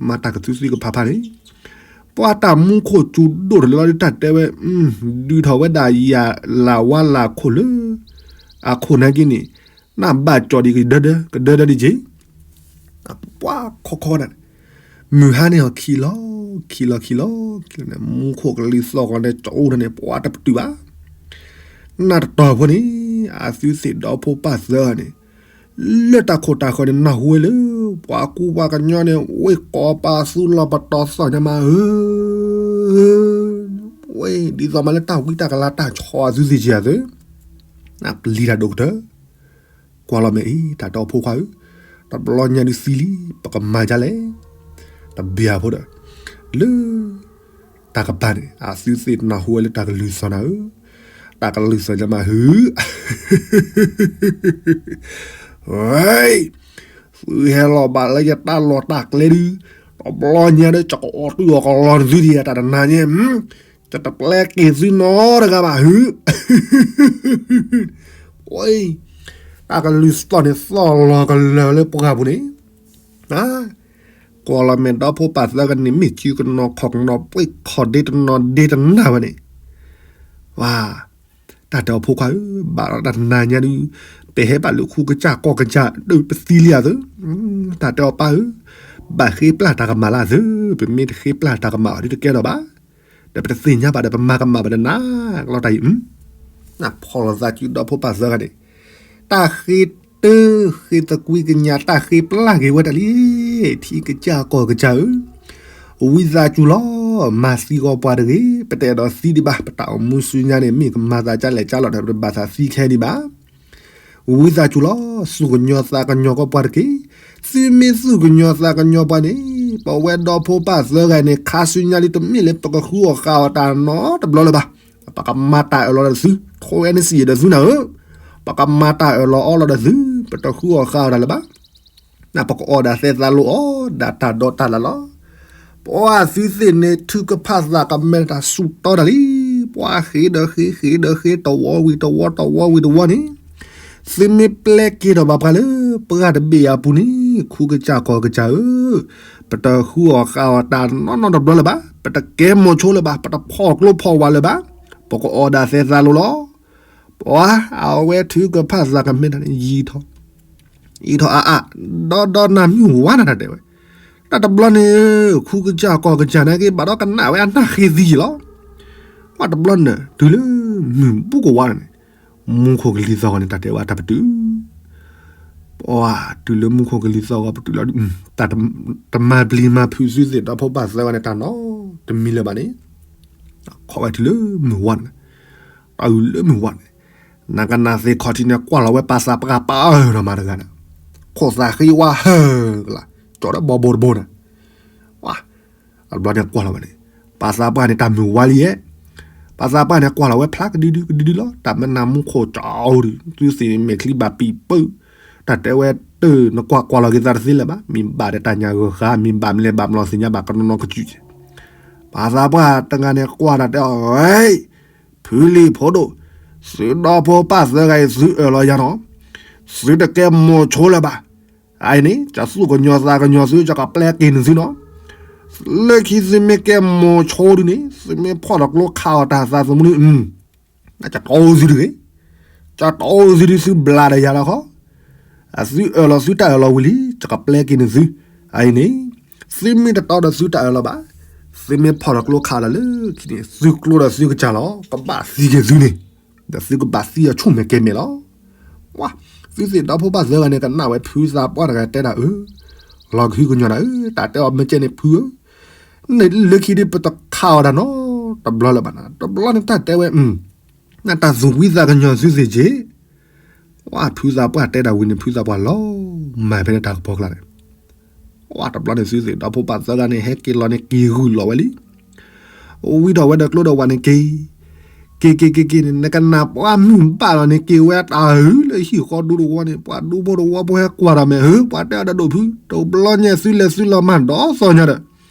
မၤတၢ်ကသုသ့ၣ်ကဖးဖးန့ၣ်, ပှၤတၢ်မူခိၣ်စူၤဒိၣ်တလၢလီၤဒုးတၢ်တဲဝဲ, ဒုးထီၣ်ဝဲဒၣ်ယၤလၢ်ဝါလၢ်ခိၣ်လၢ အခိၣ်နာ်က့န့ၣ်, နဘၣ်ကၠီၣ်ဒံးကဒၢဒၢ ကဒၢဒၢဒံးက့ၤ ပှၤခီခီဒၣ်, မုၢ်ဟါန့ၣ်ဟီၣ်ခံလီၤ, ခံလီၤခံလီၤခံလီၤန့ၣ် မူခိၣ်ကလံၤသီၣ်ဂီၤန့ၣ် ကအိၣ်န့ၣ် ပှၤတပတုာ်ဘၣ်. နၢ်တတီၤဖိန့ၣ်, အသုသ့ၣ်ဒီဖိပၢ်သၢဂၤန့ၣ်, လၢတၢ်ခိၣ်တၢ်ဃၢၤန့ၣ် နၢ်ဟူဝဲလၢ ပှၤကူပှၤကညီန့ၣ် ဝ့ၢ်ကိးပသူလီၤပတီၢ်သီၣ်ညါမးဧၢ, ဝဲဒ်သိးမးလၢတၢ်ဝံတၢ်ကလၤတၢ်ဆီအသုသ့ၣ်ကဲအသု, နပျံၤတၢ်ဒိၣ်ကတၢၢ် ကွၢ်လီၤမဲာ်အံၤ တၢ်တဲအီၤဖိခွါဧၢ, တဘျီညါဒုးသံလံ ပကမၤဒ်လဲၣ်, တဘၣ်အဖိဒီး, လၢ တၢ်ကပၤန့ၣ် အသုသ့ၣ်နၢ်ဟူဝဲလၢတၢ်ကလုၢ်သီၣ်နၤဧၢ, တၢ်ကလုၢ်သီၣ်ညါမးဟု, ဝဲ, သုဟဲလီၤဘၣ်လၢယတၢ်လီၢ်တၢ်ကျဲဒုး, တဘျီညါဒီး ယကအီၣ်တုၤအီၣ်ကလီတသုဒံး တၢ်တနၤညါ ယတပျဲက့ၤသုနီတဂၤဘၣ်ဟု, ဝဲ, တၢ်ကလုၢ်သီၣ်န့ၣ်သီၣ်လီၤကလၢာ်လၢပှၢ်ပူၤန့ၣ်, ကွၢ်လီၤမဲာ်ဒီဖိပၢ်သၢဂၤန့ၣ် မ့ၢ်စုကနီၤခီၣ်ကနီၤ ပှ့ၤခီၣ်ဒ့တနီၤဒ့တနၢ်ဝဲန့ၣ်, ဝဲ, တၢ်တဲအီၤဖိခွါဧၢ, ဘၣ်ဒီးတၢ်တနၤညါဒုး, ပဟဲဘၣ်လၢခူကစၢ်ကီၢ်ကစၢ် ဒုးပသံလံအသု, တၢ်တဲအီၤပၢ်ဧၢ, ဘၣ်ဃ့ပျၢ်တၢ်ကမၣ်လၢအသု, ပမ့ၢ်တဃ့ပျၢ်တၢ်ကမၣ်အီၤဒုးတကဲထီၣ်ဘၣ်, ဒီးပတသ့ၣ်ညါဘၣ်ဒီးပမၤကမၣ်ဘၣ်ဒီးနၤ, လီၤတၢ်အံၤ, နဖီၣ်လိာ်သးစုဒီဖိပၢ်သၢဂၤန့ၣ်, တၢ်ဃ့တၢ်ဃ့သကွံကညး တၢ်ဃ့ပျၢ်က့ၤဝဲတၢ်လံ, ထံကစၢ်ကီၢ်ကစၢ်ဧၢ, ဝံသးစူၤလီၤ, မၤသံကွၢ်ပှၤတဂ့ၤ, ပတအဲၣ်ဒိးသံဒံးဘၣ်, ပတၢ်အိၣ်မူဆူညါန့ၣ် မ့ၢ်ကမၤသးကလဲၣ်ကလီၤဒီး ပတဘၣ်သးသံခဲဒံးဘၣ် ဝံသးစူၤလီၤ, သူၣ်ကညီၤသးကညီၤကီးပှၤတက့ၢ်, သုမ့ၢ်သူၣ်ကညီၤသးကညီၤပှၤန့ၣ်, ပဝဲဒီဖိပၢ်သၢဂၤန့ၣ် ခါဆူညါလံ တမ့ၢ်လၢပကဃုအီၣ်ဃုအီၣ်တၢ်နီတဘျီလၢၤဘၣ်, ပကမၤတၢ်အၢၣ်လီၤဒီးသု, ထိၣ်ဝဲနစံၣ်ဒီးသုနၤဧၢ, ပကမၤတၢ်အၢၣ်လီၤအီလီၤဒီးသု, ပတဃုအီၣ်ဃုအီၣ်တၢ်လၢၤဘၣ် နပကအီၣ်ဒၣ်သဲသးလိအီၣ်ဒၣ်တၢ်ဒီးတၢ်လၢ်လီၤ. ပှၤသုသ့ၣ်န့ၣ် ထုကဖၣ်သးကမဲာ်တၢ်ဆူၣ်တီတၢ်လံ. ပှၤဃ့ဒီးဃ့ ဃ့ဒီးဃ့ တဝီဝံၤတဝီ တဝီဝံၤတဝီန့ၣ်, သုမ့ၢ်ပျဲက့ၤထီၣ်ဘၣ်ပှၤလၢပှၢ်တဘ့ၣ်အပူၤန့ၣ်, ခူကစၢ်ကီၢ်ကစၢ်ဧၢ, ပတဃုအီၣ်ဃုအီၣ်တၢ်နီၢ်နီၢ်တဘျီလၢၤဘၣ်, ပတကဲမိၤဆိလၢၤဘၣ်, ပတဖီၣ်ကျိဖီၣ်ဝါလၢၤဘၣ်, ပကအီၣ်ဒၣ်သဲသးလိလီၤ. ပှၤအဝဲထုကဖၣ်သးကမဲာ်တၢ်န့ၣ် ယံာ်ထီၣ် ယံာ်ထီၣ်အါအါ, ဒီဒီနၤမုၢ်ဝါနၤတၢ်တဲဝဲ, တၢ်တဘျီန့ၣ်, ခူကစၢ်ကီၢ်ကစၢ်နာ်က့ ဘၣ်ဒီးကနၣ်ဝဲအနၢ်ဃ့သံယံာ်လီၤ. ပှၤတဘျီန့ၣ် တုၤလၢမုၢ်ဘူးကဝါန့ၣ်, မူခိၣ်ကလံၤသီၣ်ဂီၤန့ၣ် တၢ်တဲဝဲတၢ်ပတုာ်, ပှၤတုၤလၢမူခိၣ်ကလံၤသီၣ်ဂီၤပတုာ်လီၤ, တမၤပျံၤမၤဖုးသုသ့ၣ်ဒီးဖိပၢ်သၢဂၤန့ၣ် တၢ်နီတမံၤလၢၤဘၣ်န့ၣ်, ခီဝဲတုၤလၢမုၢ်ဝါန့ၣ်, တၢ်အုၣ်လၢမုၢ်ဝါန့ၣ်, နကနၣ်သ့ခီၣ်ထံးန့ၣ် ကွၢ်လီၤဝဲပာ်သးပှၢ်ပာ်အၢၣ်ဒီးမၤတဂၤန့ၣ်, ခိၣ်သးဃ့ဝါဟၢကလါ, ကၠီၤဒီးဘီဘိတဘိန့ၣ်, ဝါ, အဘျီန့ၣ်ကွၢ်လီၤဝဲန့ၣ်, ပာ်သးပှၢ်န့ၣ် တၢ်မုၢ်ဝါလံယဲ, ပာ်သးပှၢ်န့ၣ် ကွၢ်လီၤဝဲဖျါကဒုဒုကဒုဒုလီၤ, တၢ်မ့ၢ်နၤမူခိၣ်ကၠီဒု, သုသ့ၣ်န့ၣ်မဲာ်ချံဘၣ်ပံာ်ပၢၢ်, တၢ်တဲဝဲတၢ် နကွၢ်ကွၢ်လီၤက့ၤသးတသ့လၢၤဘၣ်, မ့ၢ်ဘၣ်ဒီးတၢ်ညၣ်ဂၢၢ်ဃါ, မ့ၢ်ဘၣ်မနုၤလဲၣ်ဘၣ်မနုၤသ့ၣ်ညါဘၣ်ကနီၤနီၤကစုးကဲ, ပာ်သးပှၢ်တဂၤန့ၣ်ကွၢ်တၢ်တဲအီၤ, ဖုလံၤဖိဒိၣ်, သုဒီဖိပၢ်သၢဂၤအံၤ သုအၢၣ်လီၤယၤနီၤ, သုတကဲမိၤဆိလၢၤဘၣ်, အအံၤန့ၣ် ယသူၣ်ကညီၤသးကညီၤသု ယကပျဲက့ၤန့ၢ်သုနီၤ, လၢခံသုမ့ၢ်ကဲမိၤဆိဒုန့ၣ် သုမ့ၢ်ဖီၣ်တကျိခးအီၣ်တၢ်သးသမူန့ၣ်, ယတီသုတဂ့ၤ, ယတီသုဒု သုဘျးဒီးယၤလီၤခီ, အသုအၢၣ်လီၤသုတၢ်အၢၣ်လီၤဝံၤလံ ယကပျဲက့ၤန့ၢ်သု, အအံၤန့ၣ်, သုမ့ၢ်တတီဒီးသုတၢ်အၢၣ်လီၤဘၣ်, သုမ့ၢ်ဖီၣ်တကျိခးအီၣ်တၢ်လၢခံန့ၣ် သုကျိဒီးသုကစၢ်လီၤ ကဘၣ်သံက့ၤသုန့ၣ် ဒီးသုကဘၣ်သံအီၤဆူၣ်မဲာ်ကဲၤမဲာ်လီၤ. ဝါ, သုသ့ၣ်ဒီဖိပၢ်သၢဂၤန့ၣ် ကနၣ်ဝဲဖုသးပှၢ်တဂၤတဲဒၣ်အၢ, လီၤကဟုကညီၤဒၣ်ဧၢ, တၢ်တဲအီၤမ့ၢ်ကဲန့ၣ်ဖုဧၢ, န့ၣ်လၢခံဒ်ပတခးအီၤတၢ်နီတဘျီလၢၤဘၣ်နၤ, တဘျီန့ၣ်တၢ်တဲဝဲ, နတၢ်သူၣ်ဝံသးကညီၤသုသ့ၣ်က့ၤ ဝါ, ဖုသးပှၢ်တဲဒၣ်ဝံၤန့ၣ် ဖုသးပှၢ်လီၤမၢ်ဖဲန့ၣ်တၢ်ကပီၤကျါန့ၣ်, ဝါ, တဘျီန့ၣ်သုသ့ၣ်ဒီဖိပၢ်သၢဂၤန့ၣ် ဟဲက့ၤလီၤန့ၣ်က့ၤဂုာ်လီၤဝဲလံ. ဝံထီၣ်ဝဲဒီးကျိဒီးဝးန့ၣ်က့ၤ, က့ၤက့ၤက့ၤက့ၤန့ၣ် နကနၣ်ပှၢ်မုၢ်ဘၣ်လီၤန့ၣ် က့ၤဝဲတၢ်ဟုလၢဟံၣ်ဃီဒူတဝီန့ၣ် ပှၤဒူဖိတဝီဖိဟဲကွၢ်ဒီးမဲာ်ဧၢ, ပှၤတဲအီၤဒီးဒိၣ်ဖု, တဘျီညါသုလဲၤသုလီၤမၢ်ဒီးသီညါဒီး,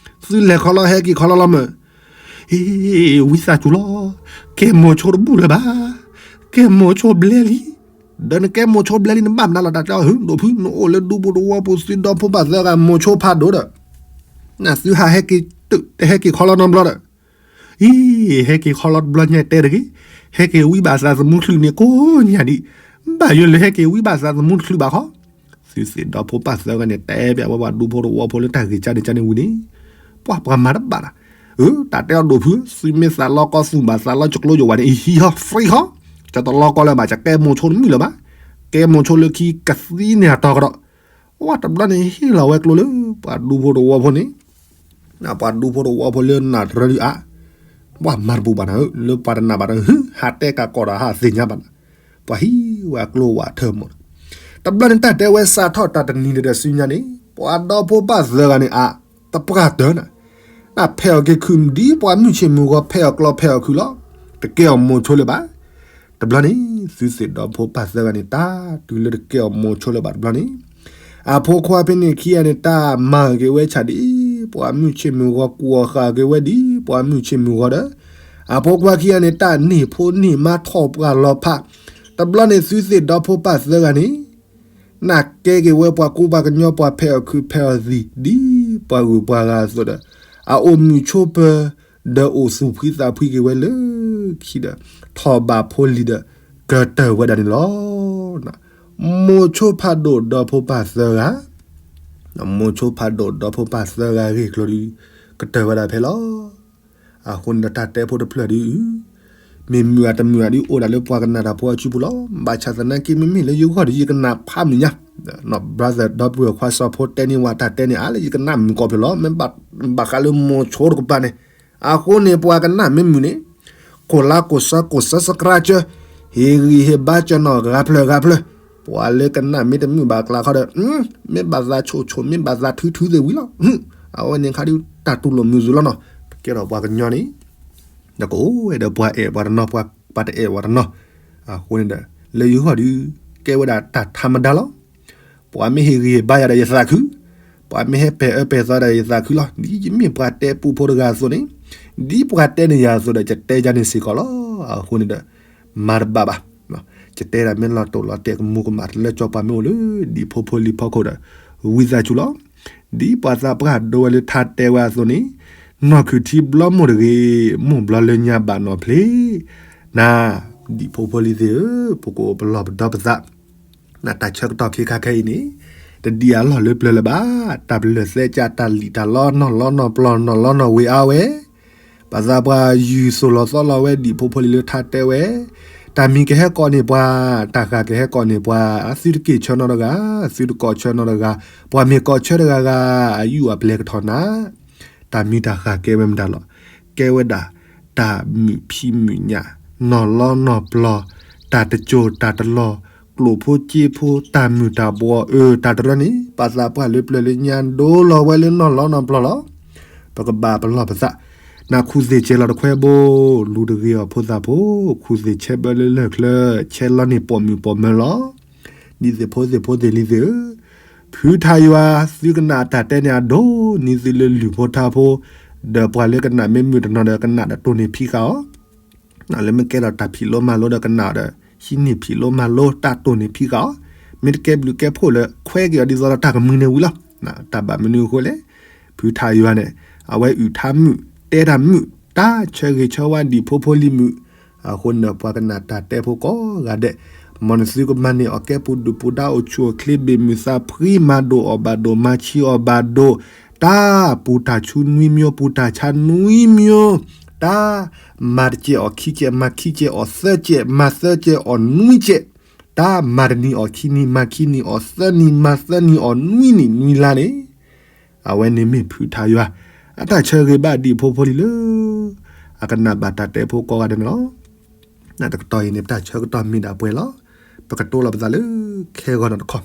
သုလဲၤခီလီၤဟဲက့ၤခီလီၤလီၤမၢ် အ့, ဝံသးစူၤလီၤ, ကဲမိၤဆိတဘူၣ်လၢၤဘၣ်, ကဲမိၤဆိဘျဲလံ, ဒီးနကဲမိၤဆိဘျဲလံ နဘၣ်မနုၤလီၤ တၢ်တဲအီၤ ဟၢ ဒိၣ်ဖု နအိၣ်လၢဒူပူၤတဝီပူၤ သုဒီဖိပၢ်သၢဂၤ မိၤဆိဖးဒိၣ်ဒီး, နသုဟးဟဲက့ၤတုး တဟဲက့ၤခီလီၤနီတဘျီဒီး, အံၤ ဟဲက့ၤခီလီၤတဘျီညါတဲတဂ့ၤ, ဟဲက့ၤဝံဘၣ်သးသမူတချုးန့ၣ်ကိးညါဒံး, ဘၣ်ယိၣ်လၢဟဲက့ၤဝံဘၣ်သးသမူတချုးဘၣ်ခီ သုသ့ၣ်ဒီဖိပၢ်သၢဂၤန့ၣ် တဲဘၣ်ဝဲပှၤဒူဖိတဝီဖိလၢတၢ်ဂ့ၢ်ကါန့ၣ်ကါန့ၣ်ဝံၤန့ၣ်, ပှၤပှၤမၤတဘၣ်ဒီး, အၢ တၢ်တဲအီၤဒိၣ်ဖု သုမ့ၢ်သးလီကီသူၣ်ဘၣ်သးလီကကျိယိာ်ဝဲန့ၣ် အံၤဟံးဟီ free ဟီ, ကတလီကီလၢၤဘၣ် ကကဲမိၤဆိတမုာ်လၢၤဘၣ်, ကဲမိၤဆိလၢခံကသံန့ၢ်အတီၤကဒီး, ဝဲတဘျီန့ၣ်ဟ့ၣ်လီၤဝဲကျိလၢ ပှၤဒူဖိတဝီဖိန့ၣ် ပှၤဒူဖိတဝီဖိလၢနၢ်တရၢဒုးအါ, ပှၤမၤတပူၤဘၣ်နၤဧၢ လၢပှၤတနာ်ဘၣ်ဒီး ဟးတဲကးကီးဒီးဟးသ့ၣ်ညါဘၣ်နၤ, ပှၤဟံးဝဲအကျိဝဲအထၢၣ်မး, တဘျီန့ၣ်တၢ်တဲဝဲစးထီၣ်တၢ်တနံၤဒီးစုညါန့ၣ် ပှၤဒီဖိပၢ်သၢဂၤန့ၣ်အါ, တပှၢ်တၢၢ်နၤ, နဖဲးအီၤက့ၤခုၣ်ဒ်ပှၤမုၢ်ဆ့ၣ်မုၢ်ဂီၤဖဲးအီၤကျီဖဲးအီၤခုၣ်လီၤ, တကဲအီၤမိၤဆိလၢၤဘၣ် တဘျီန့ၣ် သုသ့ၣ်ဒီဖိပၢ်သၢဂၤန့ၣ် တၢ်တုၤလၢတကဲအီၤမိၤဆိလၢၤဘၣ်တဘျီန့ၣ်, အဖိခွါဖဲန့ၣ်ခံဂၤန့ၣ် တၢ်မၤက့ၤဝဲဆၣ်ဒ် ပှၤမုၢ်ဆ့ၣ်မုၢ်ဂီၤ ကူၣ်အီၤဃာ်က့ၤဝဲဒ် ပှၤမုၢ်ဆ့ၣ်မုၢ်ဂီၤဒီး, အဖိခွါခံဂၤန့ၣ် တၢ်န့ၢ်ဖိန့ၢ်မါထီၣ်ပှၢ်လီၤဖး, တဘျီန့ၣ် သုသ့ၣ်ဒီဖိပၢ်သၢဂၤန့ၣ် နကဲက့ၤဝဲပှၤကူပှၤကညီ ပှၤဖဲးအီၤခုၣ်ဖဲးအီၤသံၣ် ဒ်ပှၤဂုၤပှၤဂၤအသိးဒီး, အအိၣ်မုာ်ဆိးပၢၤ, ဒီးအိၣ်သူၣ်ဖှံသးဖှံက့ၤဝဲလၢခံဒီး, ထီၣ်ဘးဖိလံၤဒီး, ကတၢၢ်ဝဲဒၣ်န့ၣ်လီၤ. မိၤဆိဖးဒိၣ်ဒီဖိပၢ်သၢဂၤ, မိၤဆိဖးဒိၣ်ဒီဖိပၢ်သၢဂၤဂ့ၢ်ကျိၤဒုး, ကတၢၢ်ဝဲဒၣ်ဖဲလီၤ. အဃိန့ၣ်ဒီးတၢ်တဲဖိတဖျၢၣ်ဒုး, မ့ၢ်မုာ်အတမုာ်အဒုး အိၣ်ဒၣ်လၢပှၤကနၣ်တၢ်ဖိအစုပူၤလီၤ. ဘၣ်ဆၣ်သနာ်က့ မ့မ့ၢ်လၢယဂီၢ်ဒီး ယကနၣ်ဖးမုာ်ညါ, brother ဒီပုၢ်ဝဲၢ်ခွါစီၤဖိတဲန့ၢ်ဝဲတၢ်တဲန့ၣ် အါလၢယကနၣ်မုာ်ကိးဖျၢၣ်လီၤ. မ့ၢ်ဘၣ်ဃးလၢမိၤဆိတကပၤန့ၣ်, အဃိန့ၣ် ပှၤကနၣ်မ့ၢ်မုာ်န့ၣ်, ကိးလါကိးဆၢကိးဆၢစကြါကၢ, ဟ့ၣ်ဂံၢ်ဟ့ၣ်ဘါကၢနီၢ်ဂၤဖျၢၣ်ဂၤဖျၢၣ်, ပှၤလၢကနၣ်မ့ၢ်တမုာ်ဘၣ်အကျါခီဒီး, မ့ၢ်ဘၣ်သးဆိၣ်ဆိၣ် မ့ၢ်ဘၣ်သးထုထုသ့ၣ်ဝံၤလီၤ. အဝဲန့ၣ်ခါဒုးတၢ်တူၢ်လိာ်မုာ်စူၤလီၤနီၤ. ပကဲထီၣ်ပှၤကညီန့ၣ် ဒီးကအိၣ်ဝဲဒီးပှၤအဲၣ်ပှၤတနီၤ, ပှၤတအဲၣ်ပှၤတနီၤ, အဃိန့ၣ်ဒီး လၢယဂီၢ်ဒုး ကဲဝဲဒၣ်တၢ်ထးမဒါလီၤ. ပှၤမ့ၢ်ဟ့ၣ်ဂံၢ်ဟ့ၣ်ဘါယၤဒီးယသးခု, ပှၤမ့ၢ်ဟဲပဲာ်အၢပဲာ်သီဒီးယသးခုလီၤ. ဒ်ယမ့ၢ်ပှၤတဲပူဖိတဂၤအသိးန့ၣ်, ဒ်ပှၤတဲန့ၢ်ယၤအသိးဒီး ယတဲယၤန့ၣ်စ့ၢ်ကီးလီၤ. အဃိန့ၣ်ဒီး မၤတဘၣ်ဘၣ် ယတဲဒၣ်မ့ၢ်လီၤတိာ်လီၤတဲာ်ကမူကမၣ်တလၢကၠီပှၤမ့ၢ်အိၣ်လၢ ဒံၣ်ဖိဖိလံၤဖီခိၣ်ဒီး ဝံသးစူၤလီၤ. ဒ်ပှၤသးပှၢ်ဒိဝဲလၢထါတဲဝဲအသိးန့ၣ်, နီၢ်ခုၣ်ထံဘျီမိၢ်တဂ့ၤ, မိၢ်ဘျီလၢညါဘၣ်နီၢ်ဖျ့, နၤ, ဒံၣ်ဖိဖိလံၤသ့ၣ်ဧၢ, ပကအိၣ်ပလီၢ်ပဒီပသး နတၢ်ဆၢကတီၢ်ခ့ခါခဲအံၤန့ၣ်, တဒံးအလီၢ်လၢပျၢၤလၢၤဘၣ်. တၢ်ပလၢၢ်သဲကၢ် တၢ်လံၣ်တၢ်လီ နီၢ်လီနီၢ်ပျီ နီၢ်လီနီၢ်ဝ့ၤအါဝဲ, ပှၤသးပှၢ်ယုၢ်သိၣ်လီၤသီလီၤဝဲဒံၣ်ဖိဖိလံၤလၢထါတဲဝဲ, တၢ်မံၤကဟဲကိးန့ၢ်ပှၤ, တၢ်ဃၢ်ကဟဲကိးန့ၢ်ပှၤ, သုတက့ၢ်ဆၢနီတဂၤ, သုတကိးဆၢနီတဂၤ, ပှၤမ့ၢ်ကိးဆၢတဂၤဂၤ, အယူၢ်အပျဲၢ်ကထီၣ်နၤ တၢ်မံၤတၢ်ဃၢ်ကဲဝဲမတၤလီၤ. ကဲဝဲဒၣ် တၢ်မုာ်ဖံးမုာ်ညၣ်, နီၢ်လီနီၢ်ပျီ, တၢ်တစိၤတၢ်တလီၢ်, ကျိၣ်ဖိစ့ဖိ, တၢ်မုာ်တၢ်ဘှီး, အၢ တၢ်တရၢန့ၣ် ပှၤသးပှၢ်လၢပျၢၤလၢညါဒိလီၤဝဲလၢနီၢ်လီနီၢ်ပျီလီၤ. ပကဘၣ်ပလီၢ်ပသး, နခူၣ်သ့ၣ်ဆဲးလီၤတခွဲဘိ, လူၤတဂ့ၤအီၤဖိသၣ်ဖိ, ခူၣ်သ့ၣ်ဆဲးဘၢလၢလၢၢ်ချၢ, ဆဲးလီၤန့ၢ်ပိာ်မုၣ်ပိာ်မၢၤလီၤ. ဒ်သ့ၣ်ဖိသ့ၣ်ဖိသ့ၣ်လံၤသ့ၣ်ဧၢ, ဖုထါယွၤ သုကနၣ်တၢ်တဲန့ၣ်အဒိၣ်န့ၢ်သုလၢလုၢ်ဖိထါဖိ, ဒီးပှၤလၢကနၣ်မ့ၢ်မုာ်တနီၤဒီးကနၣ်ဒီးတိၢ်န့ၢ်ဖံးဃာ်အီၤ, လၢမ့ၢ်ကဲထီၣ်တၢ်ဖံးလိမၤလိဒီးကနၣ်ဒီး ဟံးန့ၢ်ဖံးလိမၤလိ တၢ်တိၢ်န့ၢ်ဖံးဃာ်အီၤ, မ့ၢ်တကဲဘျုးကဲဖှိၣ်လၢ ခွဲးက့ၤအီၤဒ်သိးဒီးတၢ်ကမုာ်န့ၣ်ဝံၤလီၤ. တၢ်ဘၣ်မနုၤအဃိလဲၣ်, ဖုထါယွၤန့ၣ် အဝဲအုၣ်ထါမုာ်, တဲတၢ်မုာ်, တၢ်ဆၢဂ့ၤဆၢဝါဒံၣ်ဖိဖိလံၤမုာ်, အဃိန့ၣ်ဒီးပှၤကနၣ်တၢ်တဲဖိကိးဂၤဒဲး, မ်နသုကမၤန့ၢ်အီၤကဲပူၤဒုၣ်ပူၤဒါ အိၣ်ဆူၣ်အိၣ်ချ့ဘၣ်မုာ်သးဖှံ မၤဒိၣ်အီၣ်ဘၣ်ဒိၣ် မၤဆံးအီၣ်ဘၣ်ဒိၣ်, တၢ်ပူၤတၢ်ဆူနွံမျိုး ပူၤတၢ်ဆါနွံမျိုး, တၢ်မၤတကဲအီၤခံကဲ, မၤခံကဲအီၤသၢကဲ, မၤသၢကဲအီၤနွံကဲ, တၢ်မၤတနံၤအီၤခံနံၤ, မၤခံနံၤအီၤသၢနံၤ, မၤသၢနံၤအီၤနွံနံၤနွံလါန့ၣ်, အဝဲန့ၣ်မ့ၢ်ဖုထါယွၤ အတၢ်ဆၢဂ့ၤဘၣ်ဒံးဖိဖိလံၤလၢ အကနၣ်ဘၣ်တၢ်တဲဖိကိးဂၤဒဲးန့ၣ်လီၤ. တကတီၢ်အံၤန့ၣ် ပတၢ်ဆၢကတီၢ်မ့ၢ်ဒၣ်ပှဲၤလီၤ. ပကတိၤလီၤပသးလၢ ခဲဂီၤနီၢ်တခီ,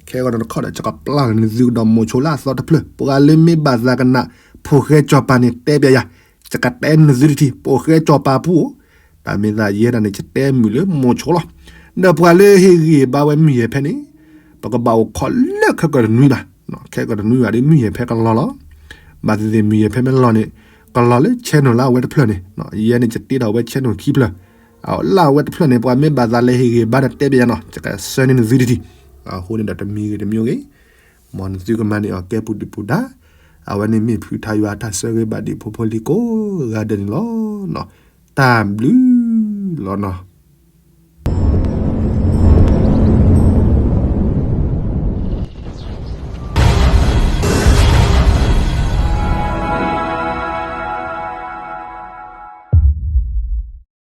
ခဲဂီၤနီၢ်တခီဒီး ယကပျၢ်နသုကဒီးမိၤဆိလၢအသီတဖျၢၣ်, ပှၤလၢမ့ၢ်ဘၣ်သးကနၣ် ဖိၣ်ဃဲစီၤပၤန့ၣ် တဲပျးယၤ, ယကတဲနသုတထံၣ် ဖိၣ်ဃဲစီၤပၤပူၤဧိၤ, တၢ်မ့ၢ်သးယဲဒၣ်န့ၣ် ယတဲမုာ်လၢမိၤဆိလီၤ. ဒီးပှၤလၢဟ့ၣ်ဂံၢ်ဟ့ၣ်ဘါဝဲမုၢ်ယဲၢ်ဖဲန့ၣ် ပကဘၣ်အိၣ်ခိးလၢခဲကိာ်တနွံဘၣ်, ခဲကိာ်တနွံဘၣ်ဒီး မုၢ်ယဲၢ်ဖဲကလီၤလီၤ. ဘၣ်သ့ၣ်သ့ၣ် မုၢ်ယဲၢ်ဖဲမ့ၢ်လီၤန့ၣ် ကလီၤလၢ channel လၢအဝဲတဖျၢၣ်န့ၣ်, ယဲန့ၣ် ယတ့ထီၣ်ဝဲ channel ခံဖျၢၣ်, လၢအဝဲတဖျၢၣ်န့ၣ် ပှၤမ့ၢ်ဘၣ်သးလၢဟ့ၣ်ဂံၢ်ဟ့ၣ်ဘါဒီးတဲပျးယၤနီၤ, ယကဆှၢန့ၢ်နသုတထံၣ်, အဃိန့ၣ်ဒီးတမံၤဂ့ၤတမံၤဂ့ၤ, မ်နသုကမၤန့ၢ်အီၤကဲပူၤဒုၣ်ပူၤဒါ, အဝဲန့ၣ်မ့ၢ်ဖုထါယွၤတၢ်ဆၢဂ့ၤဘၣ်ဒံးဖိဖိလံၤကိးဂၤဒဲးန့ၣ်လီၤ. တၢ်ဘျုးလီၤနီၤ.